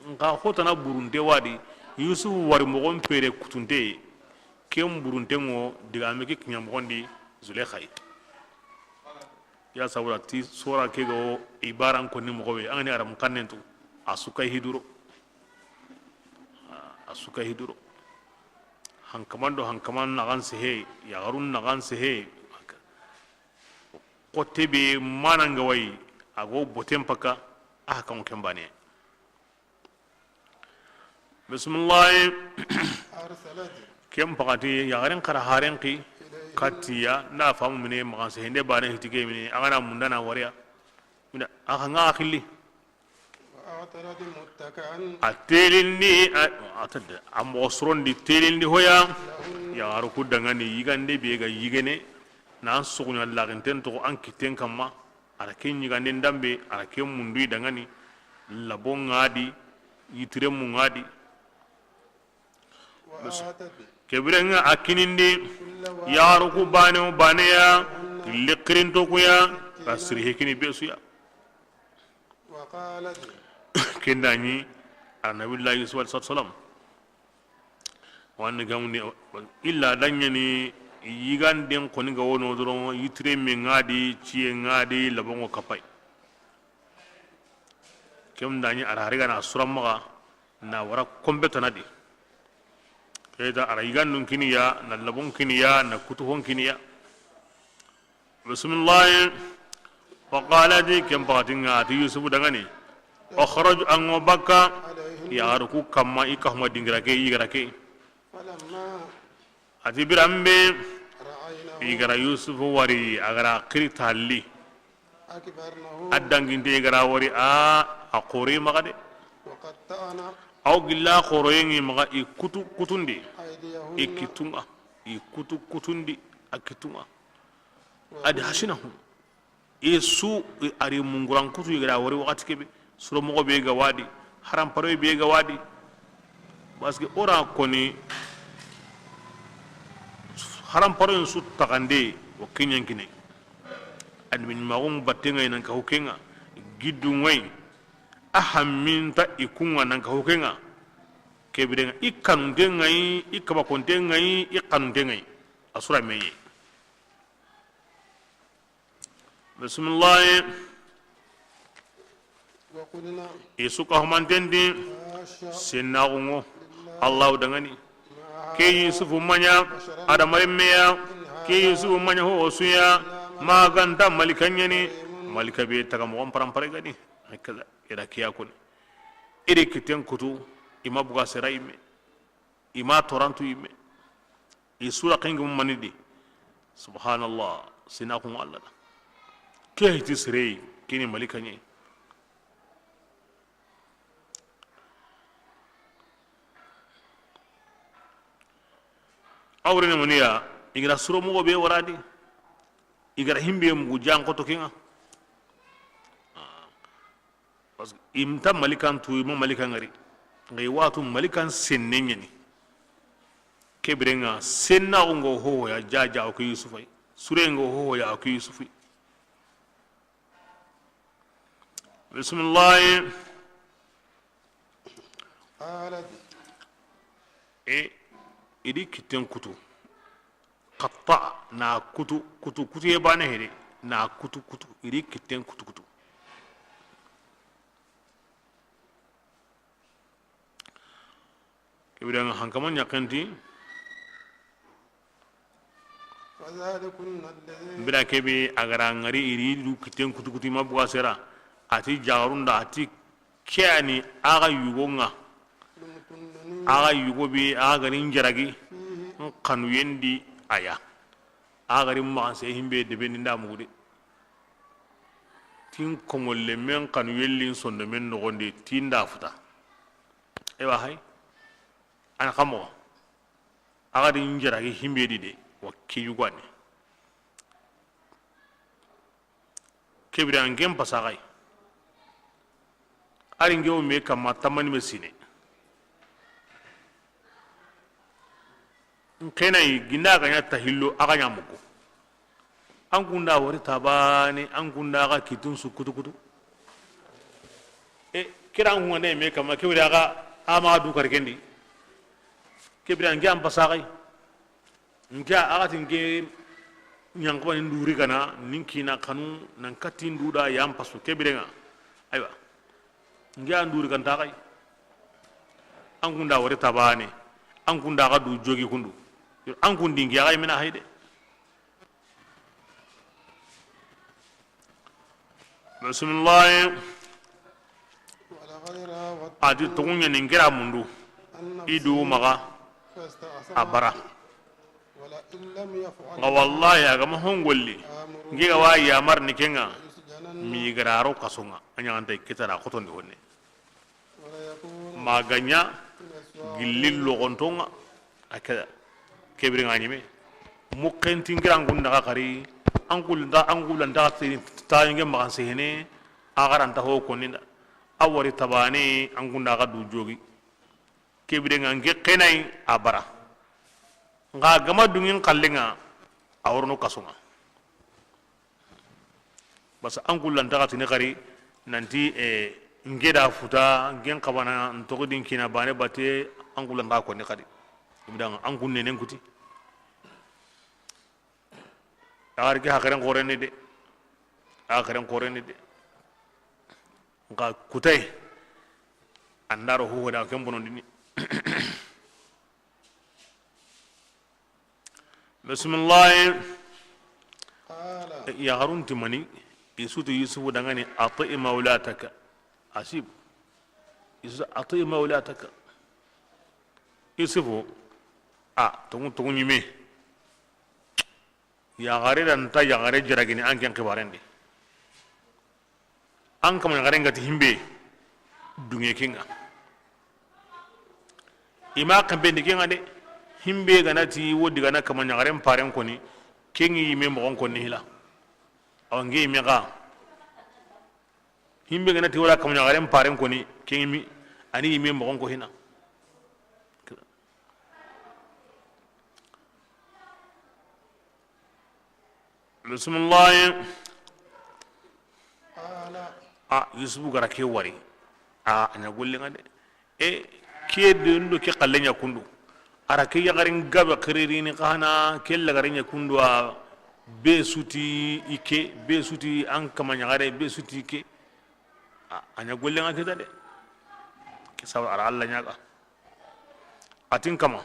nxa hotana burunte wa di, Yusufu wari moxon pere kutunte, ken burunte ŋo digame ke kiɲa moxon di Zulekha yi. Ya sabu da ti sora ke ga wo ibaran konni moxo be, an ga ni aramu xannen tu, a su kay hiduro. A su kay hiduro. Hankaman do hankaman naxan sehe, yaxarun naxan sehe. Xote be mananga wayi, a go boten paka, a xa kan ken bane. Bisimilahi. Ken pakati yaxaren xara haren xi katiya, na famu mine, maxan sehende bane hiti ke mine, a ga na munda na wariya. Mina, a xa ŋa xilli. A telindi, a, a tadde, a moxo sorondi telindi hoya, yaxaru ku dangani yigande be ga yigene, nan soxuɲa laxinten toxo an kitten kamma, a ra ken yiganden danbe, a ra ken mundu i dangani, labo ŋa di, yitire mu ŋa di. Kebirenga a kinindi, yaxaru ku bane o baneya, liqirinto kuya, ka siri hikini besuya. Ken da ɲi, a Nabiyullahi Yusuf alayhi salatu wasalam. Wani gamundi, illa da ɲani yiganden koni ga wono doron, yitire me ŋa di, ciye ŋa di, labongo kapay. Ken da ɲi a ra hari gana sura maxa, na wara kombe tana di. Keta a ra yigandun kiniya, na labon kiniya, na kutuhon kiniya. Bisimilahi. Wa qalat, ken pakatinga a ti Yusufu dangani, ukhruj, an ŋo bakka, yaxaru ku kamma, i kahuma dingira ke, i gara ke. A ti biranbe i gara Yusufu wari, a gara xiri talli. A danginte i gara wari, a, a xoroyi maxa de. Aw gilla xoroyengi maxa, i kutu kutundi, i kittunga, i kutu kutundi, a kittunga. Adi hasinahum. I su, i ari munguran kutu i gara wari waxati kebe. Suro moxo be ga wadi, haramparo be ga wadi. Parce que o ra koni haramparo su taxande, o kiɲen kine. Adi min maxun batte ŋa i nan ka hukenga, giddu ŋa yi, a hamminta i kunga nan ka hukenga. Kebirenga i kanunte ŋa yi, i kabakonte ŋa yi, i kanunte ŋa yi. A sura meye. Bisimilahi. I su ka humanten di, sennaxu ŋo, Allahu dangani. Ke Yusufu maɲa adamarenmeya, ke Yusufu maɲa ho osuya, ma ganta malika ɲani, malika be taga moxon parampare gadi. Hakaza, i da kiya koni. I ri kitten kutu, i ma buga sera yimme, i ma torantu yimme. I sura kengi mani di. Subhanallah, sina kun Allah da. Ke hiti sirei, kini malika ɲi. Awrene maniya, i gara suro mogo be waradi, i gara himbe mugu jan koto kenga. Parce que i nta malikan tu, i ma malikan ŋari. Ngai watu malikan senne ɲani. Kebirenga senna ngo ho ya jaja o ke Yusufai. Sure ngo ho ya o ke Yusufai. Bisimilahi. E, i di kitten kutu. Katta na kutu kutu kutu ye bane hede. Na kutu kutu, i di kitten kutu kutu. Kebiranga hankama ɲakenti. Bira kebe a gara ŋari i ri du kitten kutu kutu i ma buga sera. A ti jagarunda, a ti ke yani a ga yugo ŋa. A ga yugo be a ga gari n jaragi n kanu yendi a ya. A gari maxanse himbe debe ni nda mugude. Tin komolle men kanu yellin sondo men nogondi tin da futa. Ewa hay. Ana kamo. A ga di n jaragi himbe di de, wa ke yugani. Kebira ngen pasaxay. Ari ngewo me kamma tamani me sine. N xenayi ginda a ga ɲa tahillo a ga ɲa muku. An kunda wori tabane, an kunda ga kitun su kutu kutu. E kira an kunga ne me kama kewri aga ama du karkendi. Kebira ngi an pasaxay. Ngi a gati ngi ɲankuba ni nduri gana nin kina kanu nan katti nduda yan pasu kebirenga. Aywa. Ngi an duri ganta kay. An kunda wori tabane. An kunda ga du jogi kundu. An kundi ngi aga imena hayde. Bisimilahi. A ti toguɲa nin kira mundu i du maxa a bara. Nxa wallahi a ga ma hongolli ngi ga wa yamar ni kenga mi gararo kasonga a ɲaganta kitara xotondi honne. Ma ga ɲa gilli loxontonga a ke. Kebiri nga ɲime muxentingira an kun daga xari an kul da an kul da taxinge maxan sehene a xaranta ho konninda a wari tabane an kun daga du jogi. Kebiri nga nke xenayi a bara nga gama dungin xallenga a worono kasonga. Basa an kullan taxatini xari nanti, e, nke da futa nken xabana n toxo din kina bane bate an kullan taxa konni xadi. Ibdanga an kun nenen kuti. Axari ke haxeren xorene de. Haxeren xorene de. Nxa kutay andaro hohoda ken bonondini. Bisimilahi. Yaxarun ti mani? I su ti Yusufu dangani, ati maulataka. Asib. I su ati maulataka. Yusufu a toŋu toŋu ɲime. Yaxare da nta yaxare jaragini an ken xibaren di. An kama yaxaren ga ti himbe dunge kenga. I ma xempendi kenga de. Himbe ga na ti wo digana kama yaxaren paren koni kengi yime moxon konni hila. Awa nge yime xa. Himbe ga na ti wala kama yaxaren paren koni kengi mi ani yime moxon ko hina. Bisimilahi. A Yusufu gara ke wari. A a ɲa gollenga de. E ke de ndo ke xalle ɲa kundu. Ara ke yaxarin gabe xiririni xana ke lagare ɲa kundu a be suti ike be suti an kama yaxare be suti ike. A a ɲa gollenga kita de. Ke sawa ara Allah ɲaga. Atin kama.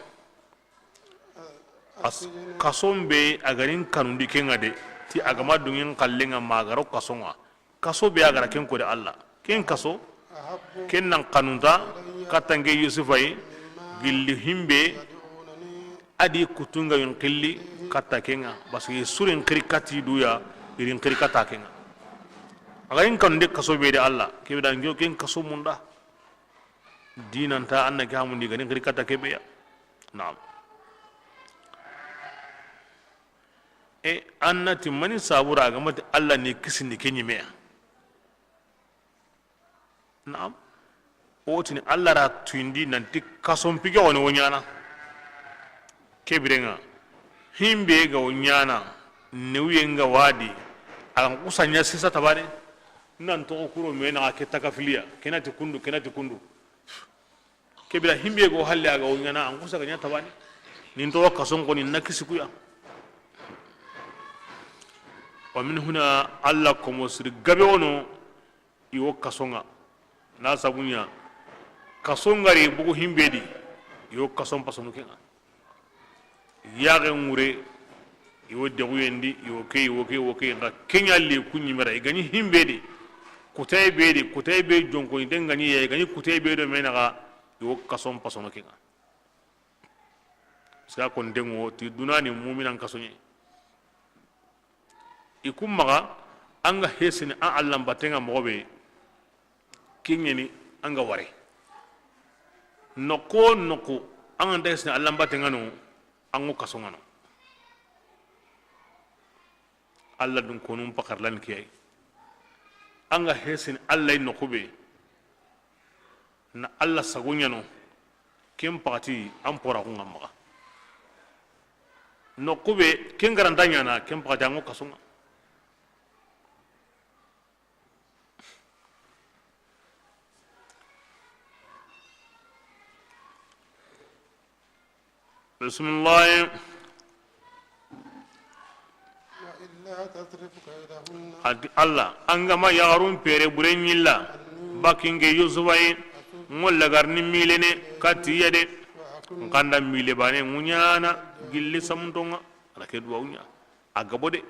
As-, kason be a garin kanundi kenga de ti a gama dungin kallenga magaro kasonga. Kaso be a gara ken ko de Allah. Ken kaso, ken nan xanunta katta nke Yusufa yi, gilli himbe a di kutunga yin xilli katta kenga, parce que surin xiri katti duya, irin xiri katta kenga. A ga yin kanu de kaso be de Allah, kebe da njo ken kaso munda. Dinanta anna ke hamundi gani xiri katta kebe ya. Naam. E anna ti mani sabura ga mati Allah ni kisindi ke ɲimeya. Naam. O tini Allah ra tuyindi nanti kason pige woni wo ɲana. Kebirenga. Himbe ga wo ɲana. Newuye nga wadi. A ga kusa ɲa sisa tabane. Nan toxo kuro me na ke takafiliya. Kenati kundu, kenati kundu. Kebira himbe go halle a ga wo ɲana an kusa ga ɲa tabane. Nin toxo kason koni na kisi kuya. Wa min huna Allah komo siri gabe wono. I wo kasonga na sabunya kasonga ri bugu himbe di. I wo kason pasonu kenga yaxe ŋure. I wo dexuyendi i wo ke i wo ke i wo ke nxa keɲa li ku ɲimera i gaɲi himbe di. Kutay be di kutay be jonko i den gaɲi ya i gaɲi kutay be do menaxa. I wo kason pasono kenga. Sika kon dengo ti dunani muminan kasoɲe. I kun maxa an ga hesini an allanbatenga moxo be. Keɲeni an ga ware noqu wo noqu an ga nta hesini allanbatenga no. An ŋo kasongano. Allah dun konun pakarlani kiyai. An ga hesini Allah yi noqu be. Na Allah sago ɲano. Ken paxati an poraxunga maxa. Noqu be ken garanta ɲana ken paxati an ŋo kasonga. Bisimilahi. Ati Allah, an ga ma yaxarun pere bure ɲilla, bakinge Yusufa yi, ŋo lagarni milene katiya de, n kanda mile bane ŋuɲana gilli samuntonga, ala ke duwa ŋuɲa, a gabo de.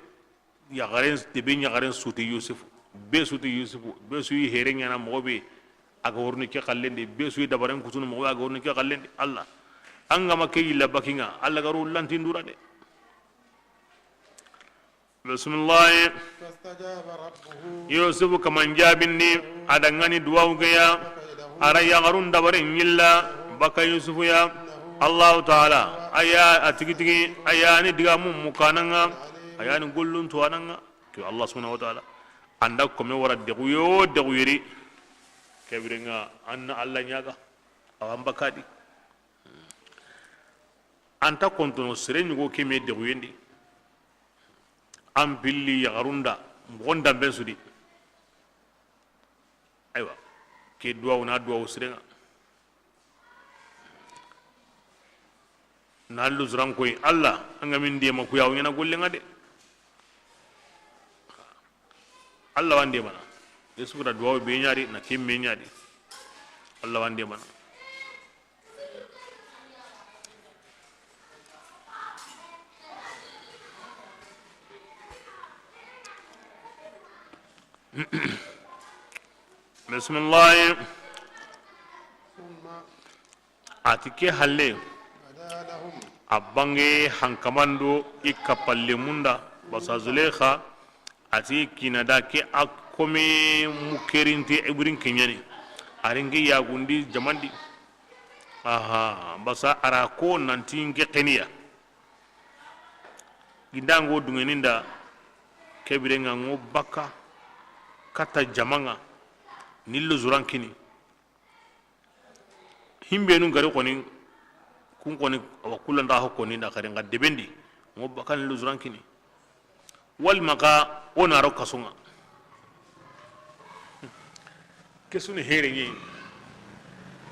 Yaxaren, debe ɲaxaren suti Yusufu, be suti Yusufu, be suyi here ɲana moxo be, a ga worni ke xallendi, be suyi dabaren kutunu moxo be, a ga worni ke xallendi. Allah, an ga ma ke yilla bakinga, Allah garo lantin dura de. Bisimilahi. Yusufu kaman jabindi, a dangani duwawu ke ya, a ra yaxarun dabaren ɲilla baka Yusufu ya. Allahu taala a ya a tigitigi a yani digamu mukananga. A yani gollun tuwananga. Ke Allah subhanahu wa taala anda kome wara dexuye wo dexuyeri. Kebirenga anna Allah ɲaga awan bakadi. Anta kontono sere ɲugo keme dexuyendi. An pilli yaxarunda moxon danben sudi. Aywa, ke duwawu na duwawu sirenga. Na lusuran koy Allah an ga min dema kuyawu ɲana gollenga de. Allah wan demana. Yesu da duwawu be ɲari na kemme ɲari. Allah wan demana. Bisimilahi. Ati ke halle a bange hankamando i kappalle munda basa Zulekha. Ati kina da ke a kome mukerinte iburin kenyani. Aringi yagundi jamandi. Aha, basa ara ko nanti nke keniya. Gindango dungeninda kebirenga ngo baka kata jamanga nillo zurankini. Himbenu gari koni kun koni awa kullanda ho koni da kare nga debendi ngo baka nillo zurankini. Walima ka o na ro kasunga. Kesuni here ni.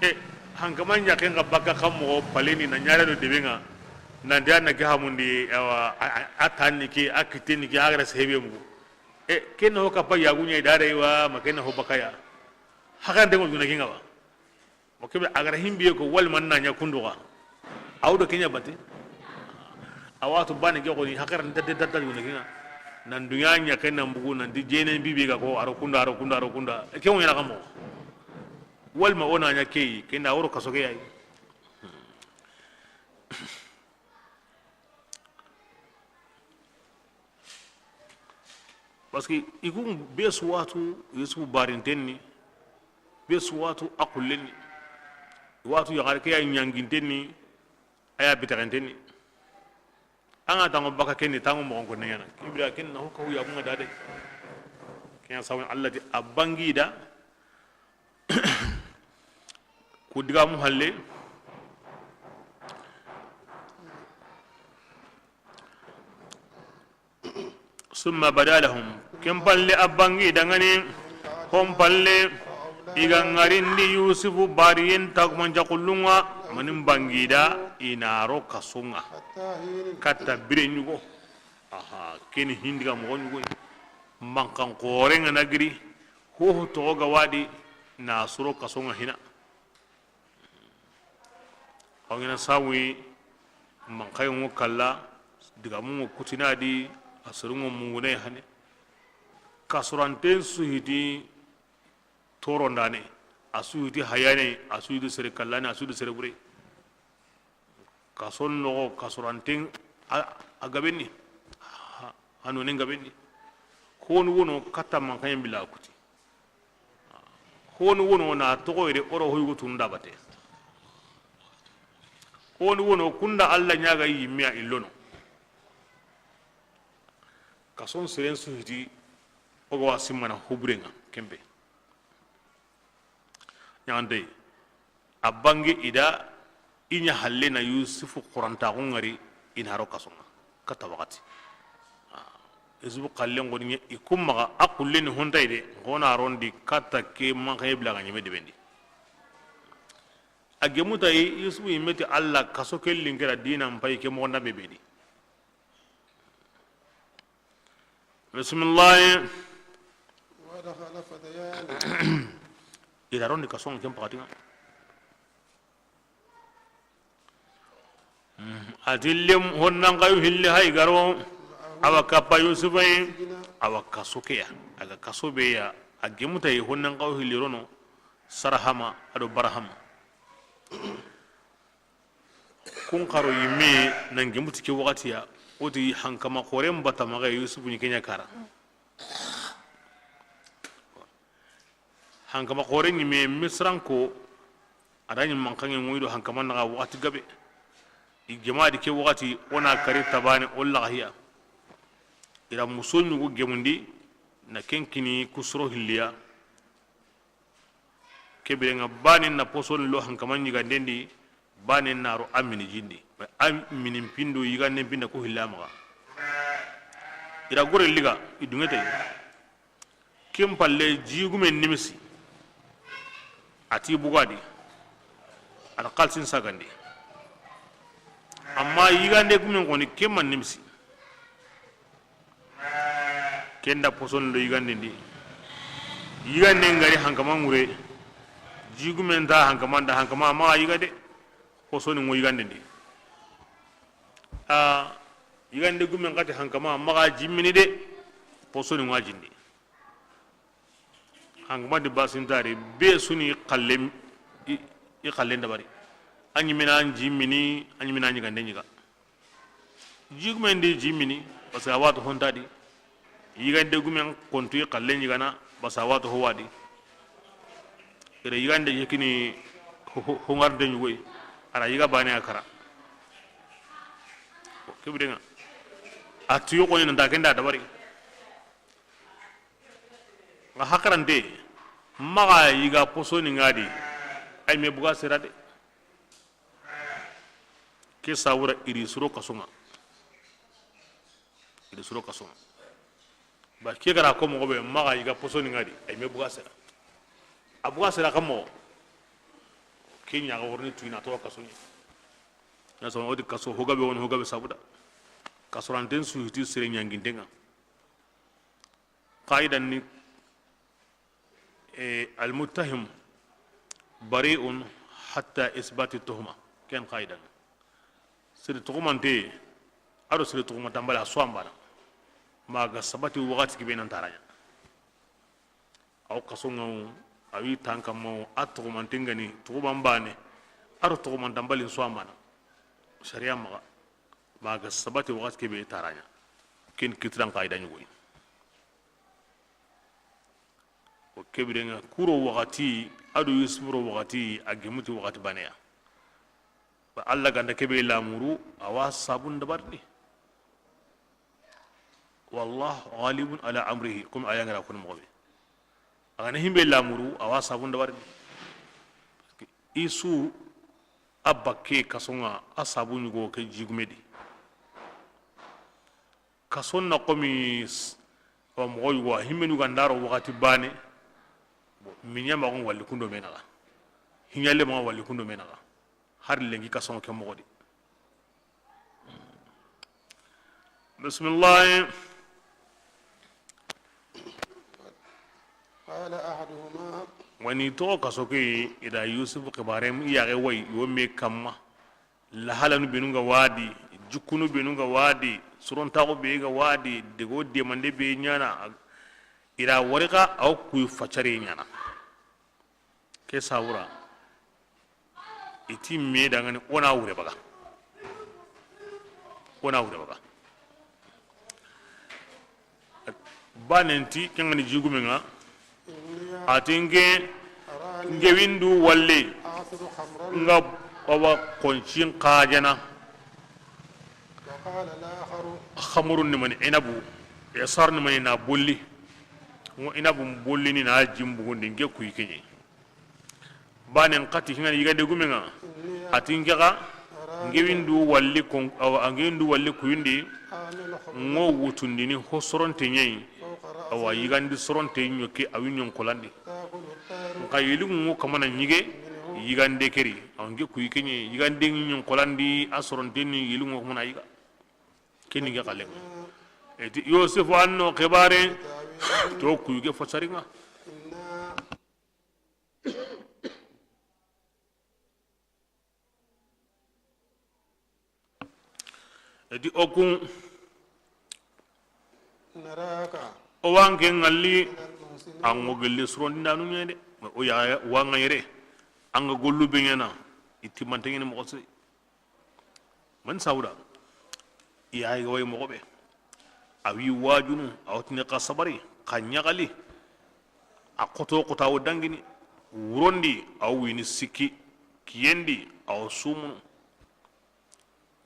E hankama ɲa ke nga baka kam mo paleni na ɲare do debenga. Nandi anna ke hamundi awa a tanni ke a kiteni ke a gara sebe mu. E kenna ho kapa yagu ɲa dare wa ma kenna ho bakaya. Hakan de mo duna kinga wa. O kebe a gara himbiye ko wali man na ɲa kunduga. Aw do kenya bate. Awa to bani ke ko ni hakara nta de tata yuna kinga. Nan duɲa ɲa ken nan bugu, nan ti jene bibi ga ko, a ro kunda, a ro kunda, a ro kunda. Ke wo ɲana xa moxo. Walma o na ɲa ke yi, ken da woro kaso ke ya yi. Parce que i kun be su watu Yusufu barinten ni, be su watu a xullen ni, watu yaxare ke ya ɲanginten ni, a ya bitaxenten ni. An ga tango baka ken ni, tango moxon ko ne ɲana. Kibira ken na ho ka hu ya bunga da de. Ken ya sawun Allah ti a bangi da. Ku digamu halle. Summa bada lahum. Ken palle a bangi dangani. Hon palle i ga ŋarindi Yusufu bariyen tagumanca xullunga. Manin bangi da i na ro kasunga. Katta bire ɲugo. Aha, keni hindiga moxo ɲugoy. Mankan xorenga na giri. Hoho toxo ga wadi na suro kasonga hina. Aw ŋina sawi. Mankayi ŋo kalla. Digamu ŋo kutina di. A soru ŋo mungune hane. Kasuranten su hiti torondane. A su hiti hayane. A su hiti sere kallane. A su hiti sere bure. Kason noxo, kasuranten a, a gabenni. Ha, a nonen gabenni. Honu wono katta mankayen bila kuti. Honu wono na toxo yere oro hoyugo tunu da bate. Honu wono kunda Allah ɲaga yimmiya illono. Kason seren su hiti. Oga wa simmana huburenga kembe. Ɲagantey a bange i da i ɲa halle na Yusufu xurantaxu ŋari i na ro kasonga katta waxati. Yusufu xallen xoni ɲa i kun maxa a xulleni hontay de. Xona rondi katta ke manxaye bila ga ɲeme debendi. A gemu tayi Yusufu yimme ti Allah kaso ke linkera dinan payi ke moxonda be bedi. Bisimilahi. ودخل فتيان. I da rondi kason ken paxatinga. A ti lem honnan kayu hilli hay garo. Awa kappa Yusufa yi. Awa kaso ke ya. A ga kaso be ya. A gemu tayi honnan kayu hilli rono. Sarahama ado Barahama. Kun xaro yimme nan gemuti ke waxati ya, o ti hankama xoren batamaxe Yusufu ni ke ɲa kara. Hankama xoren ɲimme Misran ko, a da ɲi mankange ŋoyi do hankama naxa waxati gabe. I gemadi ke waxati, o na kari tabane, o laxahiya. I da muso ɲugu gemundi, na ken kini kusuro hilliya. Ke birenga banen na posoni lo hankama ɲiganden di, banen na ro a mini jin di. A mini pindo yiganden pinda ko hilla maxa. I da gore liga, i dunge tay. Ken palle jigumen nimisi. A ti bugadi. A da xalisin sagandi. Amma yigande gumen xoni ken ma nimisi. Ken da posoni do yiganden di. Yigande ngari hankama ŋure. Jigumen ta hankama nda hankama maxa yiga de. Posoni ŋo yiganden di. A yigande gumen xati hankama maxa jimmini de. Posoni ŋo a jindi. Hankama di basintari be suni xalle, i, i xallen dabari. A ɲimina an jimmini, a ɲimina an yigande ɲiga. Jigumen di jimini, parce que a watu honta di. Yigande gumen kontu i xallen ɲigana, parce que a watu ho wadi. Ere yigande yekini ho, ho, ho ŋarde ɲugoy. A ra yiga bane a kara. Ke birenga. A ti yo xoni nanta ken da dabari. Nga hakarante, maxa yiga posoni ŋa di, ay me buga sera de. Ke sawura iri suro kasonga. Iri suro kasonga. Ba ke gara ko moxo be maxa yiga posoni ŋa di, ay me buga sera. A buga sera kamo. Ke ɲaga worni tuyina to kasonga. Na sama odi kaso hogabe won hogabe sabuda. Kasoranten su hiti sere ɲangindenga. Qaidan ni, eh, almuttahim bari'un hatta isbati tuhuma. Ken qaidan. Sere tuhumante, ado sere tuhuma tambala so ambana. Ma ga sabati waxati ke be, nan taraɲa. Aw kaso ŋa wo, a wi tanka ma wo, a toxomanten ga ni toxoman bane, a ro toxomantan bali n suwamana. Sariya maxa, ma ga sabati waxati ke be, taraɲa. Ken kitiran qaida ɲugoyi. O kebirenga kuro waxati, a do Yusufu ro waxati, a gemuti waxati baneya. Ba Allah ganda kebe lamuru, awa sabun dabarni. Wallahu ghalibun ala amrihi, comme aya ngara kun moxo be. A gana himbe lamuru, awa sabun dabarni. Isu a bakke kaso ŋa, a sabu ɲugo ke jigume di. Kaso na komi s-, awa moxo yugo, a himmenu gandaro waxati bane. Bon, miɲa maxon walli kundo menaxa. Hiɲalle maxon walli kundo menaxa. Har lenki kaso ke moxo di. Bismillah. قال أحدهما. Woni toxo kaso ke, i da Yusufu xibaren yaxe woyi, yo me kamma. Lahalanu benu ga wadi, jukkunu benu ga wadi, sorontaxu be ga wadi, dego demande be ɲana, i ra wari xa, aw kuyi facare ɲana. Ke sawura, i ti me dangani, o na wure baga. O na wure baga. Banen ti, ken ga ni jigumen ŋa, a ti nke, nke windu walle, nga awa koncin xajana. Xamurun ni mani, inabu, yasar ni mani, na bolli. Ngo inabu bolli ni na jimbugundi, nke kuyi keɲe. Banen xati hingani yigande gumen ŋa. A ti nke xa, nke windu walli kon, awa, nke windu walli kuyundi, ngo wutundini ho soronte ɲeyi, awa, yigandi soronte ɲoke, a wi ɲonkolandi. Nxa yeliŋu ngo kamana ɲige, yigande keri, awa, nke kuyi keɲe, yigande ŋi ɲonkolandi, a soronte ni yeliŋu ngo kamana yiga. Keni nke xalen ŋa. E ti Yusufu an no xibare, to kuyi ke fasari ŋa. Edi okun, o wa nke ŋalli, an ŋo gelle surondindanu ɲa de. O ya wa ŋa yere, an ga gollu be ɲana, i timmante ɲeni moxo siri. Man sawuda, i ya ga wayi moxo be. A wi wajunu, a wotini xa sabari, xa ɲaxali. A xoto xota wo dangini, wurondi, a wo wini sikki, kiyendi, a wo sumunu.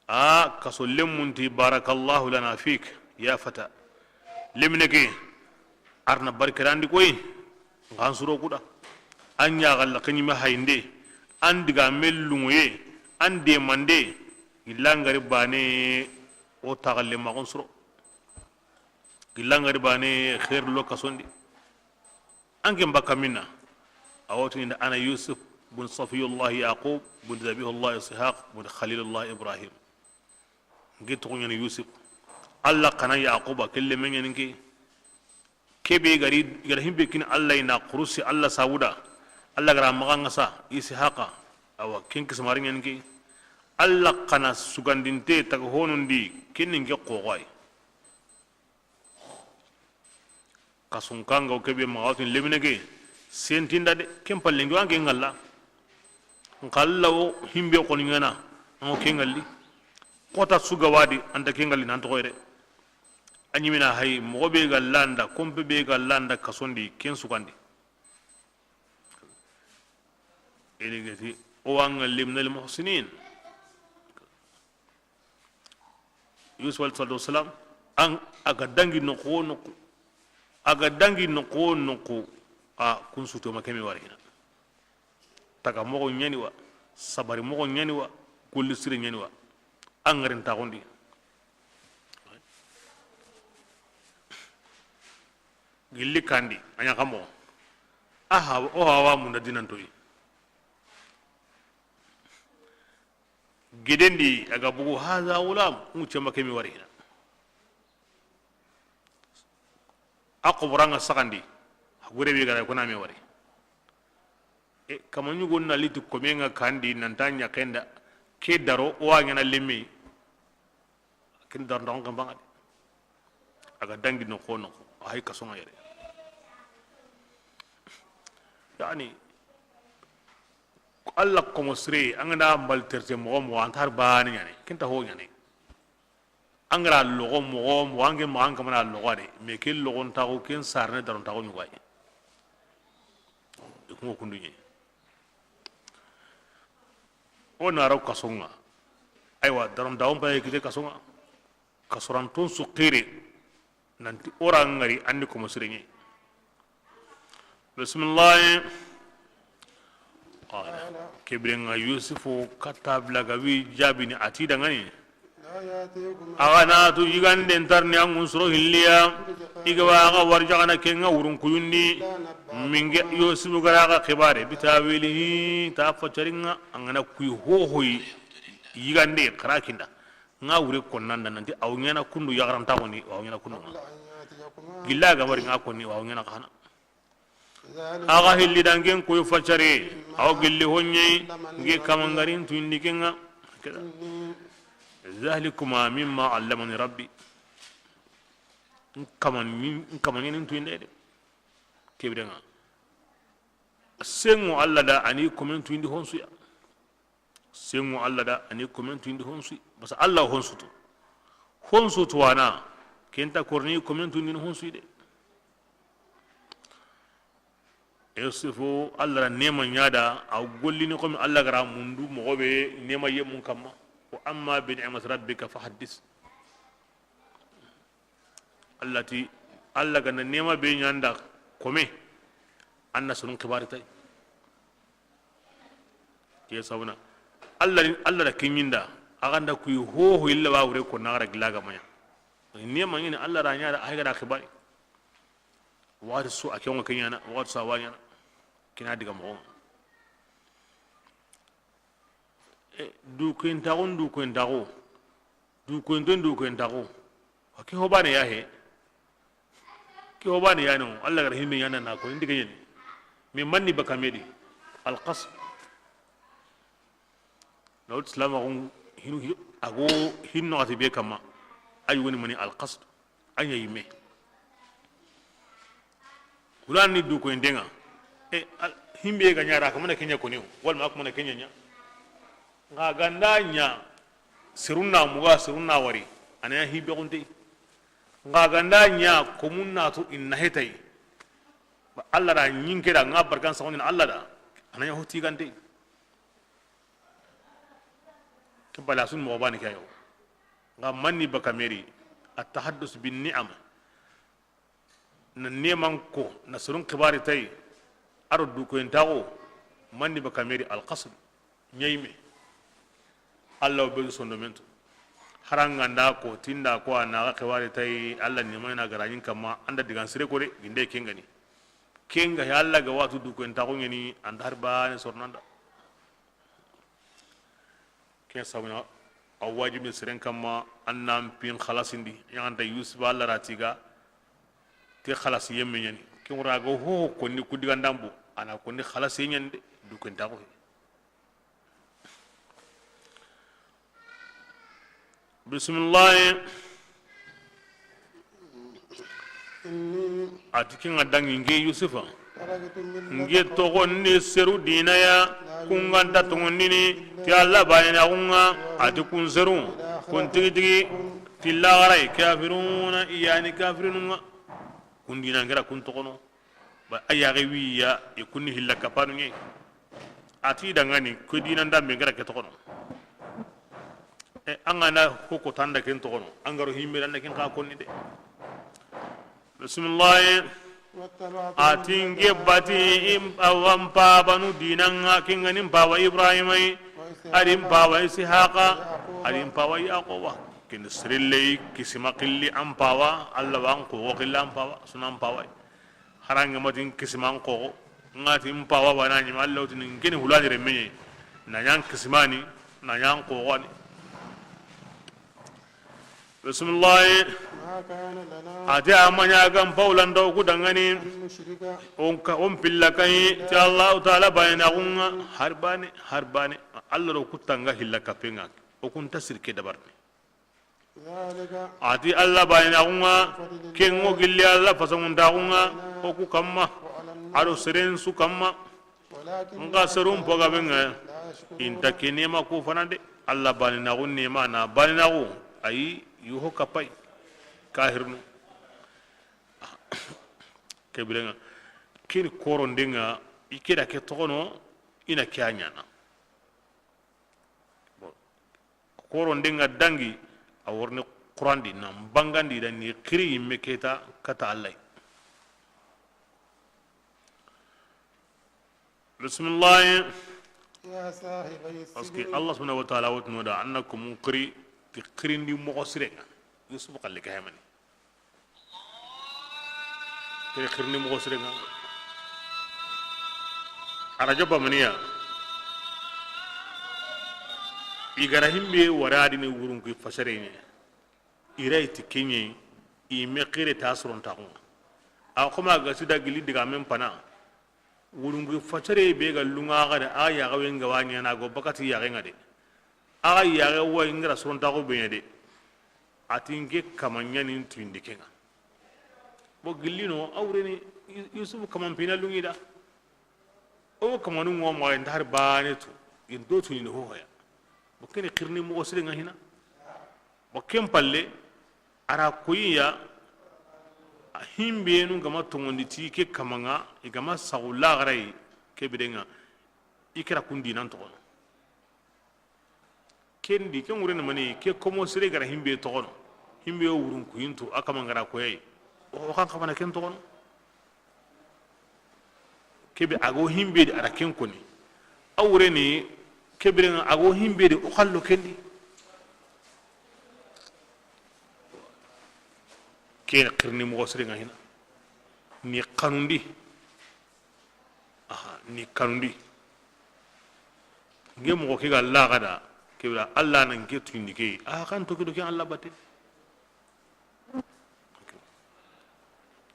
A kaso lemmunti, barakallahu lana fik, ya fata. Lemine ke, arna barkerandi koyi, nxan suro kuda. An ɲaxalla keɲime hayinde, an diga mellungoye, an demande, gillangari bane, o taxalle maxon suro. Gillangari bane, xeer lo kasondi. An ken bakka minna, a wotini nda ana Yusuf bun Safiyullah Yaqub bun Zabihullah Ishaq bun Khalilullah Ibrahim. Nge toxo ɲani Yusuf. Allah xana Yaquba kelle me ɲani ke. Kebe gari, gara himbe kin Allah ina kurusi Allah sawuda. Allah gara maxa ŋa sa Ishaqa. Awa, ken kisamari ɲani ke. Allah xana sugandinte taga honundi, ken ni nke xoxoy. Kasunkanŋa o kebe maxa wotini lemine ke, sentinda de, ken palle nke an ke ŋalla. Nxalla wo himbe xoni ɲana, an ŋo ke ŋalli. Xota su ga wadi, anta ke ŋalli nan toxoyre. A ɲimina hay, moxo be ga landa, kompe be ga landa kasondi, ken sugandi. Eni gati, o wa ŋalli min al muhsinin. Yusuf alayhi salatu wasalam, an, a ga dangi noqu wo noqu, a ga dangi noqu wo noqu, a kun suto ma keme wari hina. Taga moxo ɲani wa, sabari moxo ɲani wa, golli sire ɲani wa, an ŋarin taxundi. Gilli kandi, a ɲa xa moxo. A hawa, o hawa munda dinantoyi. Gedendi a ga bugu, haza gulam, ŋuccema kemi wari hina. A xoboranŋa saxandi, gure be gara kona me wari. E, kama ɲugo na liti komenŋa kandi, nanta ɲaxenda, ke daro, o wa ɲana lemme. Ken daro nda xon kan bangadi. A ga dangi noxo noxo, a hay kaso ŋa yere. Yani, Alla komo sire, an ga na mbal terte moxo moxo, an ta har baane ɲaana, ken ta ho ɲaana. An ga ra loxo moxo moxo, an ke maxa an kamana loxo de, mais ken loxon taxu, ken sarne daron taxu ɲugayi. I kungo kundu ɲe. O na ro kaso ŋa. Aywa, daron dawon pa kite kaso ŋa. Kasoranton su xire. Nanti o ra ŋari an ni komo sire ɲe. Bisimilahi. Qala. Ke biren ŋa Yusufu katta bla ga wi jaabini a ti dangani. A ga na tu yiganden tarni an ŋun soro hilliya. I ga ba a ga warjaxana ke ŋa wurun kuyundi. Minge Yusufu ga ra ga xibare bitawilihi ta faccarin ŋa an ga na kuyi hohoyi. Yigande xara kinda. Ŋa wure konnanda nanti aw ɲaana kundu yaxarantaxundi, aw ɲaana kundu ŋa. Gilla ga mari ŋa konni, aw ɲaana xana. Axa hilli dangen koy faccare, aw gilli honɲe, nge kamangarin tuyindi ke ŋa. Keda. Zalikuma mimma allamani rabbi. Nkaman, nkaman ɲanin tuyinde de. Kebire ŋa. Sengo Alla da ani komen tuyindi honsuya. Sengo Alla da ani komen tuyindi honsuyi. Basa Alla honsutu. Honsutu wana. Kenta korni komen tuyindi honsuyi de. Yusufu Alla da nema ɲa da, a gollini komi Alla ga ra mundu moxo be nema yemun kamma. Wa amma bi ni'mati rabbika fa haddis. Alla ti, Alla ga na nema be ɲa an da kome, an na sonun xibari tay. Ke sabuna, Alla ni, Alla da kiɲinda, a ga nda kuyi hoho illa wa wure ko na ga ra gilla ga maɲa. Nema ɲini Alla da ɲa da, a ga da xibari. Waxati su a ke ŋo ke ɲaana, waxati su a wa ɲaana. Kina diga moxo. E, dukoyintaxu, dukoyintaxu, dukoyinto, dukoyintaxu. Wa ke ho baane ya he. Ke ho baane ya no, Alla ga ra himbe ɲaana na ko, ndi ga ɲeni. Mais manni baka medi, alqasd. Lawut silamaxun hinu hi-, a go hinno xati be kamma. Ay woni mani alqasd. A ɲa yimme. Kuran ni dukoyinten ŋa. E, al-, himbe ga ɲa ra, a kamana ke ɲa koni, walma a kamana ke ɲa ɲa. Nga ganda ɲa, serun na muga, serun na wari, a na ɲa himbe xunte. Nga ganda ɲa, komun na tu inna hetay. Ba Alla da ɲinke da, nga barkan saxonin Alla da, a na ɲa hotigante. Ke bala sun moxo baane ke yo. Nga manni baka meri, at-tahaddus bin ni'am. Na neman ko, na sorun xibari tay, a ro dukoyintaxu, manni baka meri alqasd, ɲa yimme. Alla wo be sondomentu. Haranga nda ko, tinda ko, a na ga xibari tay, Alla ni mayna ga ra ɲin kamma, an da digan sire ko de, ginde ke ŋa ni. Ke ŋa he Alla ga watu dukoyintaxu ɲeni, an da har baane sornanda. Ken sabuna, a wajibi siren kamma, an nan pin xalasindi, yaxanta Yusufa Alla ra tiga, ke xalasi yemme ɲani. Ken wura ga ho konni ku diga ndambu, a na konni xalasi ɲani de, dukoyintaxu he. Bisimilahi. إني A ti ke ŋa dangi, nke Yusufa, تركت ملة nke toxondi seru dina ya, ku ga nta toŋondini ti Alla banenaxu ŋa. A ti kun seru, kun tigi tigi, ti laxaray, kafiruna, i yani kafirinu ŋa. Kun dina n kera kun toxono. Ba a yaxe wiya, i kunni hilla kapanu ɲe. A ti dangani, ko dina ndambe n kera ke toxono. E, an ga na ko ko tanda ken toxono, an ga ro himbe dan ken xa konni de. Bisimilahi. واتبعت A ti nke bati in awa n pabanu dina ŋa, ke ŋa ni n paba Ibrahima yi, a di n paba Isihaqa, a di n paba Yaquba. Ken sirilley kisima xilli an paba, Alla wa n xoxo xilli an paba, suna n paba yi. Harange matin kisiman xoxo. N ga ti n paba bana ɲima, Alla wutini n keni hulani remme ɲe. Na ɲan kisimani, na ɲan xoxoni. Bisimilahi. ما كان لنا A ti a ma ɲa ga n pawlanta o ku dangani. أن نشرك On ka, on pilla kayi ti Allahu Taala banenaxu ŋa. Har bane, har bane. Alla ro ku tanga hilla kape ŋa. O kun ta sirke dabarni. A ti Alla baanaaxu ŋa, ken ŋo gilli Alla fasanŋuntaaxu ŋa, o ku kamma, a do seren su kamma. Nxa serun pogabe ŋa, i nta ke neema ku fana de. Alla baanaaxu neema na baanaaxu, ayi, yuho kapay. Kahirnu. Ke bire ŋa, keni koronden ŋa, i ke da ke toxono, i na ke a ɲaana. Bon, koronden ŋa dangi, a worini Qurandi, nan bangandi da ni xiri yimme keta kata Alla yi. Bisimilahi. Parce que Allah subhanahu wa ta'ala wotino da, annakum xiri, ti xirindi moxo sirenŋa. Yusuf xalli ke hemani. Ke xirindi moxo sirenŋa. Arajo bamaniya. I ga ra himbe wara dini wurun ku fasarenŋe. I ra yi ti keɲe, i me xire ta sorontaxu ŋa. A xoma ga sida gili digamen pana. Wurungi facare be ga lunga ga da a yaxe we nga wa ɲana go bakati yaxe nga de. A ga yaxe wa i nga ra sorontaxu be ɲa de. A ti n ke kama ɲani n tuyindi ke ŋa. Bo gillino a wureni Yusufu kaman pina lungi da. O kamanu ŋo ma i nda hari baane tu, i ndo tu ni ho hoya. Bo kene xirni moxo sire ŋa hina. Bo ken palle, a ra koyiya, a himbenu ga ma tongondi ti ke kama ŋa, i ga ma saxu laxara yi, ke bire ŋa, i kira kundi nan toxono. Ken di, ken ŋurene mani, ke komo sere gara himbe toxono. Himbe yo wurun kuyintu, a kama ngara koyay. O xan xamana ken toxono. Kebe a go himbe di a ra ken koni. A wureni, ke bire ŋa a go himbe di o xallo ken di. Ken xirni moxo sere ŋa hina. Ni xanundi. Aha, ni kanundi. Nge moxo ke ga laxada, ke bira Allah nan ke tuyindi ke. Aha, kan to ke do ke Allah batte.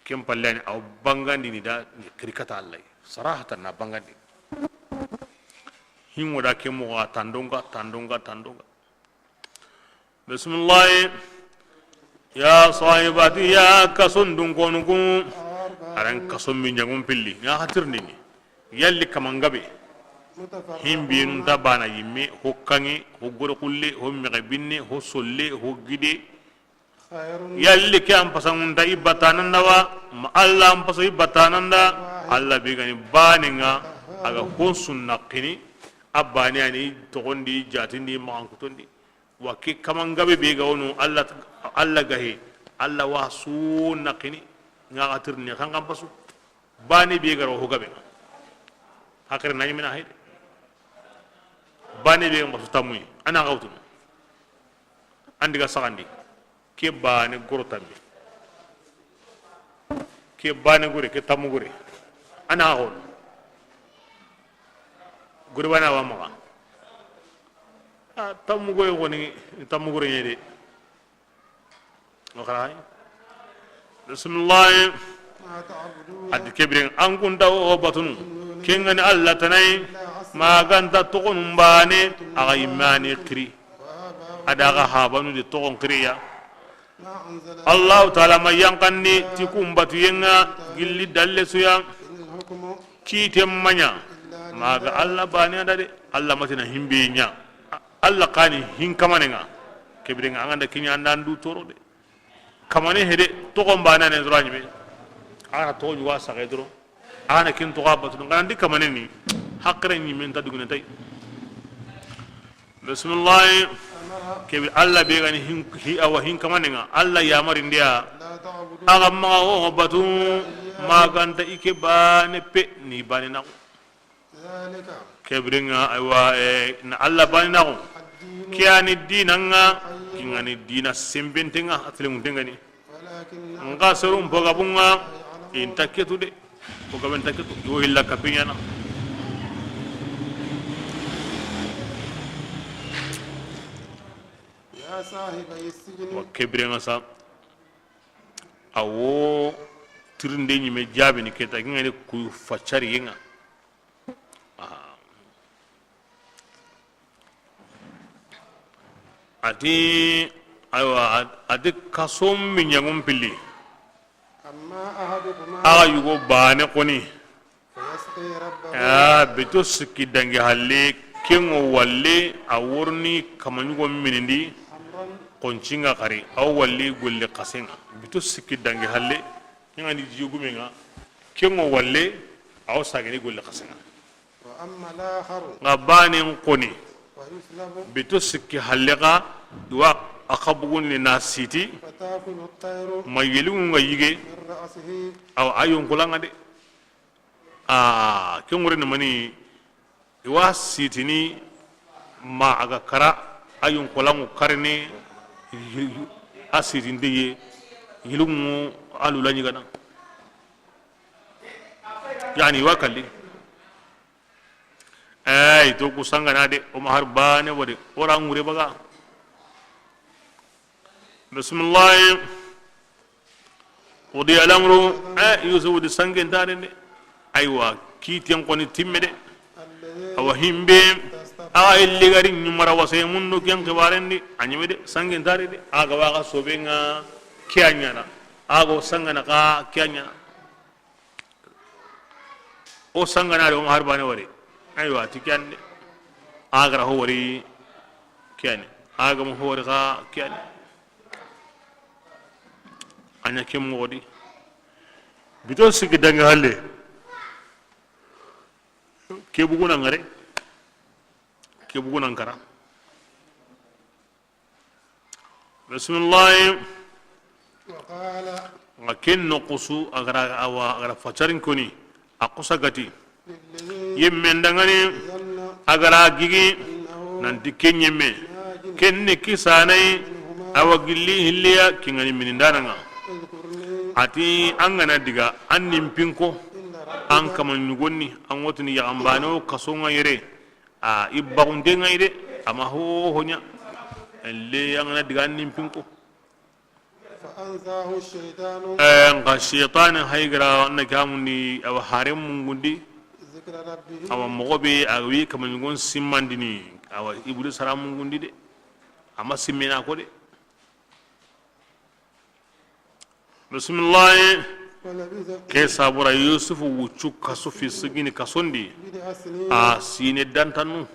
Ken palle ni aw bangandi ni da ni xiri kata Allah. Sarahatan na bangandi. Hingo da ke moxo a tandonga, tandonga, tandonga. Bisimilahi. Ya sahibati, ya kason dunkonu ku. Aran kason min jangun pilli. Ŋa xatirndini. Yalli kamangabe. Himbinun ta bana yimme, ho kanŋe, ho gore xulle, ho mexe binne, ho solle, ho gide. Yalli ke an pasangun ta i batananda wa, ma Allah an paso i batananda, Allah be gani bane ŋa, a ga hon sunna kini, a bane ani toxondi, jatindi, maxankutondi. Wa ke kamangabe be ga wono Allah, Allah gahe, Allah wa su naqini, ŋa xatirni xanxan pasu. Bane be ga ro ho gabe. Hakare na yimina hayde. Bane be ga pasu tamuyi, ana gawtunu. Andiga saxandi. Ke bane goro tambi. Ke bane gore, ke tamu gore. Ana xon. Gore bana wa maxa. A, tammu goy xoni, tammu gore ɲede. O xara hay. Bismillah. Adi ke biren an kun ta o batunu. Kengani Allah tanai. Maganta toxonun bane. Axa imani xiri. Ada axa habanu di toxon xiriya. Allahu taala ma yanqandi ti kun batuyen ŋa gilli dalle su ya. Kiiten ma ɲa maga Allah bane da de. Allah matina himbe ɲa. Allah kani hin kamanen ŋa. Ke biren ŋa an ga nda kiɲa an da an du toro de. Kamane hede toxon bane ne doro ɲime. Ana toxo ɲuga saxe doro. Ana kin toxo a batu n ga na ndi kamane ni. Hakre ɲime nta dugune tay. Bisimilahi. Kebe Allah be gani hin, hi, awa hin kamanen ŋa. Allah yamarindiya. Axa maxa wo batu maganta i ke bane pe ni bane naxu. Ke biren ŋa, aywa, eh, na Allah bane naxu. Ke ani dinan ŋa, ke ŋani dina sembenten ŋa, a telenŋunten ŋa ni. Nxa serun pogabun ŋa, i nta ketu de. Pogaben nta ketu, i wo hilla kapiɲana. Wa ke biren ŋa sa, a wo tirinde ɲime jaabini keta, ke ŋani ku facariyen ŋa. Aha. Ati Aywa, a, a ti kason miɲangun pilli. أما أحدكما Axa yugo baane xoni. فيسقي ربه. A, bito sikki dangi halle, ken ŋo walle, a wo riini kamaɲugo minindi, تمرا xoncinŋa xari, a wo walli golli xasenŋa. Bito sikki dangi halle, ken ŋa ni jigumenŋa, ken ŋo walle, a wo sagini golli xasenŋa. وأما الآخر Nxa baanen xoni, فيصلب bito sikki halle xa, i wa a xa bugundi na siti, فتأكل الطير ma yelinŋu ŋa yige, من رأسه. Awa, a yonkolanŋa de. A, ken ŋure ni mani, i wa sitini ma a ga kara, a yonkolanŋu karini, a sitinde ye, yelinŋu a lula ɲigana. Yani, i wa kalli. Ey, to ku sangana de, o ma har baane wo de, o ra ŋure baga. Bismillahi. Qudiya al-amru. Eh, Yusufu di sangen tare de. Aywa, kiiten xoni timme de. Awa himbe, a illi gari ɲumara wasay mundu ken xibaren di, a ɲime de, sangen tare de. A ga wa ga sobe ŋa ke a ɲana. A go sangana xa ke a ɲana. O sangana de, o ma har baane wari. Aywa, ti ke yani de. A ga ra ho wari ke yani. A ga ma ho wari xa ke yani. A ɲa ke moxo di. Bito sikki dangi halle. Ke buguna ŋare. Ke buguna ŋara. Bismillahi. وقال Nxa ken noxo su, a ga ra, awa, a ga ra facarin koni, a xosa gati. للذي Yemmen dangani, ظن a ga ra gigi, أنه nanti ken ɲemme, ناج ken ni kisanayi, منهما awa gilli hilliya, ken ŋa ni minindanaŋa. اذكرني A ti, an ga na diga, an ni n pinko, عند ربك an kama ɲugonni, an wotini yaxanbane o kaso ŋa yere. A, i baxunte ŋa yi de, a ma ho ho ɲa. Le, an ga na diga an ni n pinko. فأنساه الشيطان Eh, nxa shaytani hay ga ra na gamundi, awa hare mungundi. ذكر ربه Awa moxo be, a wi kama ɲugon simmandini, awa Iblis ra mungundi de. A ma simmena ko de. Bisimilahi. ولبث Ke sabura Yusufu wuccu kasu fi sijini kasondi. بضع سنين A sine dantanu.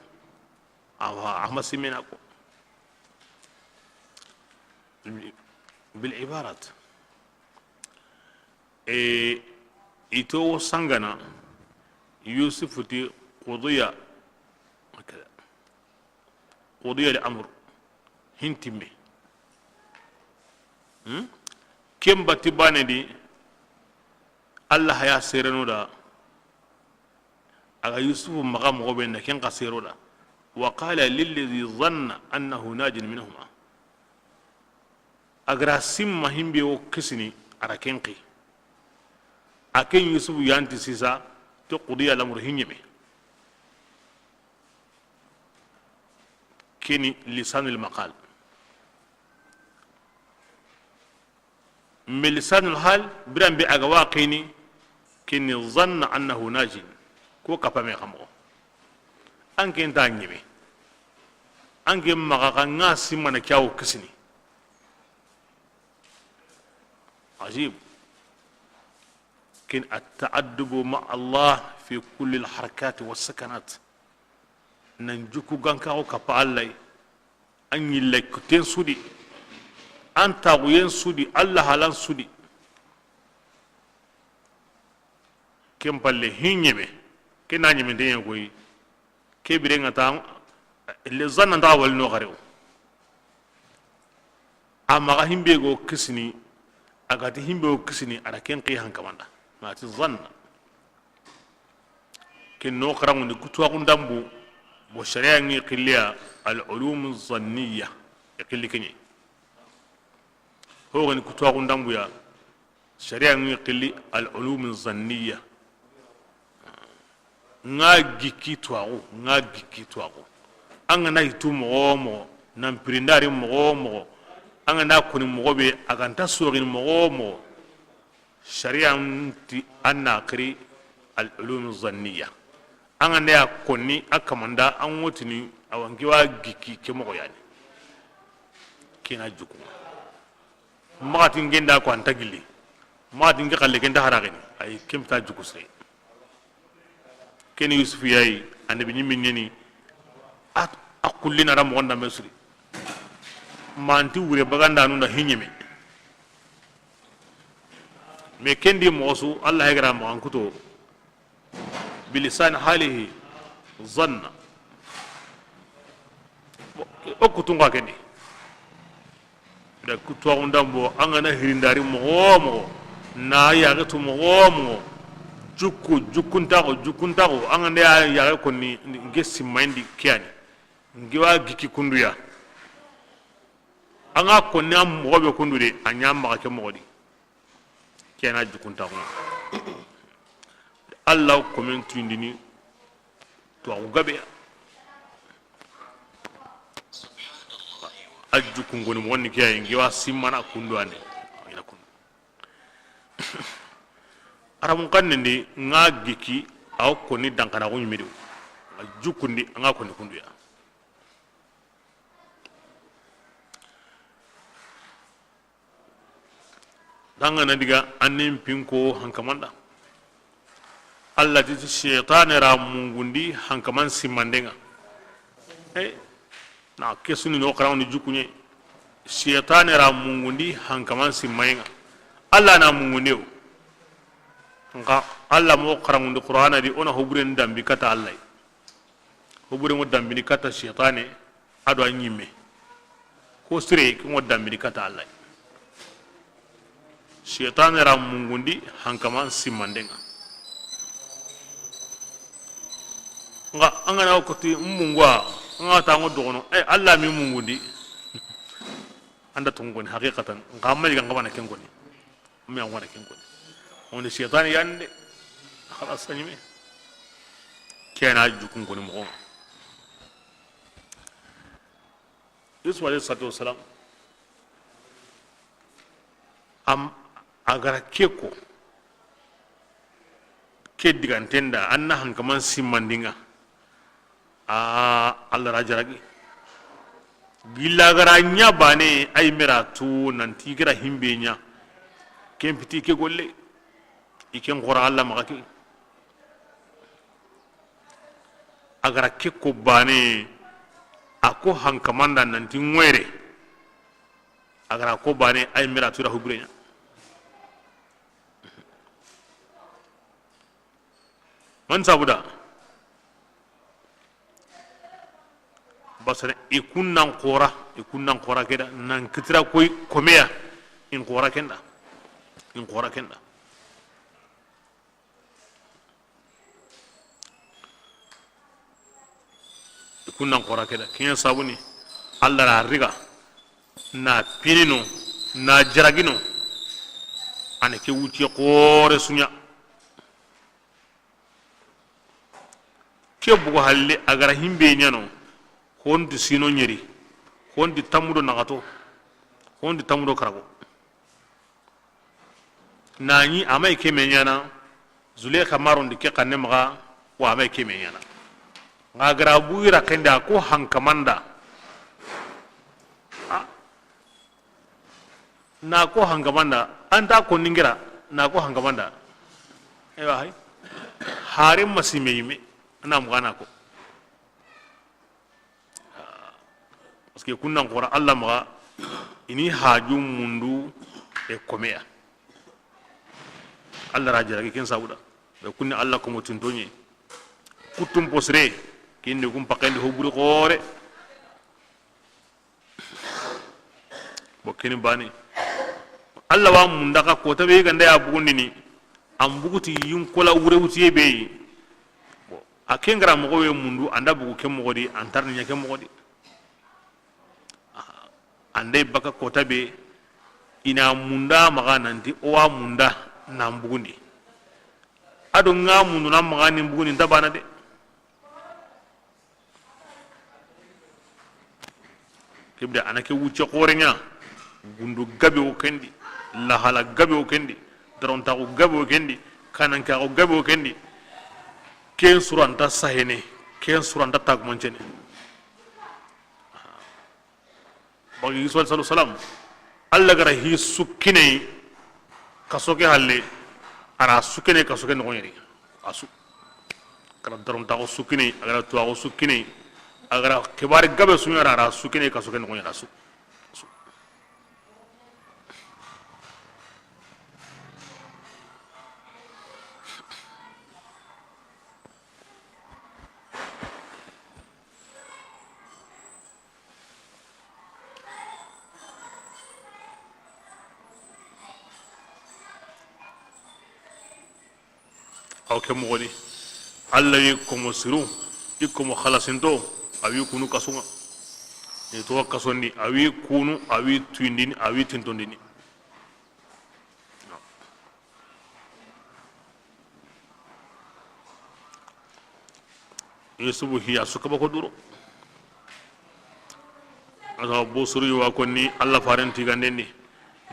Awa, a ma simena ko. Bil ibarat. E, ito wo sangana, Yusufu ti qudiya. Qudiya al amru, hin timme. Hmm? Ken bati bane di, Allah haya sereno da, a ga Yusufu maxa moxo be na ken xa sero da. Wa qala lilladhi dhanna annahu najin minhuma. A ga ra simma himbe wo kisini, a ra ken xi. A ken Yusufu yanti sisa, ti qudiya al amru, hin ɲeme. Keni lisanul maqal. Mais lisanul hal, biran be a ga wa keni, keni zanna annahu najin. Ko kapame xa moxo. An ken ta ɲeme. An ken maxa xa ŋa simana ke wo kisini. Ajib. Ken at-ta'addubu ma Allah fi kulli al-harakat wa sakanat. Nan juku gankaxu kappa Allah yi. An yilla kuten sudi, an taxuyen sudi, Allah halan sudi. Ken palle hi ɲeme, ken na ɲeme ndeɲe koyi. Ke bire ŋa ta, le zanna nta wali no xare o. A maxa himbe go kisini, a ga ti himbe go kisini, a da ken xi hankamanda. Ma ti zanna. Ken no xaranŋundi kutuwaxu ndambu, bo sharia ŋi xilliya al ulumu zanniya, e xilli keɲe. Ho gani kutuwaxu ndambuya, sharia ŋi xilli al ulumu zanniya. Ŋa gikki tuwaxu, ŋa gikki tuwaxu. An ga na yitu moxo wo moxo, nan pirindari moxo wo moxo, an ga na koni moxo be, a ga nta soxini moxo wo moxo. Sharia nti an na xiri al ulum zanniya. An ga nda ya konni a kamanda an wotini a wa n ke wa gikki ke moxo yani. Ken na juku. Maxa ti n ke nda ko an ta gilli, maxa ti n ke xalle ke nta haraxini, ayi, ken nta juku sire. Ken ni Yusufu ya yi, annabi ɲimmi ɲeni, a, a xulli na ra moxon da me suri. Ma n ti wure bagandanu nda hiɲeme. Mais ken di moxo su, Allah ya ga ra maxa n kuto, bilisani halihi zanna. O kutun xa ken di. Da kutuwaxu nda n bo, an ga na hirindari moxo wo moxo, na yaxe tu moxo wo moxo, jukku, jukkuntaxu, jukkuntaxu, an ga nda ya, yaxe konni, n ke simmayindi ke ya ni, n ke wa giki kundu ya. An ga konni an moxo be kundu de, a ɲa maxa ke moxo di. Ken na jukuntaxu. Allah komen tuyindini tuwaxu gabe ya. A jukun koni moxon ni ke ya yi, n ke wa simmana kundu ande. Ina kundu. Arabun xannen di, n ga giki, a wo konni dankanaxu ɲimidi. A jukundi, an ga konni kundu ya. Dangana diga an nin pinko hankamanda. Allah ti ti seytane ra mungundi hankaman simmandenga. Eh, na kesuni no xarawni jukunye. Seytane ra mungundi hankaman simmayenga. Allah na mungundi o. Nka Allah mo xarangundi Qur'ana di, o na hoburen dambi kata Allah. Hoburen ŋo dambini kata seytane. A do a ɲimme. Ko sire ke ŋo dambini kata Allah. Seytane ra mungundi hankama simmandenga. Nga an ga na ko ti mungu wa, an ga ta ŋo dogono, eh, Allah mi mungundi. Anda tongoni haqiqatan, nga mali ga ngabana ken koni. Mi an wana ken koni. Woni seytane yande. Khalas, a ɲimme. Ken na jukun koni moxo. Yusuf alayhi salatu wasalam, am, a gara ke ko, ke diganten da, an na hankaman simmandinga, a, Allah ra jaragi. Gilla gara ɲa bane, ay mera tu, nanti gara himbe ɲa, ken piti ke golle, i ken xora Allah maxa ke. A gara ke ko bane, a ko hankamanda nanti ŋoyre. A gara ko bane, ay mera tura hubureɲa. Man sabuda? Basana i kunnan xora, i kunnan xora keda, nan kitira koy komeya, in xora kenda, in xora kenda. I kunnan xora keda, kiɲa sabuni, Allah ra riga, na pinino, na jaragino, ane ke wuce xore suɲa. Ke bugu halle a gara himbe ɲano, honti sino ɲeri, honti tamudo naxato, honti tamudo karago. Nani amay ke me ɲana, Zulekha marondi ke xanne maxa, wa amay ke me ɲana. Nga gara bugira kenda ko hankamanda. A, na ko hankamanda, anta ko ningira, na ko hankamanda. Ewa hay. Hare masime yime, na mugana ko. Parce que kunnan xora Allah maxa, ini haju mundu e komeya. Allah ra jaragi ken sabuda. Be kunni Allah ko motintoɲe. Kutum posre, kinni kum pakendi hoburi xore. Bo keni bani. Allah wa munda ka kota be ganda ya bugundini. An buguti yin kola wure wutiye be yi. Bon, a ken gara moxo we mundu, anda bugu ke moxo di, an tarni ɲa ke moxo di. Ande baka kota be, ina munda maxa nanti o wa munda nan bugundi. Ado nga mundu na maxa nin bugundi nta bana de. Kebda ana ke wucce xoreŋa, gundu gabe o kendi, lahala gabe o kendi, darontaxu gabe o kendi, kanankaxu gabe o kendi. Ken suranta sahene, ken suranta tagumancene. Bagi Yusufa alayhi salatu wasalam, Alla ga ra hi su kini kaso ke halle, a ra su kini kaso ke noxon ŋa ri. A su, a ga ra darontaxu su kini, a ga ra tuwaxu su kini, a ga ra xibaari gabe su ɲa, a ra su kini kaso ke noxon ŋa ri, a su. Aw ke moxoni, Alla wi komo siru, i komo xalasinto, a wi kunu kaso ŋa. I to kasondi, a wi kunu, a wi tuyindini, a wi tintondini. Yusufu hiya su kaba ko duro. Asa bosuri wa konni Alla faren tigandendi.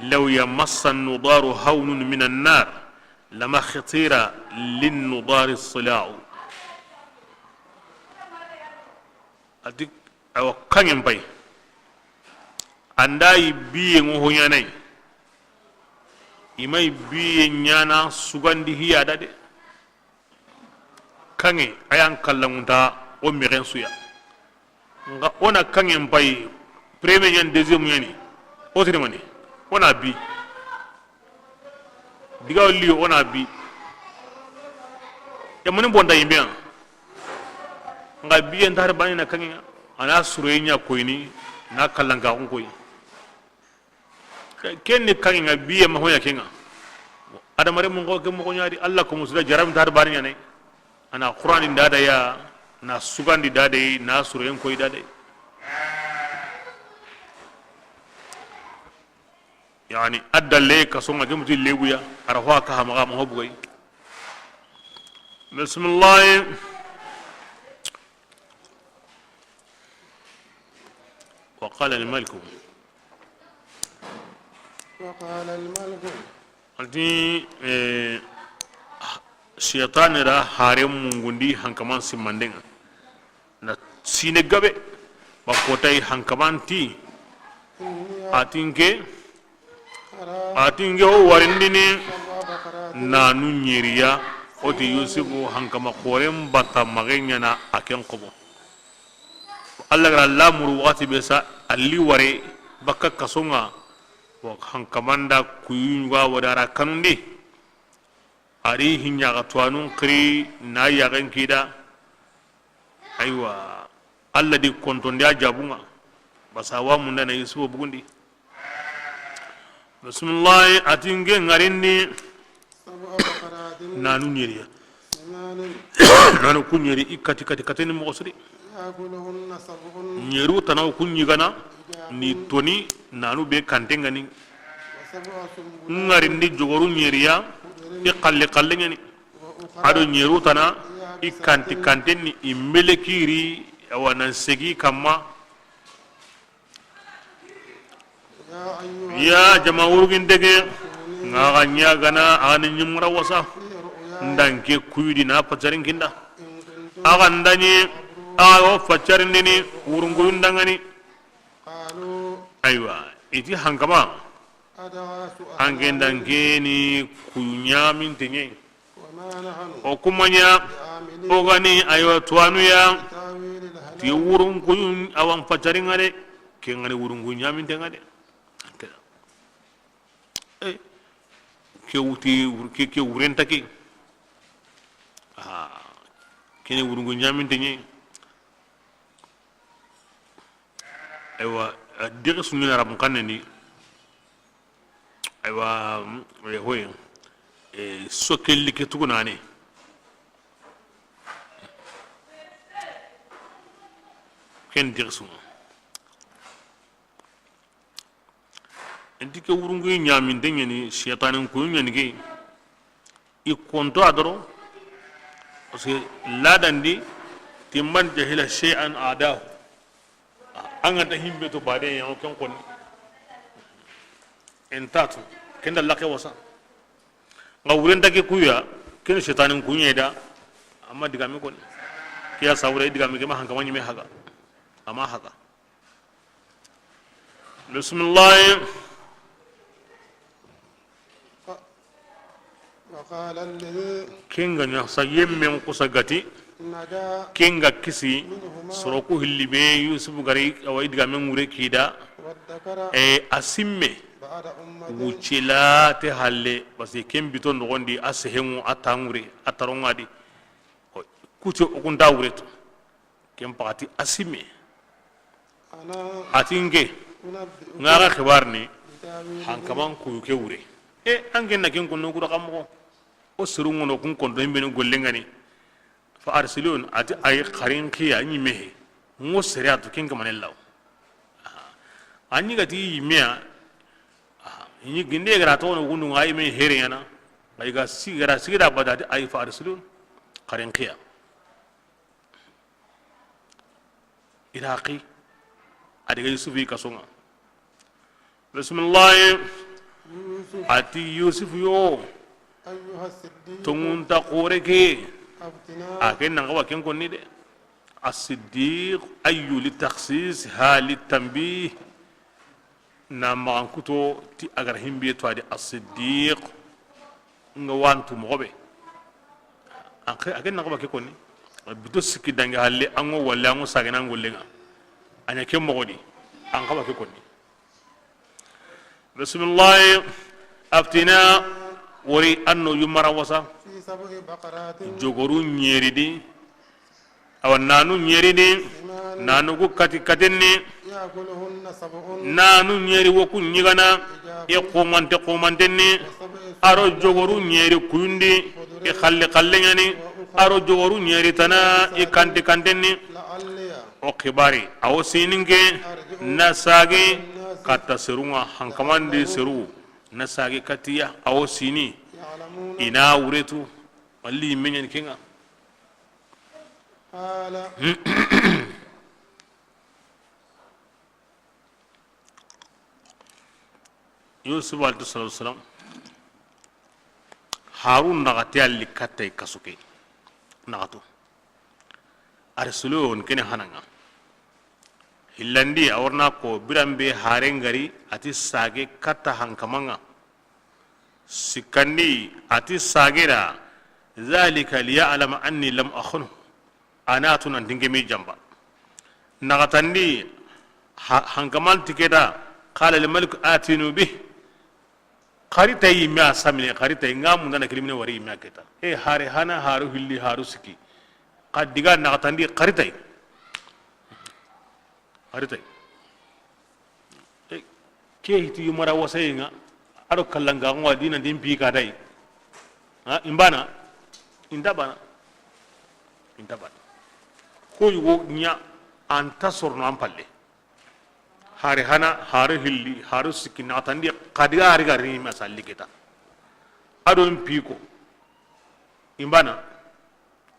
Law yamassa nudaru hawnun minan nar lama khitira lin nudari sila'u. A ti, awa, kaŋŋen pay. An da yi biye ŋo ho ɲaana yi. I ma yi biye ɲaana sugandi hiya da de. Kaŋŋe, a yan kallaŋunta o mexen su ya. Nxa o na kaŋŋen pay, premier ɲaani, deuxième ɲaani. O tini mani, o na bi. Diga wo li, o na bi. Ya mani bonta yimbe ya. Nxa biye nta hari baane na kaŋŋe ŋa. A na suroye ɲa koyini, na kallankaxun koyi. Ke-, ken ni kaŋŋe ŋa, biye ma ho ɲa ke ŋa. Adamare mun ko ke moxo ɲa di, Alla ko musuda jarabi nta hari baane ɲaana yi. A na Qur'ani da da ya, na sugandi da de, na suroyen koyi da de. Yani, a dalle kaso ŋa, ke muti lebuya, a ra ho a ka hamaxa ma ho bugay. Bismillahi. Wa qala al maliku. وقال الملك. A ti, eh, seytaane ra haren mungundi hankaman simmanden ŋa. Na sine gabe, ba kotay hankaman ti, إني a ti nke, أرى a ti nke o warindini سبع بقرات nanu ɲeriya, o ti Yusufu hankama xoren batta maxe ɲaana a ken xobo. Alla ga ra lamuru waxati be sa, a li ware bakka kaso ŋa, wa hankamanda kuyu ɲuga wada ra kanundi. A ri hiɲaxa tuwanun xiri na yaxen kida. Aywa, Alla di kontondi a jabun ŋa. Basa wa munda na Yusufu bugundi. Bismillahi, a ti nke ŋarindi. سبع بقرات Nanu ɲeriya. سمان Nanu ku ɲeri i kati kati kati ni moxo siri. يأكلهن سبع Ɲeru tanaw ku ɲigana. عجاف Ni toni nanu be kanten ŋa ni. وسبع سنبلات Ŋarindi jogoru ɲeriya. خضر I xalle xalle ɲani. وأخرى Ado ɲeru tana i kanti يابسات kanten ni i melekiri. Awa nan segi kamma. يا أيها Ya jama wurgin dege, ŋa ga ɲagana a ni ɲimura wasa, في رؤياي ndanke kuyudi na pacarin kinda. إن كنتم A ga ndani, a wo pacarin dini wurunguyun dangani. قالوا Aywa, i ti hankama, أضغاث أحلام anke ndanke ni kuyu ɲamintenye. وما نحن O kumaɲa, بعاملين o gani ayo tuwanu ya, بتأويل الأحلام ti wurun kuyun awan pacarin ŋa de, ke ŋa ni wurun kuyu ɲaminten ŋa de. Eh, ke wuti, wur-, ke, ke wurenta ke. Ah, ke ni wurun kuyu ɲamintenye. Aywa, a digi suɲina Arabun xannen di. Aywa, mm, eh, hoye. Eh, sokke like tugunane. Ken digi suɲa. Inti ke wurunkuyi ɲaminte ɲani, seytanen kuyu ɲani ke. I konto a doro, parce que ladandi ti man jahila shay'an adahu. An ga nta himbe to bade ya ken konni. Entatu kenda lake wasa. Nga wurenta ke kuya, ken seytanen kuɲe da. Amma digame konni. Kiya sabura digame ke ma hankama ɲime haga. Ama haga. Bisimilahi. وقال الذي Ken ga ɲa sa yemmen kusa gati. نجا Ken ga kisi. منهما Soro ku hilli be Yusufu ga ri, awa i digamen ŋure kida. وادكر E, a simme. بعد أمة Wucila te halle, parce que ken bito noxondi, a sehenŋu, a tanŋure, a taronŋa di. Kuti o kunta wuretu. Ken paxati a simme. أنا A ti nke, أنبئكم n ga ga xibarini, بتأويله hankaman kuyu ke wure. E, an ke na ken konno kura xa moxo. O serun ŋono kun konto himbeni gollen ŋa ni. Fa arsilun, a ti ay xarin xiya ɲi mehe. Ŋo sere a tu ken kamane law. A ɲi ga ti ɲi meya. A ɲi ginde ga ra toxono kundu ŋa yi me here ɲana. Ay ga sigara sigara bada ti ay fa arsilun. Xarin xiya. Iraqi. A daga Yusufu yi kaso ŋa. Bisimilahi. يوسف A ti Yusufu yo. أيها الصديق Tonŋunta xore ke. أفتنا A ke nan xawa ken konni de. As-siddiq, ayyu li takhsis, ha li tanbih. Na maxan kuto ti a ga ra himbe to a di as-siddiq. Nga wantu moxo be. A ke, a ke nan xawa ke konni. Bito sikki dange halle an ŋo walle an ŋo sagena ngollen ŋa. A ɲa ke moxo di. An xawa ke konni. Bisimilahi. Aftina. Wori an no yumara wasa. في سبع بقرات Jogoru ɲeri di. Awa nanu ɲeri di. سمان Nanu ku kati katenni. يأكلهن سبع Nanu ɲeri wo ku ɲigana. عجاف I xumante xumantenni. وسبع سنبلات Aro jogoru ɲeri kuyundi. I xalle xalle ɲani. وأخر Aro jogoru ɲeri tana. I يابسات kante kantenni. لعلي O xibari, a wo sinin ke, أرجع na sage, إلى الناس katta serun ŋa, hankamandi لعلهم seru, na sage katiya, a wo sini, يعلمون i na wuretu, walli meɲen ke ŋa. قال Yusuf alayhi salatu wasalam, Harun naxati alli kattay kaso ke, naxato. Arsulu on kene hananga. Hillandi a warna ko biran be haren gari ati sage katta hankamanga. Sikkandi ati sage da, "Zalika liya'lama anni lam akhunhu." Ana tu nan dinge mi jamba. Naxatandi ha-, hankaman tikeda, "Qala lil malik atinu bih." Xari tay yimme a samine, xari tay nga mundana kilimine wari yimme a keta. E hare hana, haru hilli, haru sikki. Xa diga naxatandi xari tay. Xari tay. E, ke hiti yumara wasayenga, ado kallanga ngo dina dimpi ka tay. Ha, imbana? Inta bana. Inta bana. Ko yugo nya anta sorno an palle. Hari hana, hari hilli, hari sikki, naxatandi, xadiga hari gari ma salli keta. Ado n piko. Imbana?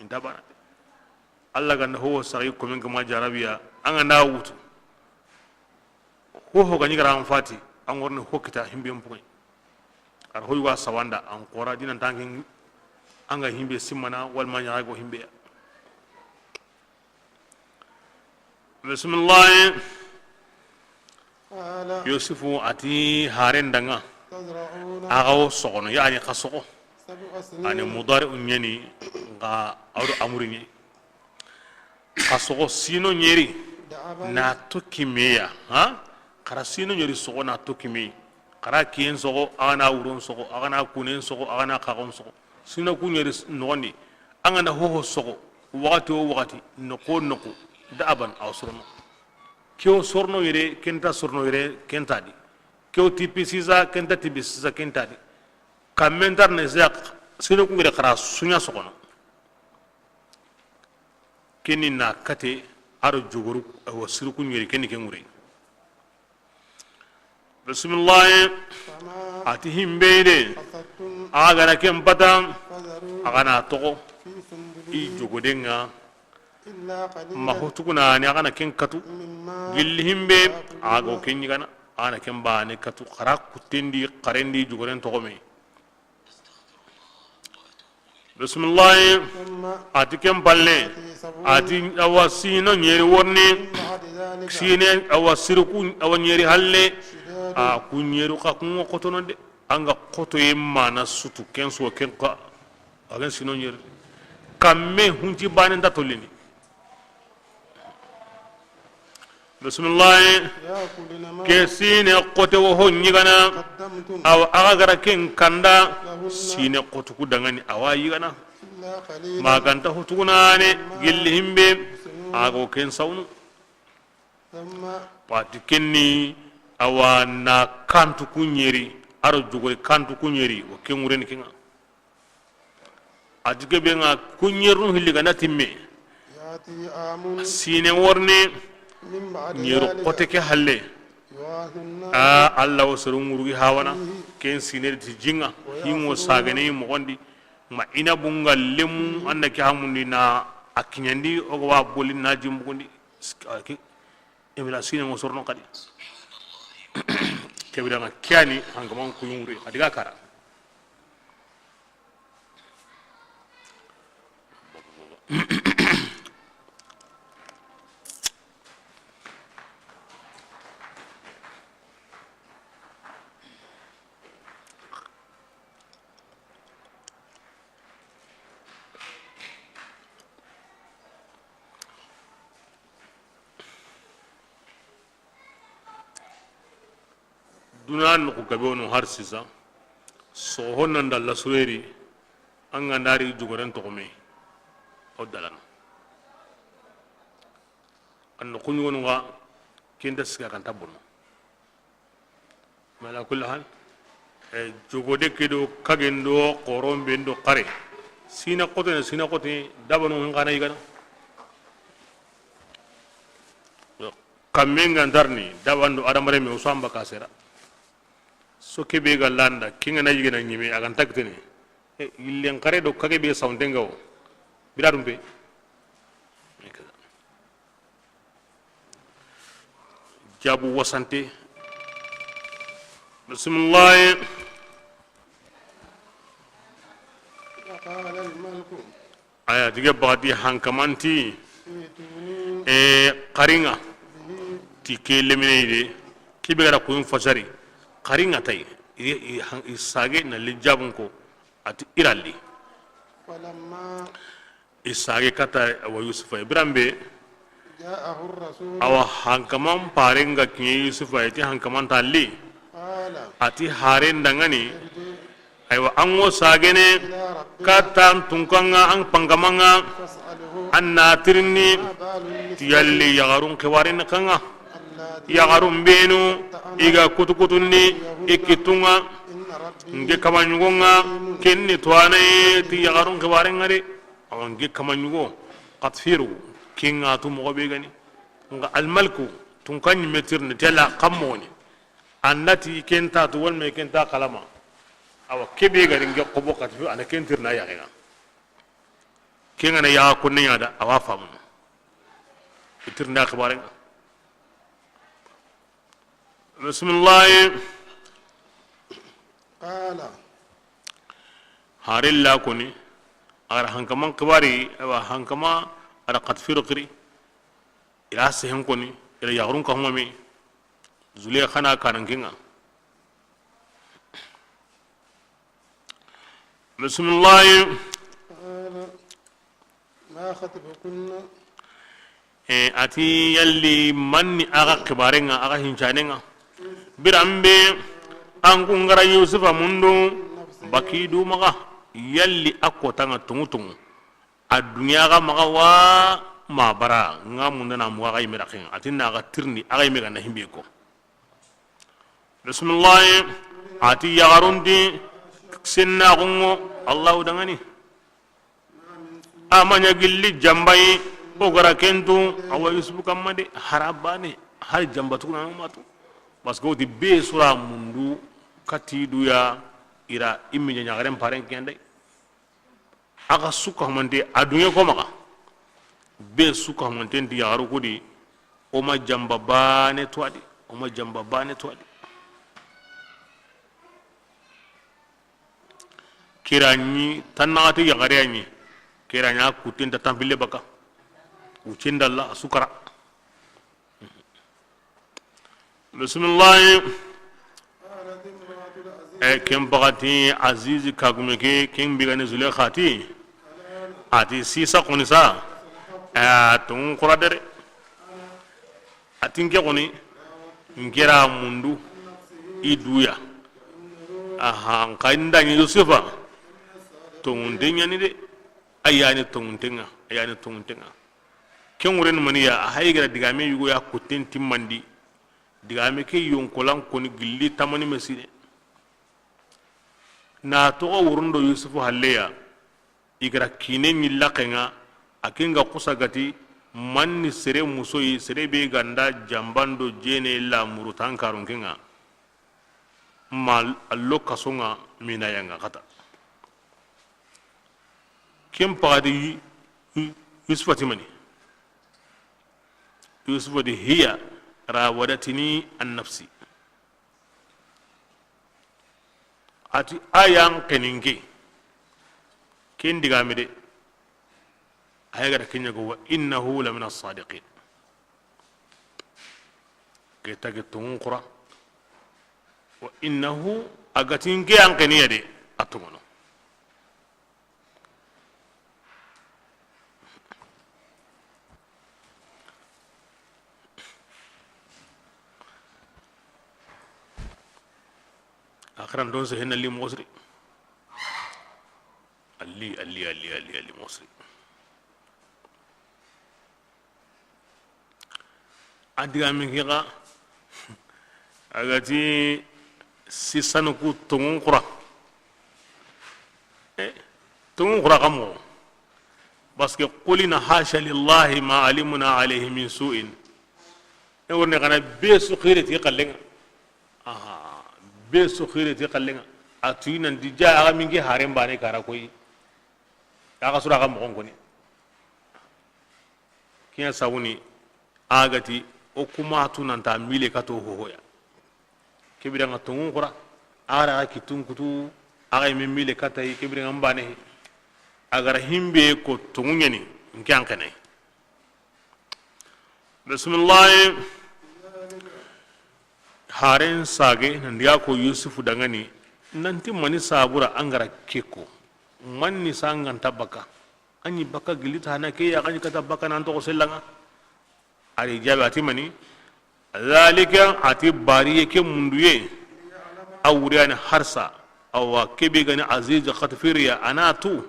Inta bana. Allah ganda ho sagi komen kama jarabiya, an ganda wutu. Ho ho gani gara an fati, an gorni ho kita himbe mpugai. Ar ho yuga sawanda, an kora dinan tankin, an ga himbe simmana, wal ma nyago himbe. Bisimilahi. قال Yusufu ati haren danga. تزرعون Axa wo soxono, yani xa soxo. سبع سنين Ani mudari unyani nga awdo amuri ni. Xa soxo sino nyeri دأبا na tokki meya, ha? Xara sino nyeri soxo na tokki meyi. Xara kiyen soxo, axa na wuron soxo, axa na kunen soxo, axa na xaxon soxo. Sino ku nyeri s-, noxondi. An ganda hoho soxo, waxati wo waxati, noxo wo noxo, da'aban aw sorono. Kewo sorono yere, kenta sorono yere, kenta di. Kewo tipi sisa, kenta tipi sisa, kenta di. Kammentar ne zak, sino ku ngere xara sunya soxono. Keni na kate, aro jogoru, awa siru ku ngere, keni ke ngure. Bisimilahi. فما Ati himbe de. حصدتم Axa gana ken pata. فذروه Axa na toxo. في سنبله I jogodenga. إلا قليلا Ma hotuguna ni axa na ken katu. مما Gilli himbe. تأكلون Axa go ken yigana. Axa na ken bane katu. Xara kutendi, xarendi, jogoden toxo me. Bisimilahi. ثم Ati ken palle. يأتي سبع Ati awa sino nyeri worni. من بعد Sine awa siriku awa ɲeri halle. A ku ɲeru xa kun ŋa xotono de. An ga xotoye mana sutu ken so ken xa. A ken sino ɲeri. Kamme hunci bane nta tollini. Bisimilahi. Ke sine xote wo ho ɲigana. Awa a ga gara ken kanda. Sine xotu ku dangani awa yigana. Ma ganta hutugunane gilli himbe. A go ken sawnu. Pati kenni awa na kantu ku ɲeri. Aro jogori kantu ku ɲeri wo ken ŋureni kenga. A ti ke be ŋa ku ɲerunu hilli ga na timme. Sine worne ɲeru xote ke halle. A Allah wo seru ŋurugi hawana. Ken sine ti jinga hingo sagane moxondi. Ma ina bunga lemu anna ke hamundi na a kiɲandi o ga wa bolin na jimbugundi. Imla sine ŋo sorno kadi. Kebira ŋa kiyani hangaman ku yungure a diga kara. Duna noxu gabe wono har sisa. Soxo nan da lasureri. An ga ndari jogoren toxome. O dalana. An noxu ɲugonu ga kenta siga kanta bono. Mais ala kulli hal, e, jogode ke do kagen do xoron ben do xare. Sina xotene sina xotene dabanu hin xana yigana. Kamme nga ndarni dabando adamare me usamba kasera. So kebe ga landa kinga na yigana nyime a ga nta kitene. E, yillen xare do kage be sawntenga wo. Biradum be. Jabu wasante. Bisimilahi. وقال الملك. Aya dige bagati hankamanti. ائتوني. E, xaringa. به. Ti ke lemineyde. Kibe gara kuyun fasari. Xaringa tay. I, i, han-, i sage na li jabun ko. Ati iralli. فلما. I sage kata wa Yusufa Ibrahim be. جاءه الرسول. Awa hankaman parenga kiɲe Yusufa iti hankaman talli. قال. Ati haren dangani. ارجع. Aywa an ŋo sagene. إلى ربك. Katan tunkanga an pangamanga. فاسأله. An na tirini. ما بال النسوة. Ti yalli yaxarun xibarin kanga. اللاتي. Yaxarun benu. تأمر. I ga kutukutundi. اليهود. I kitunga. إن ربي. Nge kamaɲugonga. عليم. Kenni tuwanaye ti yaxarun xibarin ngari. Awa nge kamaɲugo xatfiru. Kenga tu moxo be gani. Nga almalku tunka ɲimme tirni tela xammoni. Annati kenta tu walme kenta kalama. Awa kebe gari nge xobo xatfiru ana kentirna yaxenga. Kengana yaxa konne ɲada awa famu. Itirnda xibarenga. Bisimilahi. قال. Harilla koni. Ara hankaman xibari, awa hankama ara xatfiru xiri. Ila sehen koni, ila yaxarun kahumami. Zule xana kanankinga. Bisimilahi. قال ما خطبكن. E, ati yalli manni axa xibarenga, axa hincanenga. Biranbe, an kungara Yusufa mundu, baki du maxa, yalli a kotanga tungu tungu. A duniya ga maxa wa ma bara, nga mundana mu axa yime raxenga. Ati na axa tirni, axa yime gana himbe ko. Bisimilahi, ati yaxarundi sennaxungo Allahu dangani. Amaɲa gilli jambayi, o gara kentu, awa Yusufu kamma de, hara bane, hari jamba tuguna matu. Parce que woti be sura mundu, kati duya, ira immi ɲaxaren paren kenday. Axa suka humante a duŋe ko maxa. Be suka humanten ti yaxaru kudi. O ma jamba bane tuwadi. O ma jamba bane tuwadi. Kira ɲi tannaxati yaxare ya ɲi. Kira ɲa kutten ta tanpille baka. Wucindalla a sukara. Bisimilahi. E, ken paxati Azizi kagume ke, ken bigani Zulekha ti, a ti sisa xoni sa, e, a tonŋun xura dere. A ti n ke xoni, n kera mundu i duya. Aha, n xa n dañi Yusufa, tonŋunte ñani de. A yani tonŋunte ŋa, a yani tonŋunte ŋa. Ken ŋureni maniya, a hayi gara digame yugo ya kutten timmandi. Digame ke yonkolan koni gilli tamani mesine. Na toxo wurundo Yusufu halleya, i gara kine ñi laxenŋa, a kenga xusa gati, manni sere musoyi, sere be ganda jambando jene la murutan karunkenŋa, ma allo kasonŋa minayanŋa xata. Ken paxadi Yu-, Yu-, Yusufa ti mani? Yusufa di, hiya rawadatini an nafsi. A ti a yan xeninke. Ken digame de. A ya gada kenya go, wa innahu lamina sadiqin. Ke tage tonŋun xura. Wa innahu, a gatinke yan xeniya de, a tonŋono. Axiran don se henna li moxo siri. Ali, ali, ali, ali, ali moxo siri. A digame ke xa, a gati sisanu ku tonŋun xura. E, tonŋun xura xa moxo. Parce que qulina hasha lillahi ma alimna alayhi min su'in. E wurni xana be su xire ti xallenŋa. Aha, be su xire ti xallenŋa. A tuyi nan di ja axa mingi haren bane kara koyi. Axa sura xa moxon koni. Kiɲa sawuni, a gati o kuma tu nanta mile kato hohoya. Kebira nga tongun xura, a gara ga kitun kutu, a ga yi me mile katayi, kebira nga mbane. A gara himbe ko tongu ɲani, nke an xene. Bismillahi. Haren sage, nan diga ko Yusufu dangani, nanti mani sabura an gara keko, manni sanganta baka. An ɲi baka gili ta hana ke ya, an ɲi kata baka nan toxo sellanga. Ari jabe ati mani, zalika ati bariye ke munduye, a wuriyani harsa, awa kebe gani Aziz xatfiriya, a na tu,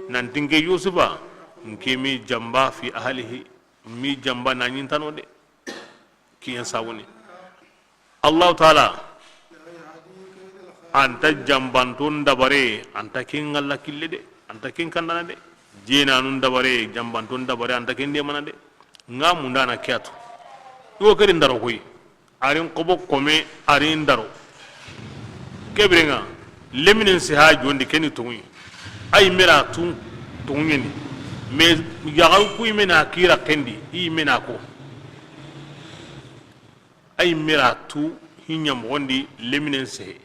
nanti nke Yusufa, nke mi jamba fi ahlihi, mi jamba na ɲintano de. Kiyen sawuni. Allahu Taala, anta jambanton dabare, anta ken ŋalla kille de, anta ken kandana de. Jenanun dabare, jambanton dabare, anta ken demana de. Nga mundana kiyatu. Iwo kedi ndaro koy. Arin kobo kome, arin ndaro. Kebirenga, leminen siha jondi keni tongi. Ay mera tun, tongi ni. Me yaga kuy mena kira kendi, i mena ko. Ay mera tu hinya mogondi leminen sehe.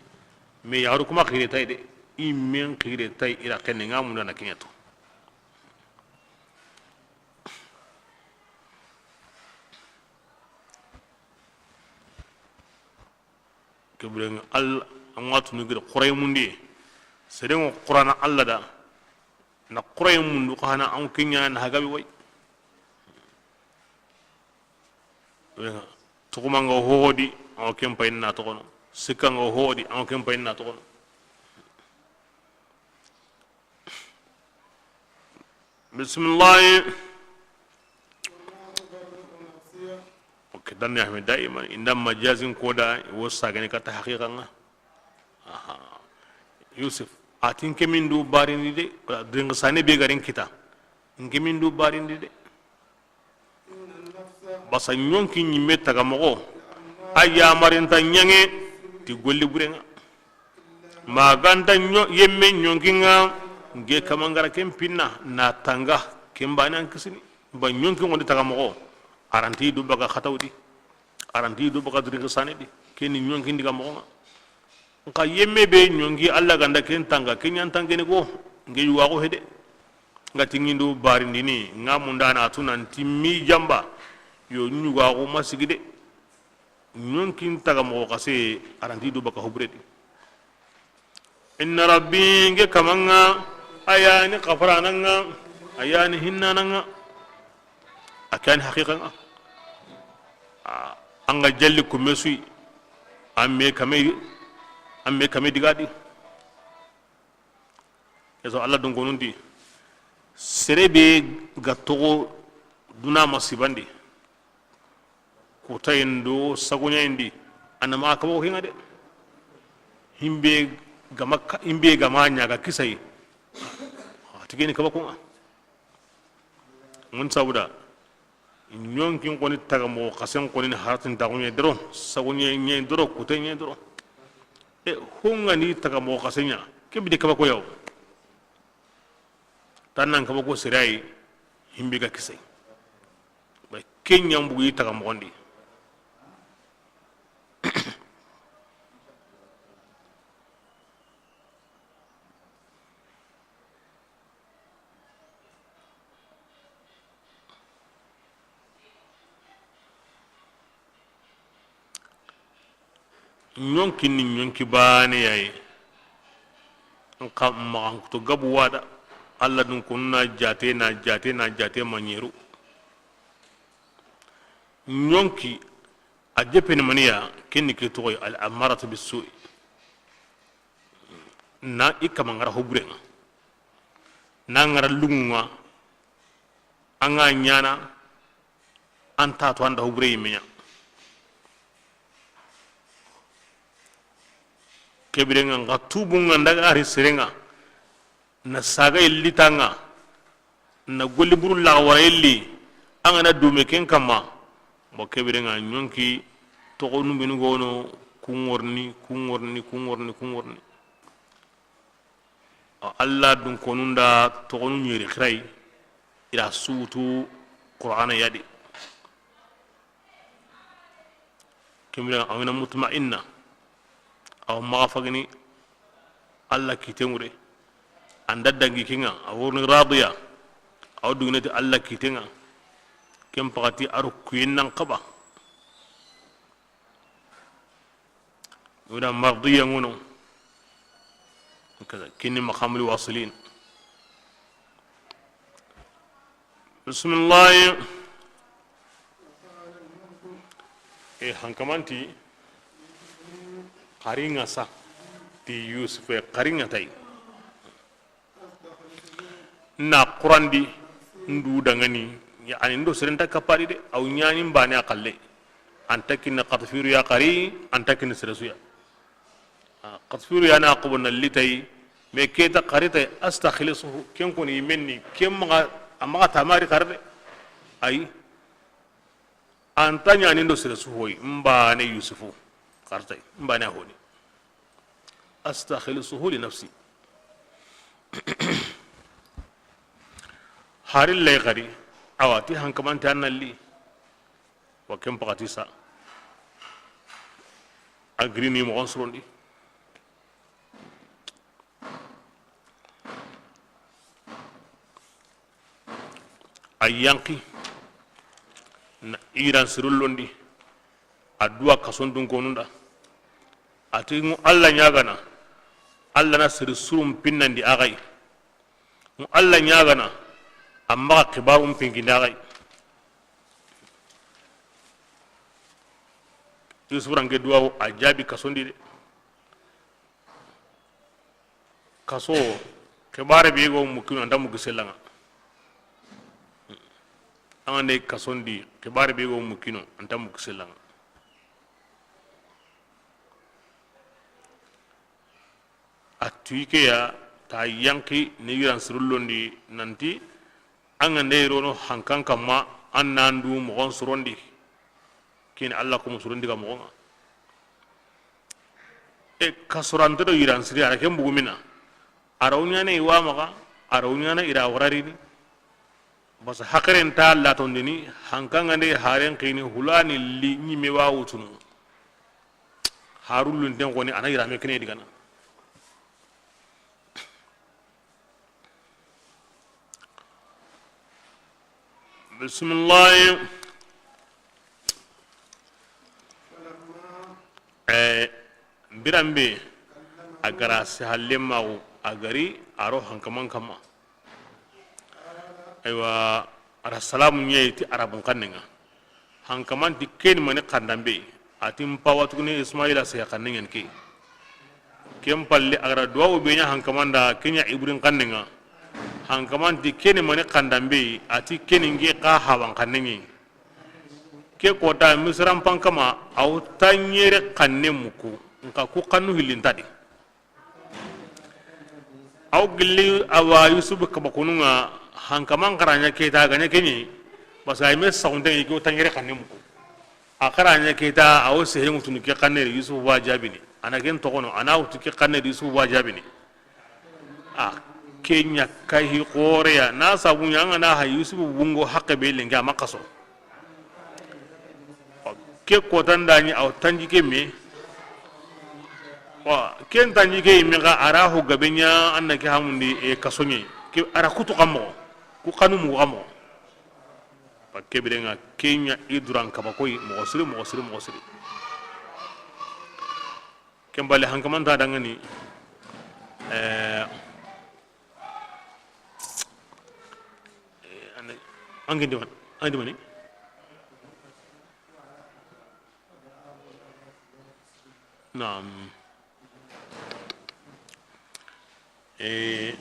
Me yaxaru kuma xire tay de, i men xire tay ira xenne nga mundana kiɲa tu. Kebirenga Allah, an watu ni gir Qur'an mundi. Serengo Qur'an Allah da. Na Qur'an mundu xa hana an kiɲa na hagabi way. Tugumanga hohodi, an ken payinna toxono. Sikkanga hohodi, an ken payinna toxono. Bismillahi. Ok, dan ya mi daiman inda majazin koda wo sagani kata haqiqanga. Aha. Yusuf, atin kemindu barindi de, wala dringa sane be garin kita. Nkemindu barindi de. Basa ɲonki ɲimme taga moxo, a yamarinta ɲange ti golli burenga. Maganta ɲo-, yemme ɲonkinga, nge kamangara ken pinna, na tanga, ken bane an kisini. Ba ɲonki ngondi taga moxo, aranti du baga xatawdi, aranti du baga dringa sane di, keni ɲonki ndiga moxonga. Nka yemme be ɲonki Allah ganda ken tanga, ken ɲan tangene ko, nge yuwaxu hede. Nga tingindu barindini, nga mundana tu nanti mi jamba, yo ɲugaxu ma sigi de. Ɲonkin taga moxo xase, a ra nti du baka hobure di. Inna rabbi, nke kamanŋa, a ya ni xafarananŋa, a ya ni hinnananŋa. A ke ya ni haqiqanŋa. A, an ga jalli kumme su yi, an me kame, an me kame diga di. Eso Alla dunkonun ti, sere be ga toxo duna masibandi, kutayen do sagoɲayen di, a na maxa kaba ko ke ŋa de. Himbe gama ka-, himbe gama ɲaga kisayi, a ti ke ni kaba ko ŋa. Mun sabuda, ɲonkin xoni taga moxo xasen xoni ni haratin taxuɲe doro, sagoɲe ɲe doro, kute ɲe doro. E, honga ni taga moxo xase ɲa, ke bidi kaba ko yawo. Tan nan kaba ko sirayi, himbi ga kise. Ba ke ɲa mbugu yi taga moxon di. Ɲonki ni ɲonki baane ya yi. Nka maxankuto gabu wada, Alla dun konu na jaate, na jaate, na jaate ma ɲeru. Ɲonki a jepeni maniya, ken ni ke toxoy al amaratu bissu'i. Na i kama ŋara hoburenŋa, na ŋara luŋuŋa, an ga ɲana, an ta to an da hobure yimme ɲa. Kebirenŋa, nxa tubuŋa, n daga ari serenŋa, na saga yilli tanŋa, na golli buru laxa wara yilli, an ga na dume ken kamma. Bo kebirenŋa, ɲonki toxonu benu gono, ku ŋorni, ku ŋorni, ku ŋorni, ku ŋorni. Alla dun konun da toxonu ɲeri xiray, i ra sutu Qur'ana ya di. Kemira awina mutma'inna, aw maxa fagini Alla kite ŋure, an da dangi ke ŋa, a worni radiya, aw duginati Alla kite ŋa, ken paxati a ro kuyen nan xaba. Wona mardiya ŋono. Kaza, kini maqamul wasilin. Bismillahi. E, hankamanti, xari ŋa sa, ti Yusufe, xari ŋa tay. Na xurandi ndu dangani, yani ndo sere nta kapadi de, aw ɲani mbane a xalle. Anta kinni Xatfiru ya xari, anta kinni sere su ya. Ah, Xatfiru ya na xobo na litay, mais keta xari tay, astakhlisuhu, ken koni menni, ken maxa, a maxa tamari xari de. Ay. Anta ɲani ndo sere su hoy, mbane Yusufu, xari tay, mbane a honi. Astakhlisuhu li nafsi. Hari lay xari, awa ti hankamante an nalli, wa ken paxati sa, a girini moxon surondi. A yanqi na Iran sirullondi, a duwa kason dunkonunda. A ti ŋu Alla ɲagana, Alla na siri surum pinnandi axay. Ŋu Alla ɲagana, a maxa xibarum pinkindi axay. Yusuf ranke duwawo a jaabi kasondi de. Kaso, xibare be go mukino anta muki sellaŋa. An ga nde kasondi, xibare be go mukino anta muki sellaŋa. A tuyi ke ya ta yanqi ni yiran sirullondi nanti, an ga nde rono hankan kamma, an nan du moxon sorondi. Kini Alla ko musurundi ga moxon ŋa. E, kasorante do yiran siri, a ra ken bugu mina. A ra wuɲana i wa maxa, a ra wuɲana i ra wararini. Basa haqiren ta latondini, hankan ga nde haren xini hulani li ɲime wa wutunu. Harullunten xoni, a na yirame kene digana. Bisimilahi. Biranbe a gara si halle maxu a gari a ro hankaman kamma. Aywa, a ra salamu ɲeyi ti arabun xannen ŋa. Hankaman ti ke ni mani xandanbe? A ti n pawa tugune Ismaila sehe xannen ŋa ni ke. Ken palle a gara duwawu be ɲa hankaman da, ke ɲa iburin xannen ŋa. Hankaman ti ke ni mani xandanbe? A ti ke ni n ke xa haban xannen ŋa. Ke kota Misiran pankama, a wo ta ɲere xanne muku, nxa ku xannu hilli nta di. A wo gilli a wa Yusufu kabakunun ŋa, hankaman xa ra ɲa ke ta ga ɲa ke ɲi, parce que a yi me saxunte ŋa, ke wo ta ɲere xanne muku. A xa ra ɲa ke ta, a wo sehe ŋutunu ke xanne di, Yusufu wa jaabini. A na ken toxono, a na wutu ke xanne di, Yusufu wa jaabini. A ke ɲa kahi xoore ya, na sabu ɲa an ga na hay Yusufu bungo haqqe be lenki a ma xaso. Ke kotan da ɲi a wo tanji ke me. Wa ken tanji ke me ga a ra ho gabe ɲa, an na ke hamundi e kaso ɲi. Ke a ra kutu xa moxo, ku xanu mu xa moxo. Ba ke biren ŋa ke ɲa i duran kaba koyi moxo siri, moxo siri, moxo siri. Ken bale hankaman ta dangani. Eh, an gindi man, an gindi mani. Naam. Eh,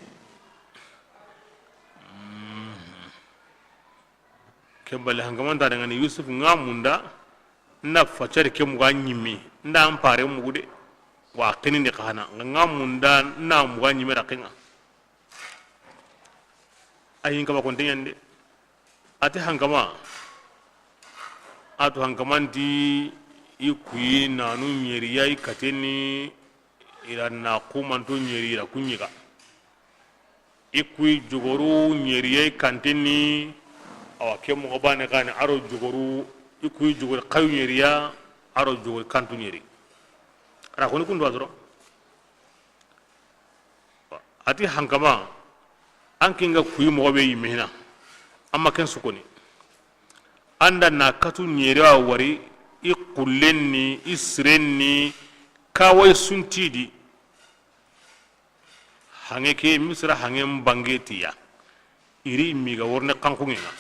mm. Ken bale hankaman ta dangani Yusuf ŋa munda, n da facari ke muga ɲimme, n da an pare mugu de, wa xinindi xa hana, ŋa munda n da muga ɲimme da xinŋa. A yin kaba konte ɲande. A ti hankama, a tu hankaman ti i kuyi nanu ɲeri ya i kateni, i ra na kumanto ɲeri i ra ku ɲiga. I kuyi jogoru ɲeri ya i kanteni, awa ke moxo bane kani a ro jogoru, i kuyi jogori xayu ɲeri ya, a ro jogori kantu ɲeri. A ra koni kundu a doro. A ti hankama, an ke ŋa kuyi moxo be yimme hina, an ma ken sukoni. An da na katu ɲeri a wari, i xullen ni, i siren ni, kawai suntidi. Hanŋe ke Misira hanŋen bange ti ya. I ri mi ga worne xanxunŋe ŋa.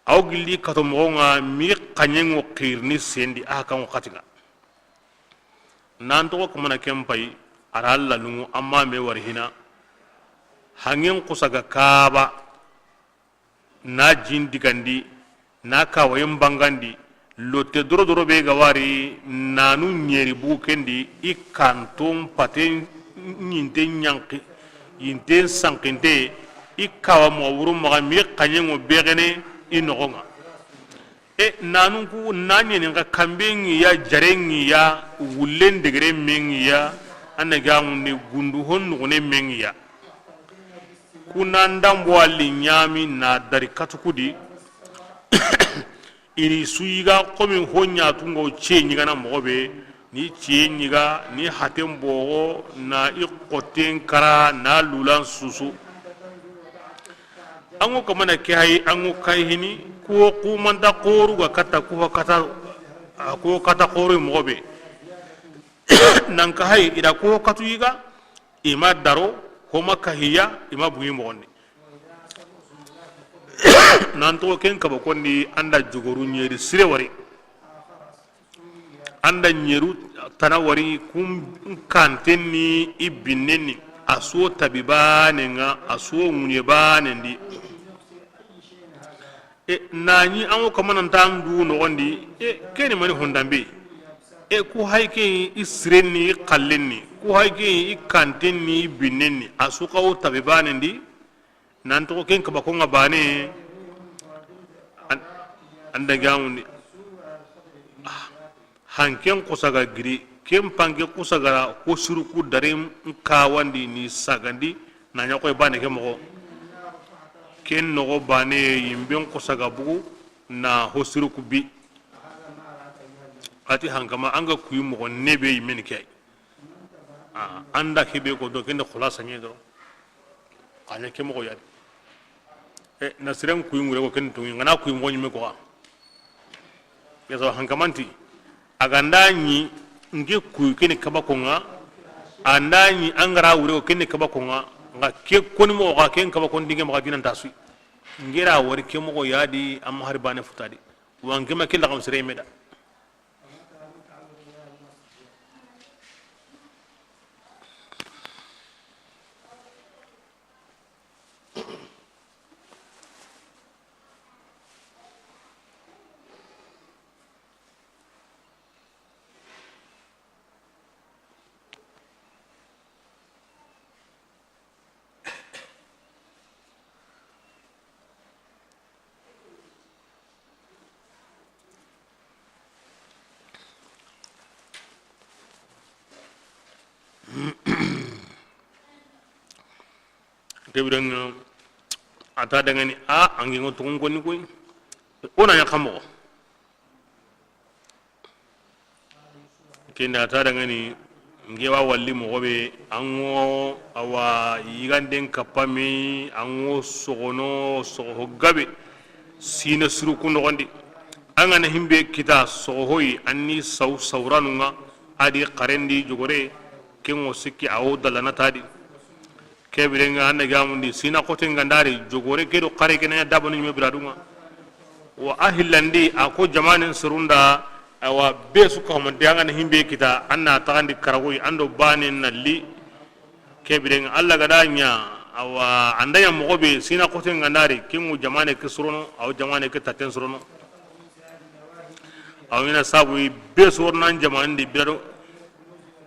A wo gilli kato moxo ŋa mi xaɲen ŋo xirini sendi a xa kan ŋo xati ŋa. Nan toxo kamana ken pay, a ra lalunŋu, amma me wari hina. Hanŋen xusa ga kaba, na jin digandi, na kawayen bangandi, lotte doro doro be ga wari, nanu ɲeri bugu kendi, i kanton paten ɲinte ɲanki, yinten sankinte, i kawa moxo wuru maxa mi xaɲen ŋo bexene i noxon ŋa. E nanun ku na ɲeni nxa kanbe ŋi ya, jare ŋi ya, wullen degere me ŋi ya, a na ga ŋundi gundu hon nuxune me ŋi ya. Ku na n dambo a li ɲami na dari katukudi. I ri su yiga komi ho ɲatungo ce ɲigana moxo be, ni ce ɲiga, ni haten boxo, na i xotten kara, na lulan susu. An ŋo kamana ke hayi, an ŋo kay hini, kuwo xumanta xoru ga katta, kuwo kata, a, kuwo kata xoru moxo be. Nan ka hayi, i da kuwo katu yiga, i ma daro, ho ma kahiya, i ma bugi moxondi. Nan toxo ken kaba kondi, an da jogoru ɲeri sire wari. An da ɲeru tana wari kun kanten ni i binnen ni, a so tabi banen ŋa, a so ŋuɲe banen di. E, na ɲi an ŋo kamana nta an du noxondi, e, ke ni mani hondanbe? E, ku hay ke i siren ni, i xallen ni, ku hay ke i kanten ni, i binnen ni, a su xa wo tabi banen di. Nan toxo ken kaba ko ŋa bane, an, an da gamundi. Ah, hanken xusa ga giri, ken panke xusa ga ho siru ku daren kawandi ni sagandi, na ɲa koy bane ke moxo. Ken noxo bane yimben xusa ga bugu, na ho siru ku bi. A ti hankama, an ga kuyi moxo nebe yimen ke. Ah, an da kebe ko do, ken da xulasa ɲe do. Xa ɲa ke moxo ya di. E, na siren kuyi ŋure ko ken tungi, ŋa na kuyi moxo ɲime ko xa. Yaso hankamanti, a ga nda ɲi, Nke kuy keni kaba ko ŋa, an da ɲi an ga ra wure o keni kaba ko ŋa, ŋa ke koni moxo xa ken kaba kon dinge maxa dinanta suyi. Nke ra wari ke moxo ya di, an ma hari bane futa di. Wa nke ma ke laxam sere me da. Ke biren ŋa, a ta dangani a, an ke ŋa toxon koni koy. O na ɲa xa moxo. Kenda a ta dangani, nke wa walli moxo be, an ŋo, awa, yiganden kappa me, an ŋo soxono, soxo gabe, sina suru ku noxondi. An ga na himbe kita soxo hoyi, an ni saw, sawranu ŋa, a di xarendi jogore, ke ŋo sikki a wo dalana ta di. Ke biren ŋa, an na gamundi sina xoten ga ndari jogore ke do xare ke na ɲa dabanu ɲime biradun ŋa. Wa a hillandi a ko jamanen sorun da, awa be su ka homante an ga na himbe kita, an na taxandi karagoyi, an do banen na li. Ke biren ŋa, Alla ga da ɲa, awa, an da ɲa moxo be sina xoten ga ndari, ke ŋo jamane ke sorono, a wo jamane ke taten sorono. A wo ɲa na sabu yi be soronan jamanen di birado.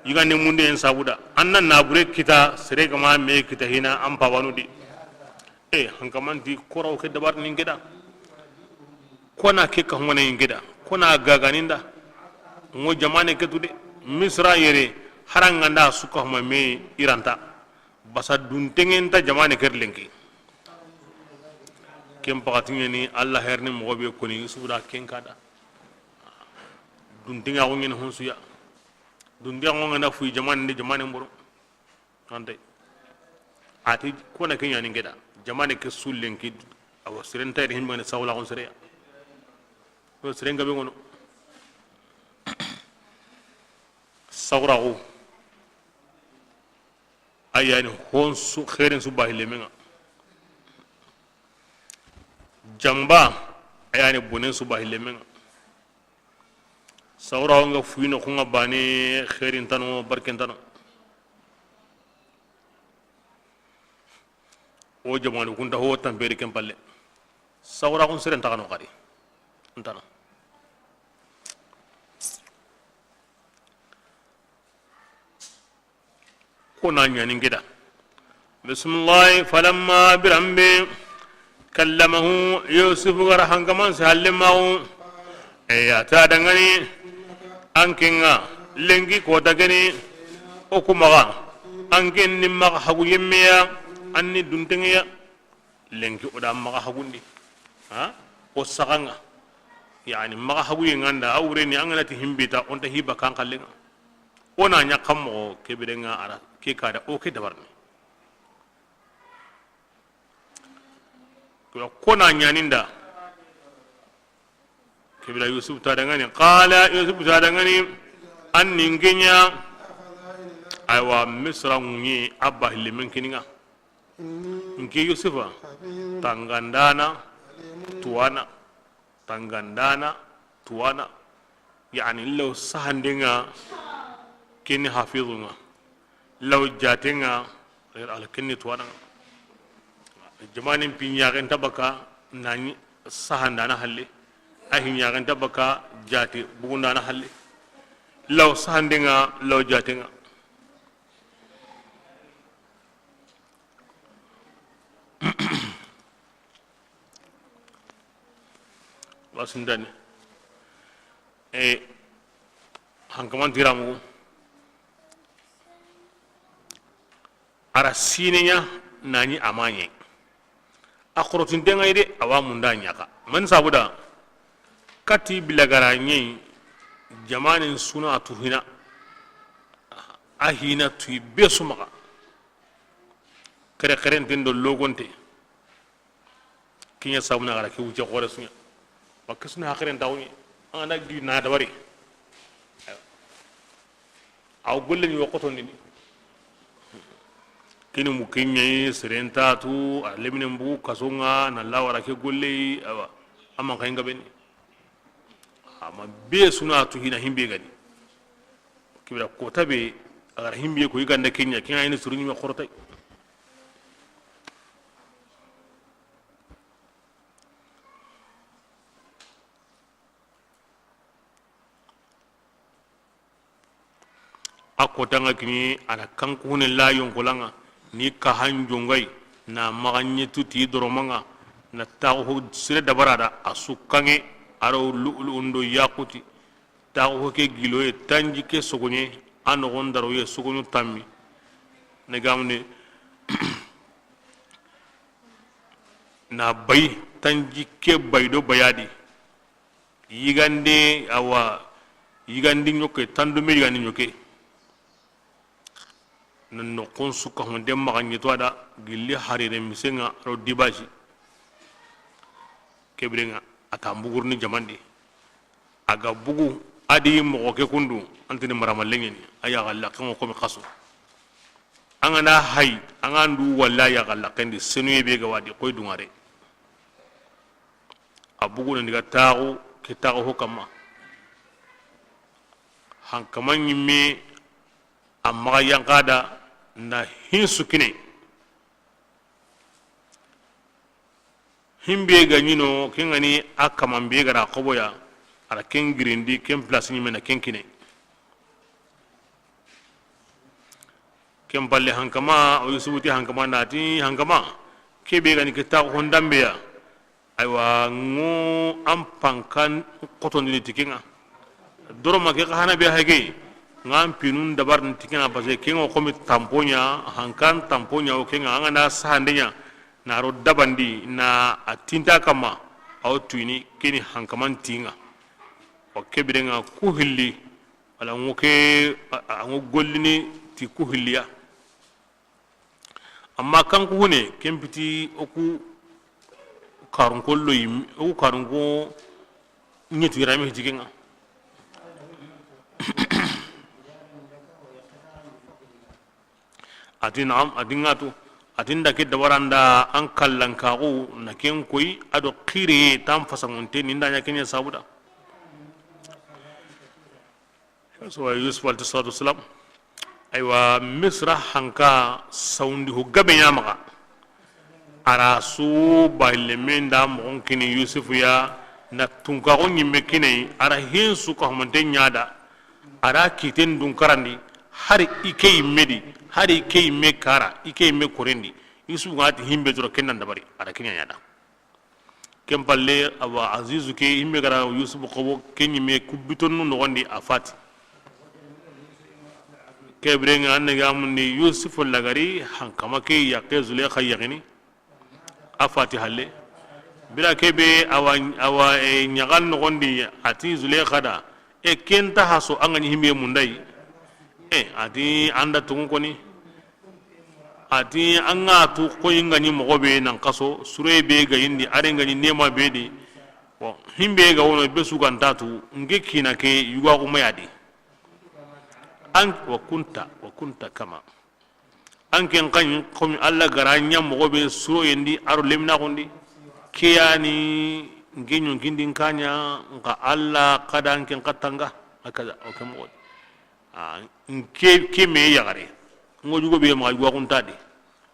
Yigande munde en sabu da. An na nabure kita, sere ga ma me kita hina, an pabanu di. E, hankamanti koraw ke dabar ni nke da. Kona ke ka hongana nke da. Kona gaganinda. Ŋo jamane ke tu de. Misra yere, haranganda su ka homa me i ra nta. Basa duntengen ta jamane ker lenki. Ken pakati ɲa ni Alla herni moxo be koni Yusufu da ken ka da. Duntenga ko ɲen honsuya. Duntenga ko ŋa na fuyi jamane ndi jamane mboro. Ante. Ati kona ke ɲa ni nke da. Jamane ke su lenki. Awa siren tayri himbane sawla kon sere ya. Ko siren gabe ŋono. Sawra ko. A yani hon su xeerin su bahi lemen ŋa. Jamba a yani bonen su bahi lemen ŋa. Sawra wo ŋa fuyino xo ŋa bane xeerin tano barken tano. O jamanu kunta ho tamperi ken palle. Sawra kun seren taxano xadi. Ntana. Ko na ɲani nke da. Bismillahi, falamma biranbe, kallamahu, Yusufu ga ra hankaman si halle maxu. Eya, ta dangani, an ke ŋa, lenki kota geni, o ku maxa, an ke ni maxa hagu yemme ya, an ni duntenŋe ya. Lenki o da maxa hagundi. Ha? O saxa ŋa. Yani maxa haguye ŋa nda, a wure ni an ga na ti himbita, o nta hiba kan xalle ŋa. O na ɲa xa moxo ke biren ŋa a ra, ke ka da, o ke dabarni. Ko na ɲaninda. Ke bira Yusuf ta dangani, qala, Yusuf ta dangani, an ni nke ɲa, aywa, Misra ŋuɲi, a ba hillemen kini ŋa. Nke Yusufa, tangandana, tuwana, tangandana, tuwana. Yani, law sahandenga, kini hafizunga. Law jatenga, al kini tuwana. Jamanin piɲaxen tabaka, nani sahandana halle. A hiɲaxen tabaka, jate bugundana halle. Law sahandenga, law jatenga. Wasindani. E, hankaman tiramu. A ra sineɲa nani amaɲe. A xorotinten ŋa yi de, a wa munda ɲaxa. Man sabuda, kati bilagara ɲeyi, jamanin suna a tu hina, a hina tuyi be su maxa. Kere kerenten do logonte. Kiɲa sabuna gara ke wuce xore suɲa. Wa ke suna haxiren taxuɲe. An ga na gi na dabari. Awa golle ni wo xotondini. Kini mu ke ɲa yi, seren ta tu, a leminen bugu kaso ŋa, na lawara ke golle yi, awa, a man xa yi n gabe ni. Ama be su na tu hina himbe gani. Kibira kota be, a ga ra himbe ko i ga nda ke ɲa, ke ŋa yi ni suru ɲi me xorotay. A kota ŋa kini a na kankuhune la yonkola ŋa, ni kahan jongay, na maxa ɲetu ti doroma ŋa, na taxu ho sire dabara da, a su kaŋe, a ro lu'lu'u ndo yaxuti, taxu ho ke giloye, tanji ke sogoɲe, a noxon daroye sogoɲo tammi, ne gamne, na bay, tanji ke bay do bayadi. Yigande, awa, yigandi ɲoke, tandume yigandi ɲoke. Na noxon su ka honde maxa ɲetu a da, gilli harire misen ŋa ro dibaji. Ke biren ŋa, a ta n bugurni jamandi. A ga bugu, a di moxo ke kundu, an tini marama leŋeni, a yaxa laxen ŋo komi xaso. An ga na hay, an ga ndu walla yaxa laxen di, senuye be ga wadi, koy dungare. A bugu na ndiga taxu, ke taxu ho kamma. Hankama ɲimme, a maxa yanqa da, na hin su kine. Himbe ga ɲi no, ken ga ni a kaman be ga ra xoboya, a ra ken girindi, ken place ɲimme na ken kine. Ken palle hankama, o Yusufu ti hankama na ti hankama, ke be ga ni ke taxu hondambe ya. Aywa, ŋo an pankan xotondini ti ke ŋa. Doroma ke xa hana be hage, ŋa an pinun dabarini ti ke ŋa, parce que ke ŋa xomi tampoɲa, hankan tampoɲa o ke ŋa, an ga na sahande ɲa, na ro dabandi, na a tinta kamma, a wo tuyini, keni hankaman ti ŋa. Wa ke biren ŋa ku hilli, wala ŋo ke, a, a, ŋo gollini ti ku hilliya. Amma kanku hune, ken piti o ku karunko loyi, o ku karunko ɲetu yirame hiti ke ŋa. A ti naam, a ti ŋa tu, a ti n da ke dabaranda an kallankaxu na ken koyi, a do xireye tan fasanŋonte ni n da ɲa ke ɲa sabuda. So Yusuf alayhi salatu wasalam, aywa, Misra hanka sawundi ho gabe ɲa maxa. A ra su bahille men da moxon kini Yusufu ya na tunkaxo ɲimme kini a ra hin su ka humante ɲa da. A ra kiten dun karandi hari i ke yimme di, hari i ke yimme kara, i ke yimme korendi. Yusufu ga ti himbe doro ken nan dabari a ra ken ɲa ɲa da. Ken palle, awa Azizu ke himbe ga ra Yusufu xobo ke ɲimme ku bitonu noxondi a fati. Ke biren ŋa an ne ga mundi Yusufu lagari hankama ke yaxe Zulekha yaxini a fati halle. Bira ke be awa, awa, e, ɲaxal noxondi a ti Zulekha da, e, ken ta haso an ga ɲi himbe mundayi. E, a ti an da tungu koni. A ti an ga tu xoyi n ga ɲi moxo be nan xaso, sure be ga yindi, are n ga ɲi nema be di. Bon, himbe ga wono be su ga nta tu, n ke kina ke yugaxu ma ya di. An wa kunta, wa kunta kama. An ken xa ɲi, xomi Alla ga ra ɲa moxo be suro yendi, a ro lemina xundi. Ke ya ni n ke ɲonkindi n ka ɲa, n xa Alla xa da n ken xa tanga. Hakaza, o ke moxo. A, n ke, ke me yaxare. N ŋo yugo be maxa yugo xunta di.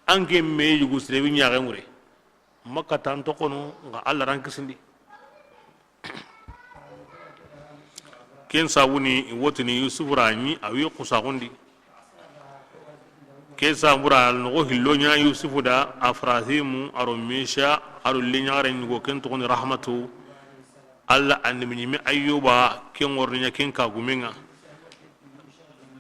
An ke me yugo sire bi ɲaxe ŋure. Makka tan toxono, n xa Alla ran kisindi. Ken sabuni, i wotini Yusufu ra ɲi, a wi xusaxundi. Ke sabura, al noxo hillo ɲa Yusufu da, Afrahimu, a ro Misha, a ro liɲaxare ɲugo, ken toxoni Rahmatu. Alla annabi ɲimme Ayyuba, ken ŋorni ɲa ken ka gumen ŋa.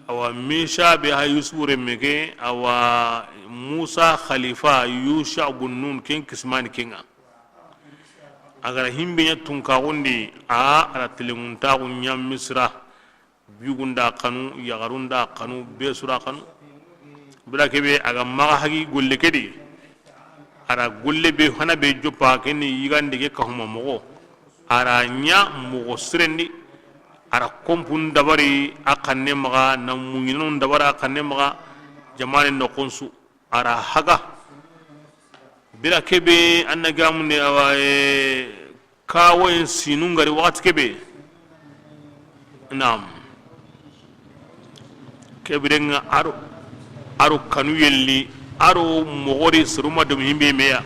Awa, Misha be ha Yusufu remme ke, awa, Musa xalifa, Yusha bun Nun, ken kisimani ken ŋa. A ga ra himbe ɲa tunkaxundi, a, a ra telenŋuntaxu ɲa Misra, bigunda xanu, yaxarunda xanu, be sura xanu. Bira ke be, a ga maxa hagi golle ke di, a ra golle be hana be joppa, ke ni yigande ke kahuma moxo, a ra ɲa moxo sirendi, A ra konpun dabari a xanne maxa, na muɲinanun dabari a xanne maxa, jamaane noxon su. A ra haga. Bira kebe, an na gamunde, awa, e, kawoyen sinu ngari waxati kebe. Naam. Kebirenga aro, aro kanu yelli, aro moxori seruma dom himbe meya.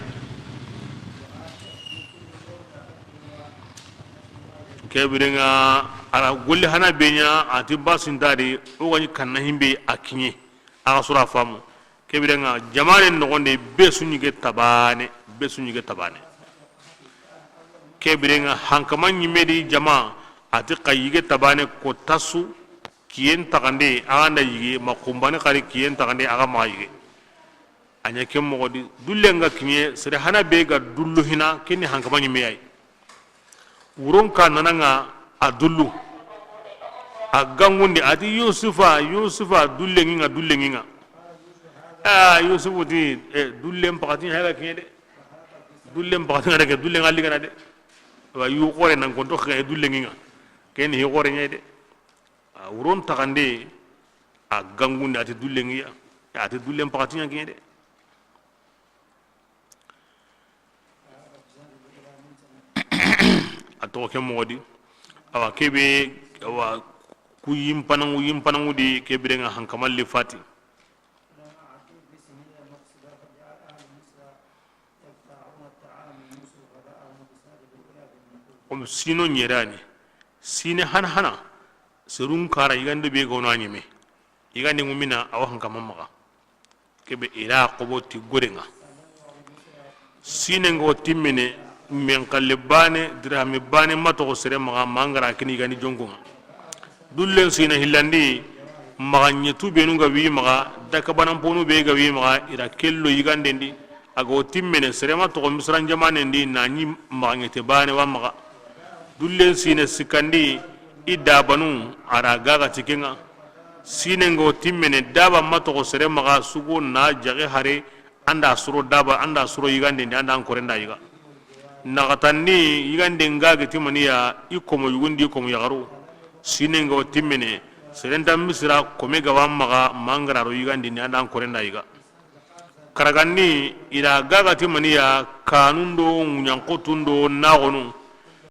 Kebirenga a ra golli hana be ɲa, a ti basintadi, o ga ɲi kanna himbe a kiɲe, a ga sura famu. Kebirenga jamaane noxonde be su ɲige tabane, be su ɲige tabane. Kebirenga hankama ɲimme di jama, a ti xa yige tabane ko tasu, kiyen taxande, a ga nda yige, ma xumbane xari kiyen taxande, a ga maxa yige. A ɲa ken moxo di, dullen ga kiɲe, sere hana be ga dullu hina, ken ni hankama ɲimme yayi. Wuron ka nananga a dullu. A gangundi, a ti, "Yusufa, Yusufa, dullen ŋi ŋa, dullen ŋi ŋa." A, Yusufu ti, "E, dullen paxati ɲa ga kiɲe de. Dullen paxati ŋa de ke, dullen ŋa ligana de." Wa yu xore nan konto xa dullen ŋi ŋa. Ken hi xore ɲa de. A wuron taxande, a gangundi, a ti, "Dullen ŋi ya." A ti, "Dullen paxati ɲa kiɲe de." A toxo ke moxo di. Awa, kebe, awa, ku yimpanangu, yimpanangu di, kebirenga hankamalli fati. Om sino ɲerani. Sine hana hana. Serun kara yigande be gono a ɲeme. Yigande ŋumina awa hankama maxa. Kebe ira xobo ti gorenga. Sine ngo timmene, men xalle bane, dirhami bane ma toxo sere maxa, mangara kini yigandi jonkonga. Dullen sine hillandi, maxa ɲetu benu ga wi maxa, daka banan ponu be ga wi maxa, ira kello yigandendi, a go timmene, sere ma toxo Misran jamanendi, na ɲi maxa ɲete bane wa maxa. Dullen sine sikkandi, i dabanu, a ra gaga ti kenga. Sine ngo timmene, daba ma toxo sere maxa, sugo na jaxe hare, anda soro daba, anda soro yigandendi, anda an korenda yiga. Naxatandi, yigande nga geti maniya, i komo yugundi, i komo yaxaru. Sine ngo timmene, serenta Misira kome gaba maxa, mangara ro yigandendi, anda an korenda yiga. Karagandi, ira gagati maniya, kanun do ŋuɲanxotun do naxonu,